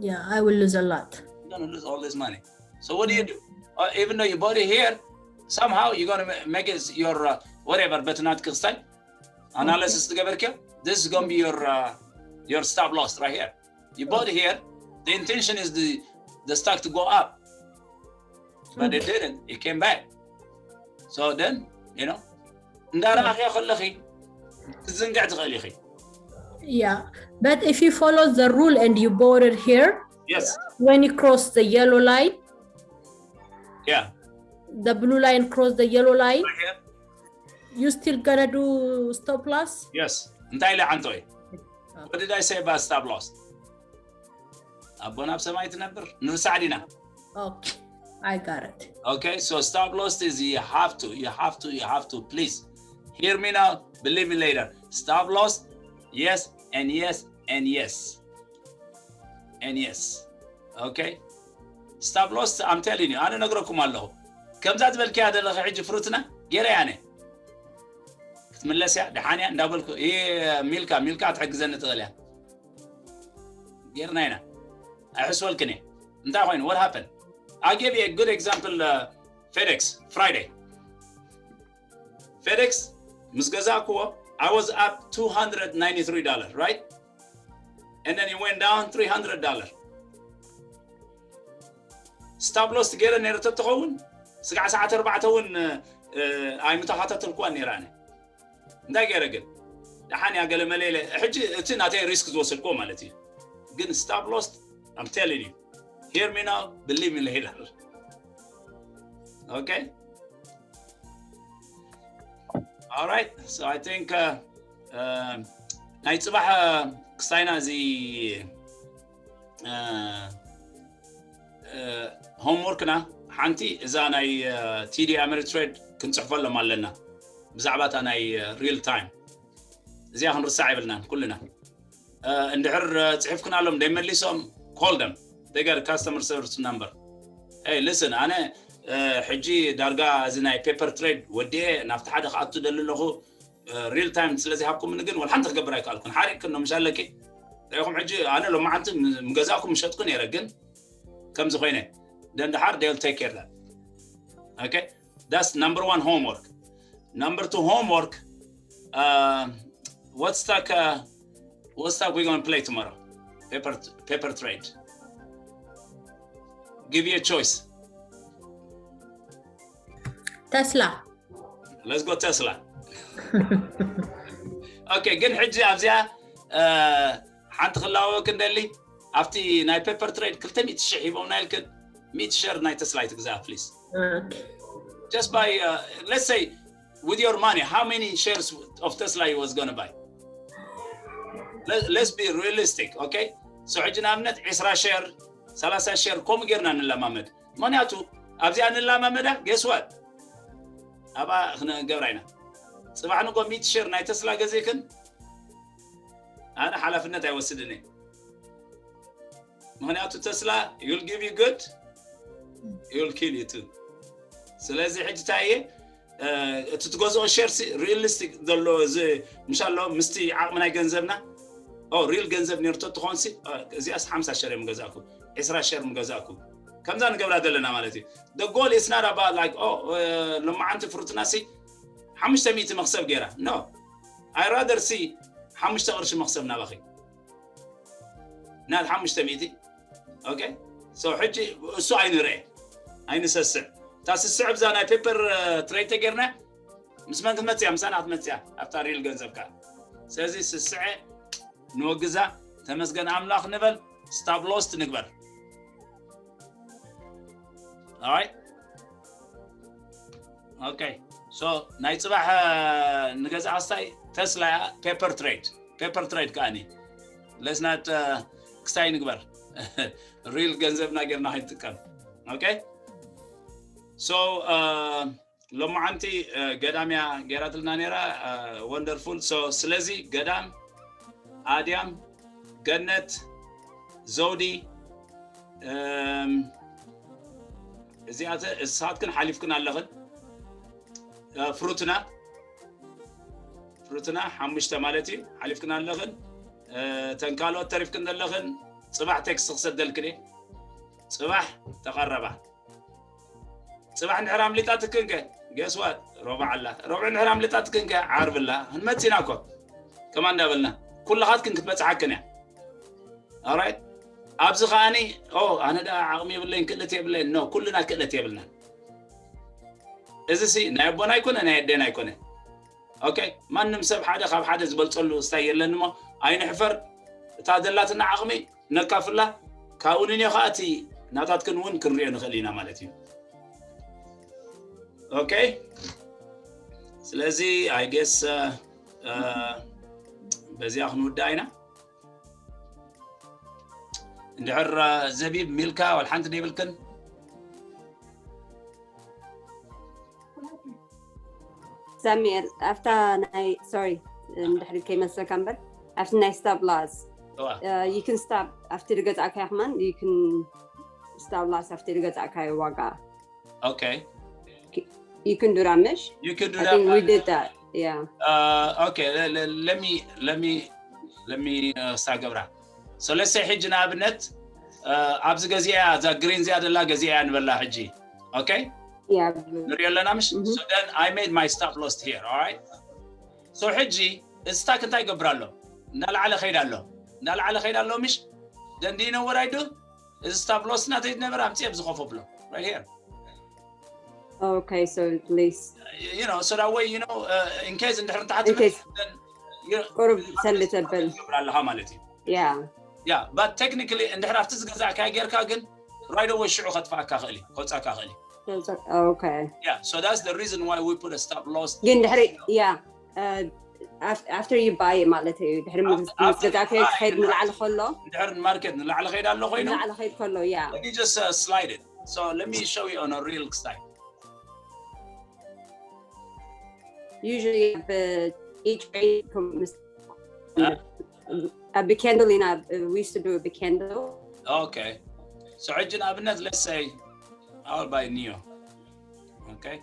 Yeah, I will lose a lot. You're gonna lose all this money. So what do you do? Uh, even though you bought it here, somehow you're gonna ma- make it your uh, whatever, but not ክስታይ analysis ትገበርኪ. This is gonna be your uh, your stop loss right here. You bought it here. The intention is the the stock to go up, but it didn't. It came back. So then, you know, እንዳረኣኽዮ ከለኺ ክትዝንግዕ ትኽእል ኢኺ። Yeah, but if you follow the rule and you bought it here, Yes. When you cross the yellow line, Yeah. The blue line cross the yellow line, Right here. You still gonna do stop loss? Yes. እንታይ ኢለ ዓንቶይ? What did I say about stop loss? ኣቦና ኣብ ሰማይ ትነብር ንርሳዕ ዲና? Okay, I got it. Okay, so stop loss is you have to, you have to, you have to, please. Hear me now, believe me later. Stop loss, yes, and yes, and yes. And yes. Okay? Stop loss, I'm telling you, ኣነ ነግረኩም ኣለኹ። ከምዛ ዝበልክያ ዘለኺ ሕጂ ፍሩትና ገይረ ኣነ ክትምለስ እያ፣ ደሓን እያ እንዳበልኩ፣ ይህ ሚልካ፣ ሚልካ ትሕግዘኒ ትኽእል እያ። ጌርና ኢና። ኣይሕስወልክን እየ። እንታይ ኮይኑ? What happened? I give you a good example, uh, FedEx, Friday. FedEx, ምስ ገዛእክዎ, I was up two hundred ninety-three dollars, right? And then it went down three hundred dollars. Stop loss ገይረ ነይረ ተትኸውን፣ ስጋዕ ሰዓት ኣርባዕተ እውን ኣይምተኸታተልኩዋን ነይረ ኣነ። እንታይ ገይረ ግን? ደሓን እያ ገለ መለ ኢለ፣ ሕጂ እቲ ናተይ ሪስክ ዝወሰድኩዎ ማለት እዩ። ግን stop loss, I'm telling you, hear me now, believe me later. Okay? All right, so I think uh, uh, ናይ ፅባሕ uh, ክስታይና እዚ uh, uh, homework ና ሓንቲ እዛ ናይ uh, TD Ameritrade ክንፅሕፈሎም ኣለና ብዛዕባ እታ ናይ uh, real time እዚኣ ክንርሳዕ የብልናን ኩልና። እንድሕር ፅሒፍክናሎም ደይመሊሶም call them, they got a customer service number. Hey, listen, ኣነ ሕጂ ዳርጋ እዚ ናይ paper trade ወዲኤ ናብቲ ሓደ ክኣቱ ደሊ ኣለኹ። Real time ስለዚ ሃብኩምኒ ግን ወላ ሓንቲ ክገብር ኣይከኣልኩን። ሓሪቅክን ዶ ምሽ ኣለኪ? ሪኢኹም ሕጂ ኣነ ሎማዓንቲ ምገዛእኩ ምሸጥኩ ነይረ ግን ከምዚ ኮይነ ደን ድሓር they'll take care that. Okay, that's number one homework. Number two homework, uh, what's that uh, what's that we're going to play tomorrow? Paper paper trade. Give you a choice. Tesla. Let's go Tesla. Okay, ግን ሕጂ ኣብዚኣ ሓንቲ ክላወ ክንደሊ ኣብቲ ናይ paper trade ክልተ ሚእቲ ሽሕ ሂቦምና ኢልክን ሚእቲ ሸር ናይ ተስላ ኣይትግዛእ please. Okay. Just buy uh, let's say with your money how many shares of Tesla you was gonna buy? Let, let's be realistic, okay? So ሕጂ ንኣብነት ዕስራ ሸር ሰላሳ ሸር ከምኡ ጌርና ንለማመድ። ምክንያቱ ኣብዚኣ ንለማመዳ guess what? ኣብኣ ክንገብራ ኢና። ፅባሕ ንጎ ሚእቲ ሸር ናይ ተስላ ገዚእክን ኣነ ሓላፍነት ኣይወስድን እየ። ምክንያቱ ተስላ will give you good, will kill you too. ስለዚ ሕጂ እንታይ እየ እቲ ትገዝኦ ሸር ሲ realistic ዘሎ እዚ ምሻሎ ምስቲ ዓቕሚ ናይ ገንዘብና ኦ real ገንዘብ ነርቶ ትኾን ሲ እዚኣስ ሓምሳ ሸር እዮም ገዛእኩ ዕስራ ሸር ምገዛእኩ ከምዛ ንገብራ ዘለና ማለት እዩ። The goal is not about like ኦ ሎማዓንቲ ፍሩትና ሲ ሓሙሽተ ሚእቲ መክሰብ ገይራ no. I rather see ሓሙሽተ ቅርሺ መክሰብ ናባኺ not ሓሙሽተ ሚእቲ። Okay, so ሕጂ እሱ ኣይንርኤ ኣይንሰስዕ እታ ስስዕ ብዛ ናይ paper trade ተጌርና ምስ መን ክትመፅያ ምሳና ክትመፅያ ኣብታ real ገንዘብካ። ስለዚ ስስዐ ንወግዛ ተመስገን ኣምላኽ ንበል stop loss ንግበር። Alright, okay, so ናይ ፅባሕ ንገዛ ኣስታይ ተስላ paper trade paper trade ከኣኒ let's not ክስታይ ንግበር real ገንዘብና ጌርና ከይንጥቀም። Okay, so ሎማዓንቲ ገዳም እያ ገይራትልና ነይራ። Wonderful. So ስለዚ ገዳም ኣድያም ገነት ዘውዲ እዚኣተ እሳትክን ሓሊፍክን ኣለኽን። ፍሩትና ፍሩትና ሓሙሽተ ማለት እዩ ሓሊፍክን ኣለኽን። ተን ካልኦት ተሪፍክን ዘለኽን ፅባሕ ቴክስት ክሰደልክን እየ። ፅባሕ ተቐረባ። ጽባሕ እንድሕር ኣምሊጣትክን ከ guess what? ረቡዕ ኣላ። ረቡዕ እንድሕር ኣምሊጣትክን ከ ዓርቢ ኣላ። ክንመጽእ ኢና እኮ። ከማን እንዳበልና ኩልኻትክን ክትበጽሓክን እያ። Alright? ኣብዚ ከዓኒ ኦ ኣነ ደኣ ዓቕሚ የብለይን ክእለት የብለይን። No፣ ኩልና ክእለት የብልናን። እዚ ሲ ናይ ኣቦና ኣይኮነ ናይ ኣዴና ኣይኮነ። Okay? ማንም ሰብ ሓደ ካብ ሓደ ዝበልጸሉ ስታይ የለን እሞ ኣይንሕፈር። እታ ዘላትና ዓቕሚ ነካፍላ። ካብኡ ንንዮ ከዓ እቲ ናታትክን እውን ክንሪኦ ንኽእል ኢና ማለት እዩ። Okay? ስለዚ I guess በዚኣ ክንውድኣ ኢና። እንድሕር ዘቢብ ሚልካ ወላ ሓንቲ ደይብልክን? ሳሚኤል ኣብታ ናይ sorry፣ እንድሕሪ ከይመስለካ እምበር ኣብቲ ናይ stop loss you can stop ኣብቲ ዝገዛእካዮ ከማን you can stop loss ኣብቲ ዝገዛእካዮ ዋጋ። Okay. You can do that, Mish? You can do I that. Think we but- did that. Yeah. Uh, okay, let, let, let me let me let me uh, start ገብራ. So let's say ሕጂ ንኣብነት uh, ኣብዚ ገዚኣ እዛ green እዚኣ ደላ ገዚኣ ንበላ ሕጂ። Okay? Yeah. ንሪኦ ኣለና ምሽ? Mhm. So then I made my stop loss here, all right? So ሕጂ እዚ stock እንታይ ይገብር ኣሎ? እንዳላዕለ ከይድ ኣሎ። እንዳላዕለ ከይድ ኣሎ ምሽ? Then do you know what I do? እዚ stop loss ናተይ ዝነበረ ኣምፅእ ኣብዚ ኮፍ ኣብሎ። Right here. Okay, so at least You know, so that way, you know, uh, in case እንድሕር ንታሕቲ In case. then, you know, ቁሩብ ሰንድ ተብል። ትገብር ኣለኻ ማለት እዩ። Yeah. Yeah, but technically እንድሕር ኣብቲ ዝገዛእካ ጌርካ ግን right away ሽዑ ከጥፋእካ ክእል እዩ፣ ከውፃእካ ክእል እዩ። Okay. Yeah, so that's the reason why we put a stop loss. ግን ድሕሪ yeah. Uh, af- after you buy ማለት እዩ ድሕሪ ምስ After- ምስ ገዛእካዮ ክኸይድ ንላዕሊ ከሎ እንድሕር ማርኬት ንላዕሊ ከይድ ኣሎ ኮይኑ ንላዕሊ ከይድ ከሎ yeah. Let me just uh, slide it. So let me show you on a real style. Usually uh, each trade comes uh, a big candle in a uh, we used to do a big candle. Okay. So ሕጂ ንኣብነት let's say I'll buy Neo. Okay.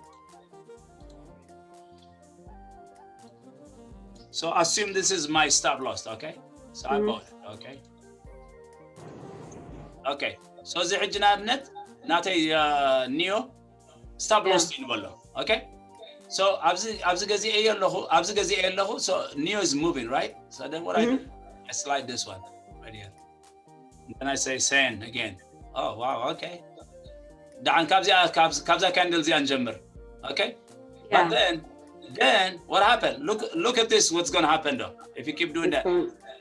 So assume this is my stop loss, okay? So I Mhm. bought it, okay? Okay. So እዚ ሕጂ ንኣብነት ናተይ uh, Neo stop loss እዩ ንበሎ። Okay? So ኣብዚ ኣብዚ ገዚኤ ኣለኹ፣ ኣብዚ ገዚኤ ኣለኹ። So Neo is moving, right? So then what I do? I slide this one right here. Then I say send again. Oh wow, okay. ደሓን ካብዚኣ ካብዛ candle እዚኣ ንጀምር። Okay? But Yeah. then then what happened? Look look at this, what's going to happen though if you keep doing that.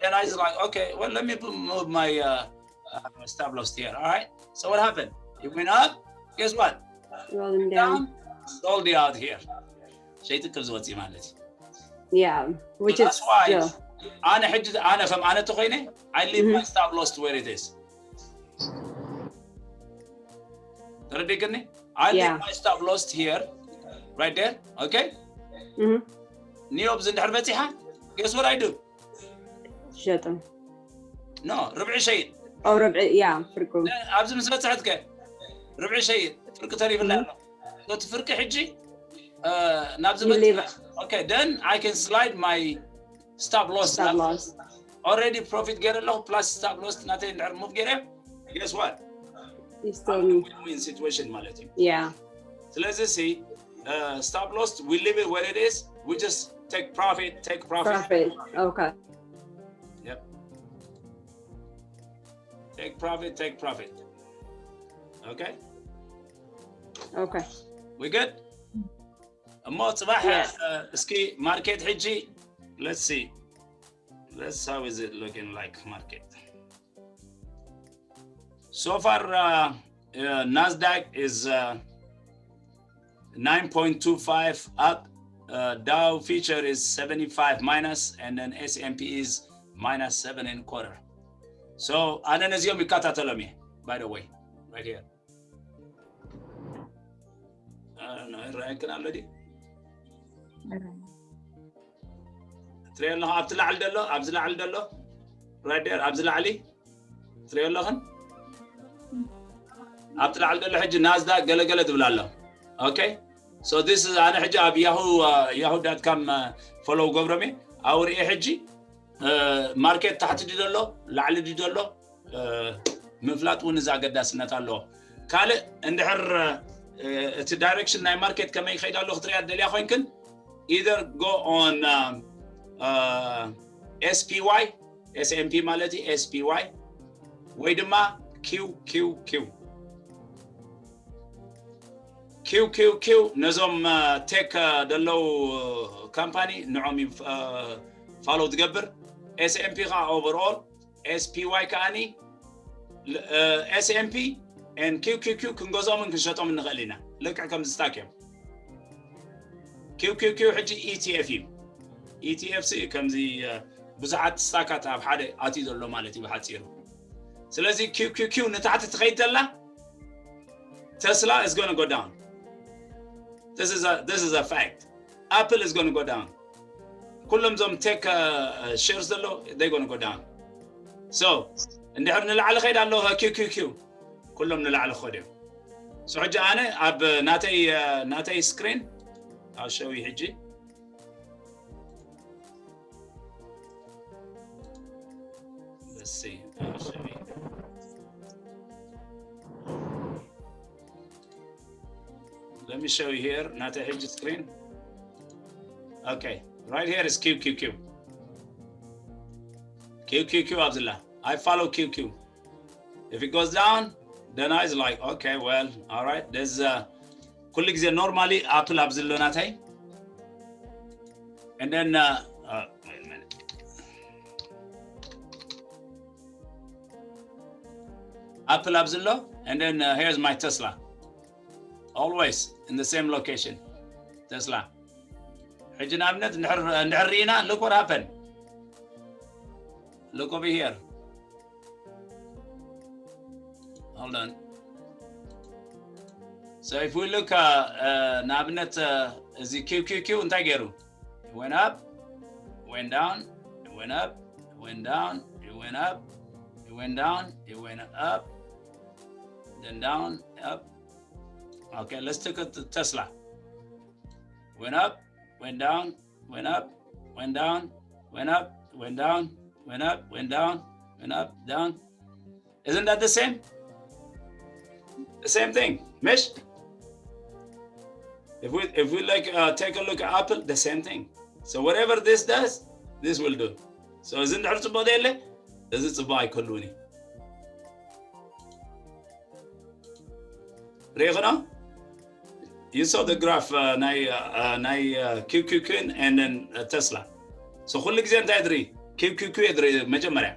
Then I was like, okay, well, let me put, move my uh, uh, stop loss here. All right. So what happened? It went up. Guess what? Rolling down. Down. Sold it out here. ሸይጥ ክብ ዝወፅእ ማለት እዩ። Yeah. Which So is that's why yeah. ኣነ ሕጂ ኣነ ከም ኣነ ተኮይነ I leave my Mhm. stop loss to where it is. ተረዲግኒ? I leave Yeah. my stop loss here, right there. Okay? Mhm. Neo ኣብዚ እንድሕር በፂሓ guess what I do? ሸጠ No, ርብዒ ሸይጥ። او ربع yeah. ፍርቁ ኣብዚ ምስ በፅሐት ከ ርብዒ ሸይጥ፣ ፍርቂ ተሪፍላ ኣሎ። እቲ ፍርቂ ሕጂ uh, ናብዚ You leave በፂሐ። Okay, then I can slide my stop loss. Stop loss. Already profit ገይረ ኣለኹ plus stop loss ናተይ እንድሕር move ገይረ guess what? You still Win-win situation ማለት እዩ። Yeah. ስለዚ ሲ uh, stop loss, we leave it where it is. We just take profit, take profit. Profit. Okay. Yep. Take profit, take profit. Okay? Okay. We good? እሞ ፅባሕ Yes. uh, እስኪ ማርኬት ሕጂ let's see. Let's how is it looking like market? So far uh, uh, Nasdaq is uh, nine point two five up. Uh, Dow future is seventy-five minus, and then S and P is minus seven and quarter. So ኣነ ነዚኦም ይከታተሎም እየ, by the way, right here. I don't know, ይረኣየክን ኣሎ ድዩ? ትሪኦ ኣለኹ ኣብቲ ላዕሊ ዘሎ፣ ኣብዚ ላዕሊ ዘሎ፣ right there፣ ኣብዚ ላዕሊ ትሪኦ ኣለኽን? ኣብቲ ላዕሊ ዘሎ ሕጂ ናዝዳክ ገለገለ ትብል ኣሎ። Okay? So this is ኣነ ሕጂ ኣብ ያሁ ያሁ dot com follow ገብሮም እየ። ኣብኡ ርእየ ሕጂ ማርኬት ታሕቲ ድዩ ዘሎ ላዕሊ ድዩ ዘሎ ምፍላጥ እውን እዚ ኣገዳስነት ኣለዎ። ካልእ እንድሕር እቲ direction ናይ market ከመይ ይኸይድ ኣሎ ክትሪኣ ደልያ ኮይንክን either go on um, uh, S P Y S M P ማለት እዩ S P Y ወይ ድማ Q Q Q Q Q Q ነዞም tech ደለው company ንዖም follow ትገብር S M P ከዓ overall S P Y ከዓኒ S M P and Q Q Q ክንገዝኦምን ክንሸጦምን ንኽእል ኢና ልክዕ ከምዚ stock እዮም Q Q Q ሕጂ E T F እዩ E T F ሲ ከምዚ ብዙሓት ስታካት ኣብ ሓደ ኣትዩ ዘሎ ማለት እዩ ብሓፂሩ ስለዚ Q Q Q ንታሕቲ ትኸይድ ተላ Tesla is going to go down this is a, this is a fact Apple is going to go down ኩሎም ዞም tech shares ዘሎ they going to go down so እንድሕር ንላዕሊ ኸይድ ኣሎ Q Q Q ኩሎም ንላዕሊ ክኸዱ እዮም so ሕጂ ኣነ ኣብ ናተይ ናተይ screen I'll show you ሕጂ let's see I'll show you let me show you here ናተይ ሕጂ screen okay right here is Q Q Q Q Q Q ኣብዝላ I follow Q Q if it goes down then I is like okay well all right there's uh, ኩሉ ግዜ normally Apple ኣብዝሎ ናተይ and then uh, uh, wait a minute Apple ኣብዝሎ and then uh, here's my Tesla always in the same location Tesla ሕጂ ንኣብነት እንድሕር ርኢና look what happened look over here hold on so if we look uh, uh, ንኣብነት uh, እዚ Q Q Q እንታይ ገይሩ went up went down went up went down went up went down went up then down up okay let's take a Tesla went up went down went up went down went up went down went up went down went up down isn't that the same the same thing مش if we if we like uh, take a look at Apple the same thing so whatever this does this will do so እዚ እንድሕር ፅቡቅ ዘየለ እዚ ፅቡቅ ኣይከልውን እዩ ርኢኽና you saw the graph uh, ናይ uh, ናይ uh, Q Q Q and then uh, Tesla so ኩሉ ግዜ እንታይ ትርኢ Q Q Q ትርኢ መጀመርያ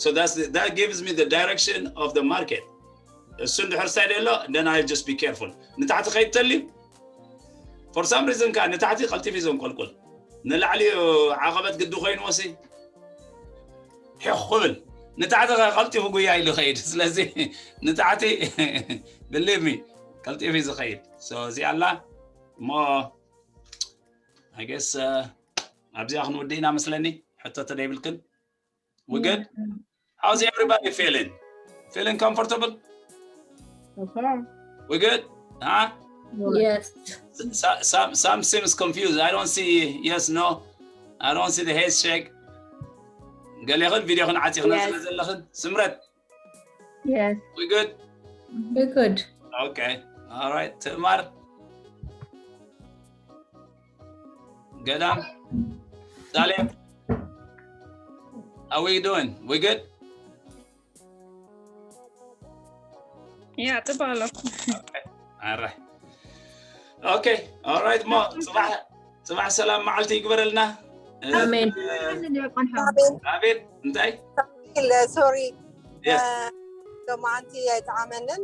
so that's the, that gives me the direction of the market እሱ እንድሕር ሳይድ ኣሎ then I just be careful ንታሕቲ ከይድ ተልዩ for some reason ከዓ ንታሕቲ ቀልጢፉ እዩ ዘንቆልቁል ንላዕሊ ዓቐበት ግዲ ኮይኑ ወሲ ሒኽ ክብል ንታሕቲ ቀልጢፉ ጉያ ኢሉ ይኸይድ ስለዚ ንታሕቲ believe me ቀልጢፉ እዩ ዝኸይድ so እዚ ኣላ እሞ I guess uh, ኣብዚኣ ክንውድእ ኢና መስለኒ ሕቶ ተደይብልክን we good how's everybody feeling feeling comfortable So far. we good huh Yes. S- some some seems confused I don't see yes no I don't see the head shake ገሌኽን ቪድዮኽን ዓፂኽና Yes. ስለ ዘለኽን ስምረት Yes. we good We good. okay all right ትእማር ገዳም ሳሌም how we doing we good Yeah, ጽቡቅ ኣሎ። ኣረ okay all right ሞ ፅባሕ ፅባሕ ሰላም መዓልቲ ይግበረልና ኣሜን። ዲያቆን ሓው ኣቤት እንታይ ኢለ ሶሪ yes ሎማዓንቲ ኣይጠዓመንን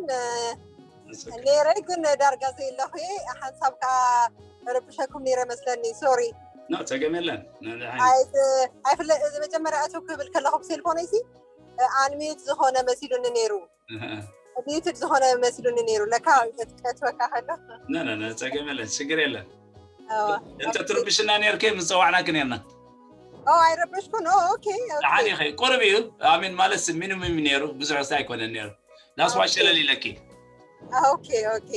it's okay. ነይረ ግን ዳርጋ ዘይለኹ ሓንሳብ ከዓ ረብሸኩም ነይረ መስለኒ ሶሪ no ፀገም የለን ንድሓን ኣይፍለ እዚ መጀመርያ እቱ ክብል ከለኹ ብሴልፎነይሲ ኣንሚዩት ዝኾነ መሲሉኒ ነይሩ ሚዩትድ ዝኾነ መሲሉኒ ነይሩ ለካ ከትወካ ከሎ no no no ፀገም የለን ሽግር የለን ኣዎ። እንተ ትርብሽና ነርኪ ምፀዋዕናኪ ነርና ኦ ኣይረበሽኩን ኦ ኦኬ ኦኬ። ደሓን ኢኺ ቁርብ እዩ ኣሚን ማለት ሚኒሙም ነይሩ ብዙሕ ስ ኣይኮነን ነይሩ that's why ሸለል ኢለኪ ኦኬ ኦኬ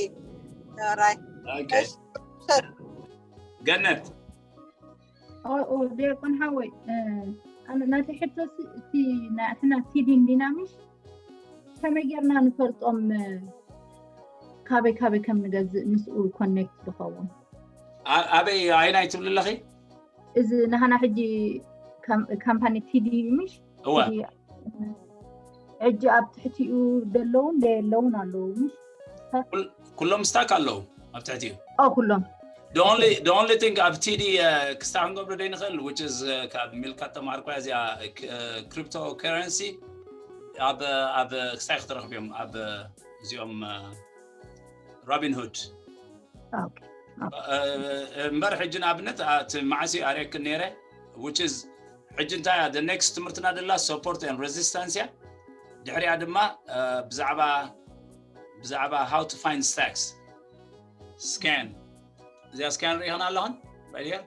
ኦራይ okay ገነት ኦ ኦ፣ ዲያቆን ሓወይ እ፣ ኣነ ናተይ ሕቶ ሲ- እቲ ናትና ቲዲን ዲናሚሽ ከመይ ጌርና ንፈልጦም እ፣ ካበይ ካበይ ከም ንገዝእ ምስኡ ኮኔክት ዝኸውን። ኣበይ ኣይናይ ትብሊ ኣለኺ? እዚ ንሃና ሕጂ ካምፓኒ ቲዲ ምሽ እወ ሕጂ ኣብ ትሕቲኡ ዘለውን ዘየለውን ኣለዉ ምሽ? ኩሎም ስታክ ኣለዉ ኣብ ትሕቲኡ። ኩሎም The only thing ኣብ ቲዲ ክስታ ክንገብሮ ደይ ንኽእል which is ካብ ሚልካ ተማሃርኳ እዚኣ cryptocurrency ኣብ ክስታይ ክትረኽብ እዮም ኣብ እዚኦም Robinhood እምበር ሕጂ ንኣብነት እቲ መዓስ ኣርእየክን ነይረ which is ሕጂ እንታይ the next ትምህርትና ደላ support and resistance እያ። ድሕሪኣ ድማ ብዛዕባ ብዛዕባ how to find stacks scan እዚኣ scan ርኢኽን ኣለኽን right here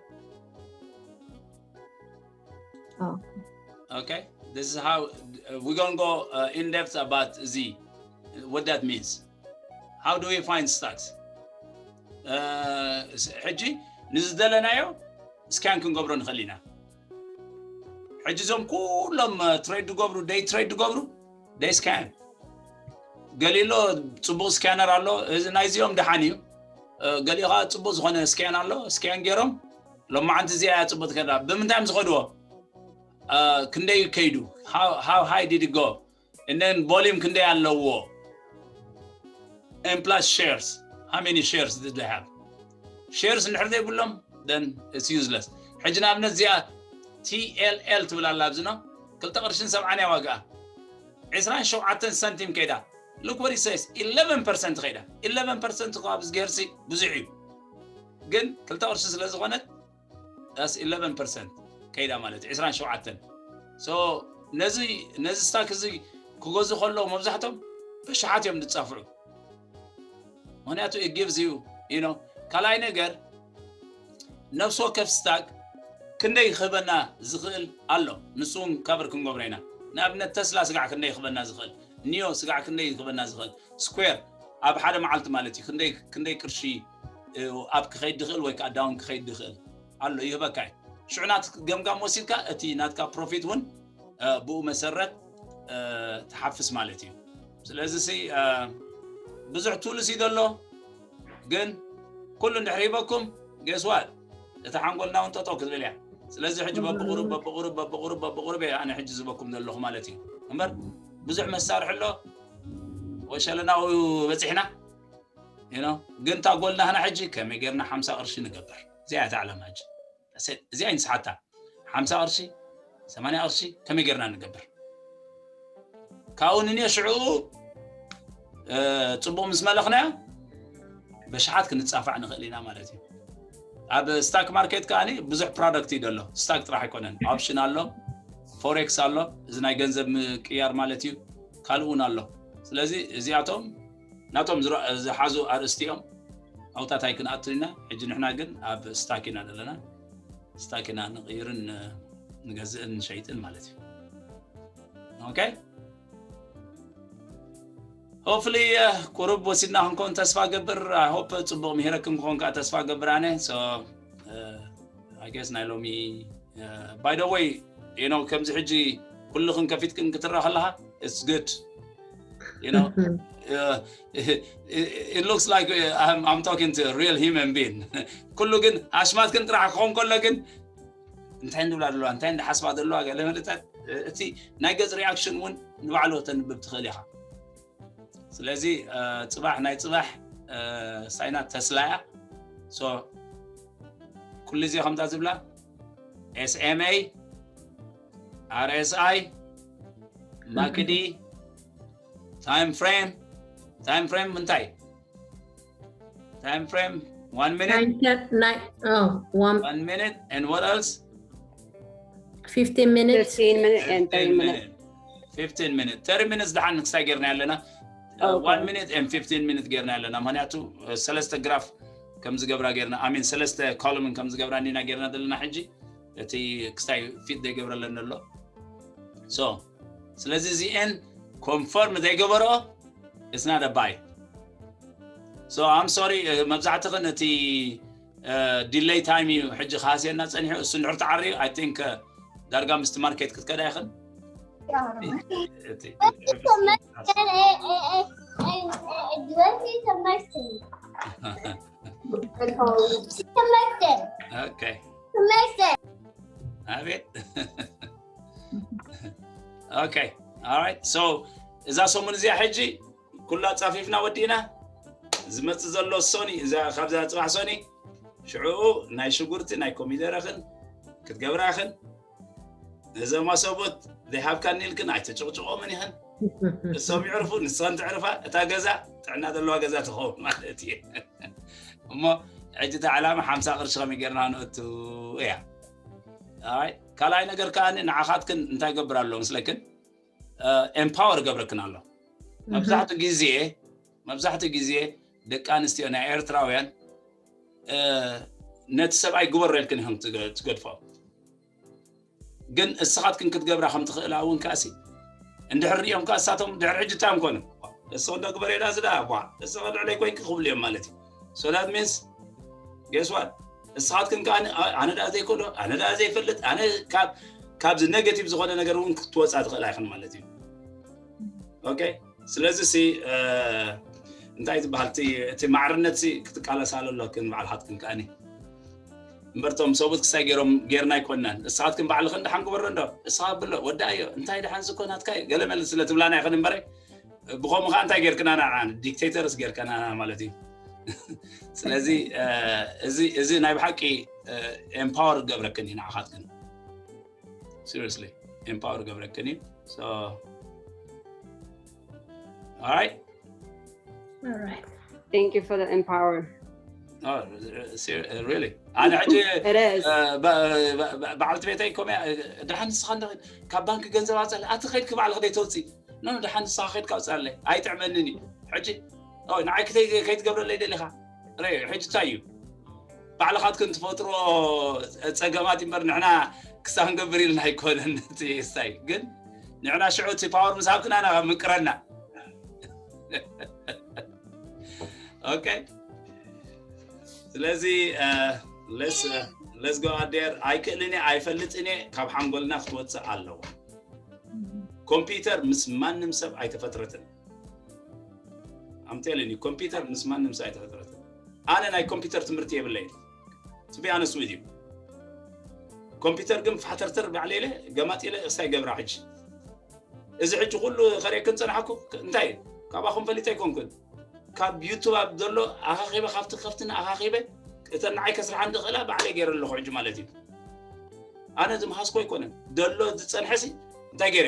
okay this is how we're gonna go uh, in depth about እዚ what that means how do we find stacks ሕጂ ንዝደለናዮ scan ክንገብሮ ንኽእል ኢና። ሕጂ እዞም ኩሎም ትሬድ ዝገብሩ ደይ ትሬድ ዝገብሩ ደይ scan ገሊሎ ፅቡቅ ስካነር ኣሎ። እዚ ናይዚኦም ደሓን እዩ። ገሊኡ ከዓ ፅቡቅ ዝኾነ ስካን ኣሎ። ስካን ገይሮም ሎማዓንቲ እዚኣ እያ ፅቡቅ ትከዳ። ብምንታይ እዮም ዝኸድዎ? ክንደይ ከይዱ? How high did it go? And then volume ክንደይ ኣለዎ? And plus shares, how many shares did they have? Shares እንድሕር ዘይብሎም then it's useless። ሕጂ ንኣብነት እዚኣ ቲኤልኤል ትብል ኣላ ኣብዚ ነው ክልተ ቅርሽን ሰብዓን እያ ዋግኣ። ዕስራን ሸውዓተን ሳንቲም ከይዳ። Look what it says eleven percent ከይዳ። Eleven percent እኮ ኣብዚ ገርሲ ብዙሕ እዩ። ግን ክልተ ቅርሺ ስለ ዝኾነት that's eleven percent ከይዳ ማለት ዕስራን ሸውዓተን so ነዚ ነዚ ስታክ እዚ ክገዙ ከለዉ መብዛሕቶም በሽሓት እዮም ዝጻፍዑ። ምክንያቱ it gives you you know ካልኣይ ነገር ነፍሲ ወከፍ ስታክ ክንደይ ክህበና ዝኽእል ኣሎ። ንሱ እውን ካቨር ክንገብሮ ኢና። ንኣብነት ተስላ ስጋዕ ክንደይ ክህበና ዝኽእል፣ ኒዮ ስጋዕ ክንደይ ክህበና ዝኽእል፣ ስኩዌር ኣብ ሓደ መዓልቲ ማለት እዩ ክንደይ ክንደይ ቅርሺ ኣብ ክኸይድ ዝኽእል ወይ ከዓ ዳውን ክኸይድ ዝኽእል ኣሎ ይህበካ እዩ። ሽዑ ናት ገምጋም ወሲድካ እቲ ናትካ ፕሮፊት እውን ብኡ መሰረት ትሓፍስ ማለት እዩ። ስለዚ ሲ ብዙሕ ቱልስ እዩ ዘሎ ግን ኩሉ እንድሕር ሂበኩም guess what እታ ሓንጎልና እውን ጠጠው ክትብል እያ። ስለዚ ሕጂ በብቁሩብ በብቁሩብ በብቁሩብ በብቁሩብ እየ ኣነ ሕጂ ዝበኩም ዘለኹ ማለት እዩ። እምበር ብዙሕ መሳርሒ ኣሎ ወሸለናኡ በፂሕና you know ግን እታ ጎል ናህና ሕጂ ከመይ ጌርና ሓምሳ ቅርሺ ንገብር እዚኣ እያ እታ ዕላማ ሕጂ እዚኣ ይንስሓታ ሓምሳ ቅርሺ ሰማንያ ቅርሺ ከመይ ጌርና ንገብር ካብኡ ንንዮ ሽዑ ፅቡቅ ምስ መለኽናዮ በሽሓት ክንፃፋዕ ንኽእል ኢና ማለት እዩ። ኣብ ስታክ ማርኬት ከዓ ብዙሕ ፕሮዳክት እዩ ዘሎ። ስታክ ጥራሕ ኣይኮነን፣ ኦፕሽን ኣሎ፣ ፎሬክስ ኣሎ፣ እዚ ናይ ገንዘብ ምቅያር ማለት እዩ፣ ካልእ እውን ኣሎ። ስለዚ እዚኣቶም ናቶም ዝሓዙ ኣርእስቲ እዮም። ኣብታት ኣይክንኣቱ ኢና። ሕጂ ንሕና ግን ኣብ ስታክ ኢና ዘለና። ስታክ ኢና ንቕይርን ንገዝእን ንሸይጥን ማለት እዩ። ኦኬ ሆፍሊ ቁሩብ ወሲድና ክንከውን ተስፋ ገብር። I hope ፅቡቅ ምሂረክን ክኾን ከዓ ተስፋ ገብር ኣነ። So I guess ናይ ሎሚ by the way you know ከምዚ ሕጂ ኩልኽን ከፊትክን ክትረኣ ከለኻ it's good you know it looks like I'm talking to a real human being ኩሉ ግን ኣሽማትክን ጥራሕ ክኾን ከሎ ግን እንታይ እንድብላ ዘለዋ እንታይ እንድሓስባ ዘለዋ ገለ መልእታት እቲ ናይ ገፅ ሪኣክሽን እውን ንባዕሉ ከተንብብ ትኽእል ኢኻ። ስለዚ ፅባሕ ናይ ፅባሕ ሳይና ተስላ እያ። So ኩሉ ግዜ ከምዛ ዝብላ SMA RSI MACD time frame time frame ምንታይ time frame one minute Nine, ten, nine, oh, one, one minute and what else fifteen minutes. fifteen minutes and thirty fifteen minutes. minutes fifteen minutes thirty minutes ደሓን ንክሳይ ጌርና ኣለና Okay. one minute and fifteen minutes ጌርና ኣለና ምክንያቱ ሰለስተ ግራፍ ከም ዝገብራ ጌርና I mean ሰለስተ ኮለምን ከም ዝገብራ እንዲና ጌርና ዘለና ሕጂ እቲ ክስታይ ፊት ዘይገብረለን ኣሎ so ስለዚ እዚኤን ኮንፈርም ዘይገበርኦ it's not a buy so I'm sorry መብዛሕትኽን እቲ delay time እዩ ሕጂ ክሃስየና ፀኒሑ እሱ እንድሕር ተዓርዩ I think ዳርጋ ምስቲ ማርኬት ክትከዳ ይኽን ትምህርትን okay ትምህርትን ኣቤት okay alright so እዛ ሰሙን እዚኣ ሕጂ ኩላ ጻፊፍና ወዲእና ዝመጽእ ዘሎ ሶኒ እዛ ካብዛ ጽባሕ ሶኒ ሽዑ ናይ ሽጉርቲ ናይ ኮሚደረኽን ክትገብራኽን እዞም ኣሰቦት ዘይሃብካኒ ኢልክን ኣይትጭቕጭቖምን ኢኽን እሶም ይዕርፉ ንስኸን ትዕርፋ እታ ገዛ ጥዕና ዘለዋ ገዛ ትኸውን ማለት እዩ እሞ ሕጂ እቲ ዕላማ ሓምሳ ቅርሺ ከመይ ጌርና ንእቱ እያ ካልኣይ ነገር ከዓ ንዓኻትክን እንታይ ገብር ኣሎ ምስለክን ኤምፓወር ገብረክን ኣሎ መብዛሕትኡ ግዜ መብዛሕትኡ ግዜ ደቂ ኣንስትዮ ናይ ኤርትራውያን ነቲ ሰብኣይ ግበሮ ኢልክን ኢኹም ትገድፎ ግን እስኻትክን ክትገብራ ከም ትኽእላ እውን ከኣሲ እንድሕር ሪኦም ከዓ እሳቶም ድሕሪ ሕጂ እንታይ እዮም ኮኑ እሱ እንዶ ግበሬዳ ዝዳ ቧ እሱ ልዕለይ ኮይንኪ ክብሉ እዮም ማለት እዩ so that means guess what እስኻትክን ከዓ ኣነ ደኣ ዘይክእሎ ኣነ ደኣ ዘይፈልጥ ኣነ ካብዚ ኔጌቲቭ ዝኾነ ነገር እውን ክትወፃ ትኽእላ ይኽን ማለት እዩ okay ስለዚ ሲ እንታይ ዝበሃል እቲ ማዕርነት ክትቃለሳሉ ኣለክን ባዕልኻትክን ከኣኒ እምበርቶም ሰብኡት ክሳይ ገይሮም ጌርና ኣይኮናን እስኻትክን ባዕልኽን ደሓን ግበሮ እንዶ እስኻ ብሎ ወዳእዮ እንታይ ደሓን ዝኮናትካ ገለ መለ ስለ ትብላና ይኽን እምበረ ብኸምኡ ከዓ እንታይ ጌርክና ንዓን ዲክቴተርስ ጌርካና ማለት እዩ ስለዚ እዚ ናይ ብሓቂ ኤምፓወር ገብረክን እዩ ንዓኻትክን seriously ኤምፓወር ገብረክን እዩ so all right All right. Thank you for the empower. Oh, ser- uh, really? ኣነ ሕጂ It is. በዓልቲ ቤተይ ኮመ ድሓን ንስኻ እንዳ ካብ ባንክ ገንዘብ ኣውፅኣለ ኣቲ ከይድክ ባዕልክ ደይተውፅእ ኖ ድሓን ንስኻ ከይድካ ኣውፅኣለ ኣይጥዕመንን እዩ ሕጂ ንዓይ ክትገብረለይ ደሊኻ ሕጂ እንታይ እዩ ባዕልኻትክን ትፈጥሮ ፀገማት እምበር ንሕና ክሳብ ክንገብር ኢልና ኣይኮነን እቲ ስታይ ግን ንሕና ሽዑ እቲ ፓወር ምስ ሃብክና ምቅረና okay ስለዚ let's go out there ኣይክእልን እየ ኣይፈልጥን እየ ካብ ሓንጎልና ክትወፅእ ኣለዋ ኮምፒውተር ምስ ማንም ሰብ ኣይተፈጥረትን I'm telling you ኮምፒውተር ምስ ማንም ሰብ ኣይተፈጥረትን ኣነ ናይ ኮምፒውተር ትምህርቲ የብለይን to be honest with you ኮምፒውተር ግን ፋሕተርተር ባዕለ ኢለ ገማጥ ኢለ እሳይ ገብራ ሕጂ እዚ ሕጂ ኩሉ ከርእየክን ፀናሕኩ እንታይ እዩ ካባኹም ፈሊጠ ኣይኮንኩን ካብ ዩቱብ ኣብ ዘሎ ኣኻኺበ ካብቲ ከፍትና ኣኻኺበ እተን ንዓይ ከስርሓን ዝኽእላ ባዕለይ ገይረ ኣለኹ ሕጂ ማለት እዩ ኣነ ዝምሃዝኮ ኣይኮነን ዘሎ ዝፀንሐሲ እንታይ ገይረ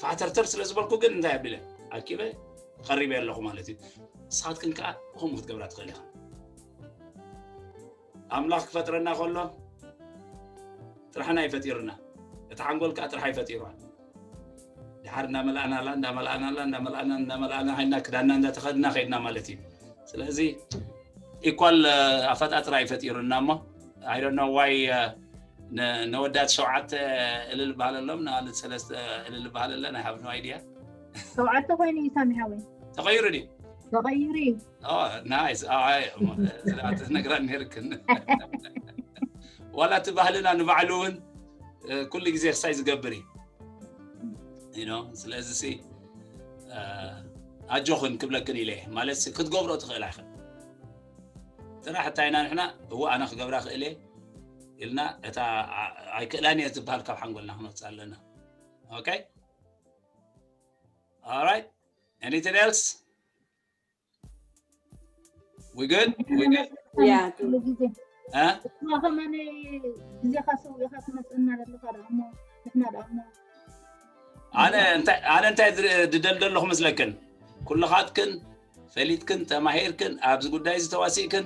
ፋሕተርተር ስለ ዝበልኩ ግን እንታይ ኣቢለ ኣኪበ ቀሪበ ኣለኹ ማለት እዩ ንስኻትክን ከዓ ከምኡ ክትገብራ ትኽእል ኢኻ ኣምላኽ ክፈጥረና ከሎ ጥራሕና ይፈጢሩና እቲ ሓንጎል ከዓ ጥራሕ ይፈጢሩዋ ድሓር እናመላእናላ እናመላእናላ እናመላእና እናመላእና ሃይና ክዳና እንዳተኸድና ከይድና ማለት እዩ ስለዚ ኢኳል ኣፈጣጥራ ይፈጢሩና እሞ I don't know why ነወዳት ሸውዓተ እልል ባህለሎም ንኣለት ሰለስተ እልል ባህለለን I have no idea ሸውዓተ ኮይኑ እዩ ሳሚ ሓወይ ተቐይሩ ድዩ ተቐይሩ እዩ ናይስ ትነግራ ነርክን ዋላ እቲ ባህልና ንባዕሉ እውን ኩሉ ግዜ ክሳይ ዝገብር እዩ ስለዚ ኣጆኽን ክብለክን ኢለ ማለት ክትገብሮ ትኽእላ ኢኽን ጥራሕ እንታይ ኢና ንሕና እዎ ኣነ ክገብራ ክእል እየ ኢልና እታ ኣይክእላን እየ ዝበሃል ካብ ሓንጎልና ክንወፅእ ኣለና okay all right anything else we good we good Yeah. ኩሉ ግዜ እ ንስኻ ከማን ግዜኻ ሰዊእኻ ትመፅእና ዘለኻ ደኣ እሞ ንሕና ደኣ እሞ ኣነ እንታይ ኣነ እንታይ ዝደልዶ ኣለኹ መስለክን ኩልኻትክን ፈሊጥክን ተማሂርክን ኣብዚ ጉዳይ ዝተዋሲእክን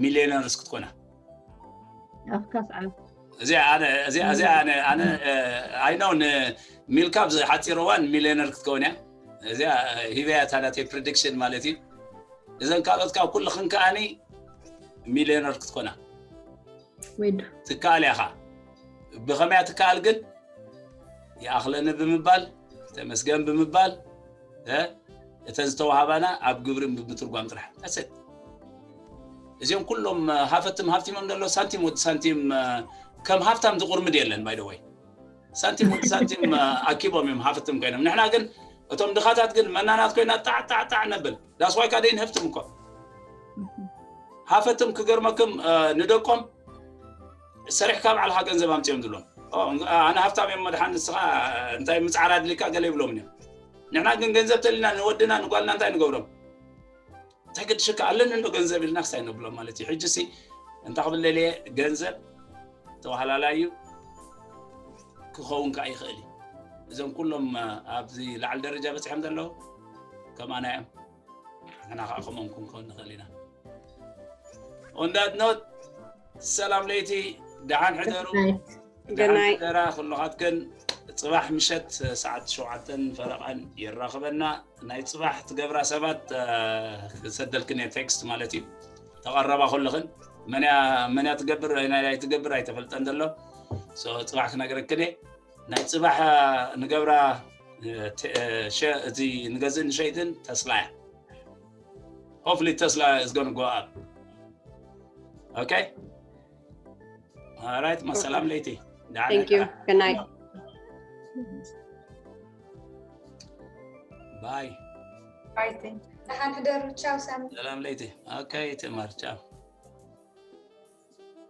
ሚሊዮነርስ ክትኮና ኣፍካስ ዓብ እዚኣ ኣነ እዚኣ እዚኣ ኣነ ኣነ ኣይነው ንሚልካ ኣብዚ ሓፂር እዋን ሚሊዮነር ክትከውን እያ እዚኣ ሂበያ ታናተይ ፕሪዲክሽን ማለት እዩ እዘን ካልኦት ካብ ኩልኽን ከኣኒ ሚሊዮነር ክትኮና ወይዶ ትከኣል ኢኻ ብኸመያ ትከኣል ግን ይኣኽለኒ ብምባል ተመስገን ብምባል እተን ዝተዋሃባና ኣብ ግብሪ ብምትርጓም ጥራሕ ተሰጥ እዚኦም ኩሎም ሃፈትም ሃፍቲሞም ዘሎ ሳንቲም ወዲ ሳንቲም ከም ሃፍታም ዝቁርምድ የለን ባይደወይ ሳንቲም ወዲ ሳንቲም ኣኪቦም እዮም ሃፍትም ኮይኖም ንሕና ግን እቶም ድኻታት ግን መናናት ኮይና ጣዕ ጣዕ ጣዕ ነብል ዳስዋይ ካደይን ሃፍትም እኮ ሃፈትም ክገርመክም ንደቆም ሰሪሕካ ባዕልካ ገንዘብ ኣምፅኦም ዝብሎም ኣነ ሃፍታም እዮም መድሓን ንስኻ እንታይ ምፅዓር ኣድልካ ገለ ይብሎም እዮም። ንሕና ግን ገንዘብ ተልና ንወድና ንጓልና እንታይ ንገብሮም እንታይ ገድሽካ ኣለኒ እንዶ ገንዘብ ኢልና ክሳይ ነብሎም ማለት እዩ። ሕጂ ሲ እንታይ ክብል ደልየ ገንዘብ ተባህላላይ እዩ ክኸውን ከዓ ይኽእል እዩ። እዞም ኩሎም ኣብዚ ላዕሊ ደረጃ በፂሖም ዘለዉ ከማና እዮም። ንሕና ከዓ ከምኦም ክንከውን ንኽእል ኢና። On that note ሰላም ለይቲ ደሓን ሕደሩ። ደሓን ሕደራ ኩልኻትክን። ፅባሕ ምሸት ሰዓት ሸውዓተን ፈረቓን የራኽበና። ናይ ፅባሕ ትገብራ ሰባት ክሰደልክን እየ ቴክስት ማለት እዩ። ተቐረባ ኩልኽን መንያ መንያ ትገብር ናይ ትገብር ኣይተፈልጠን ዘሎ ፅባሕ ክነግረክን እየ። ናይ ፅባሕ ንገብራ እቲ ንገዝእ ንሸይጥን ተስላ እያ። Hopefully Tesla is going to go up. Okay? All right, ሰላም ለይቲ። Thank you. Good night. Bye. ደሓን ሕደሩ። ቻው ሳሚ። ሰላም ለይቲ። Okay ትማር ቻው።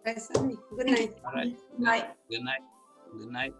Bye ሳሚ. Good night. All right. Good night. Good night.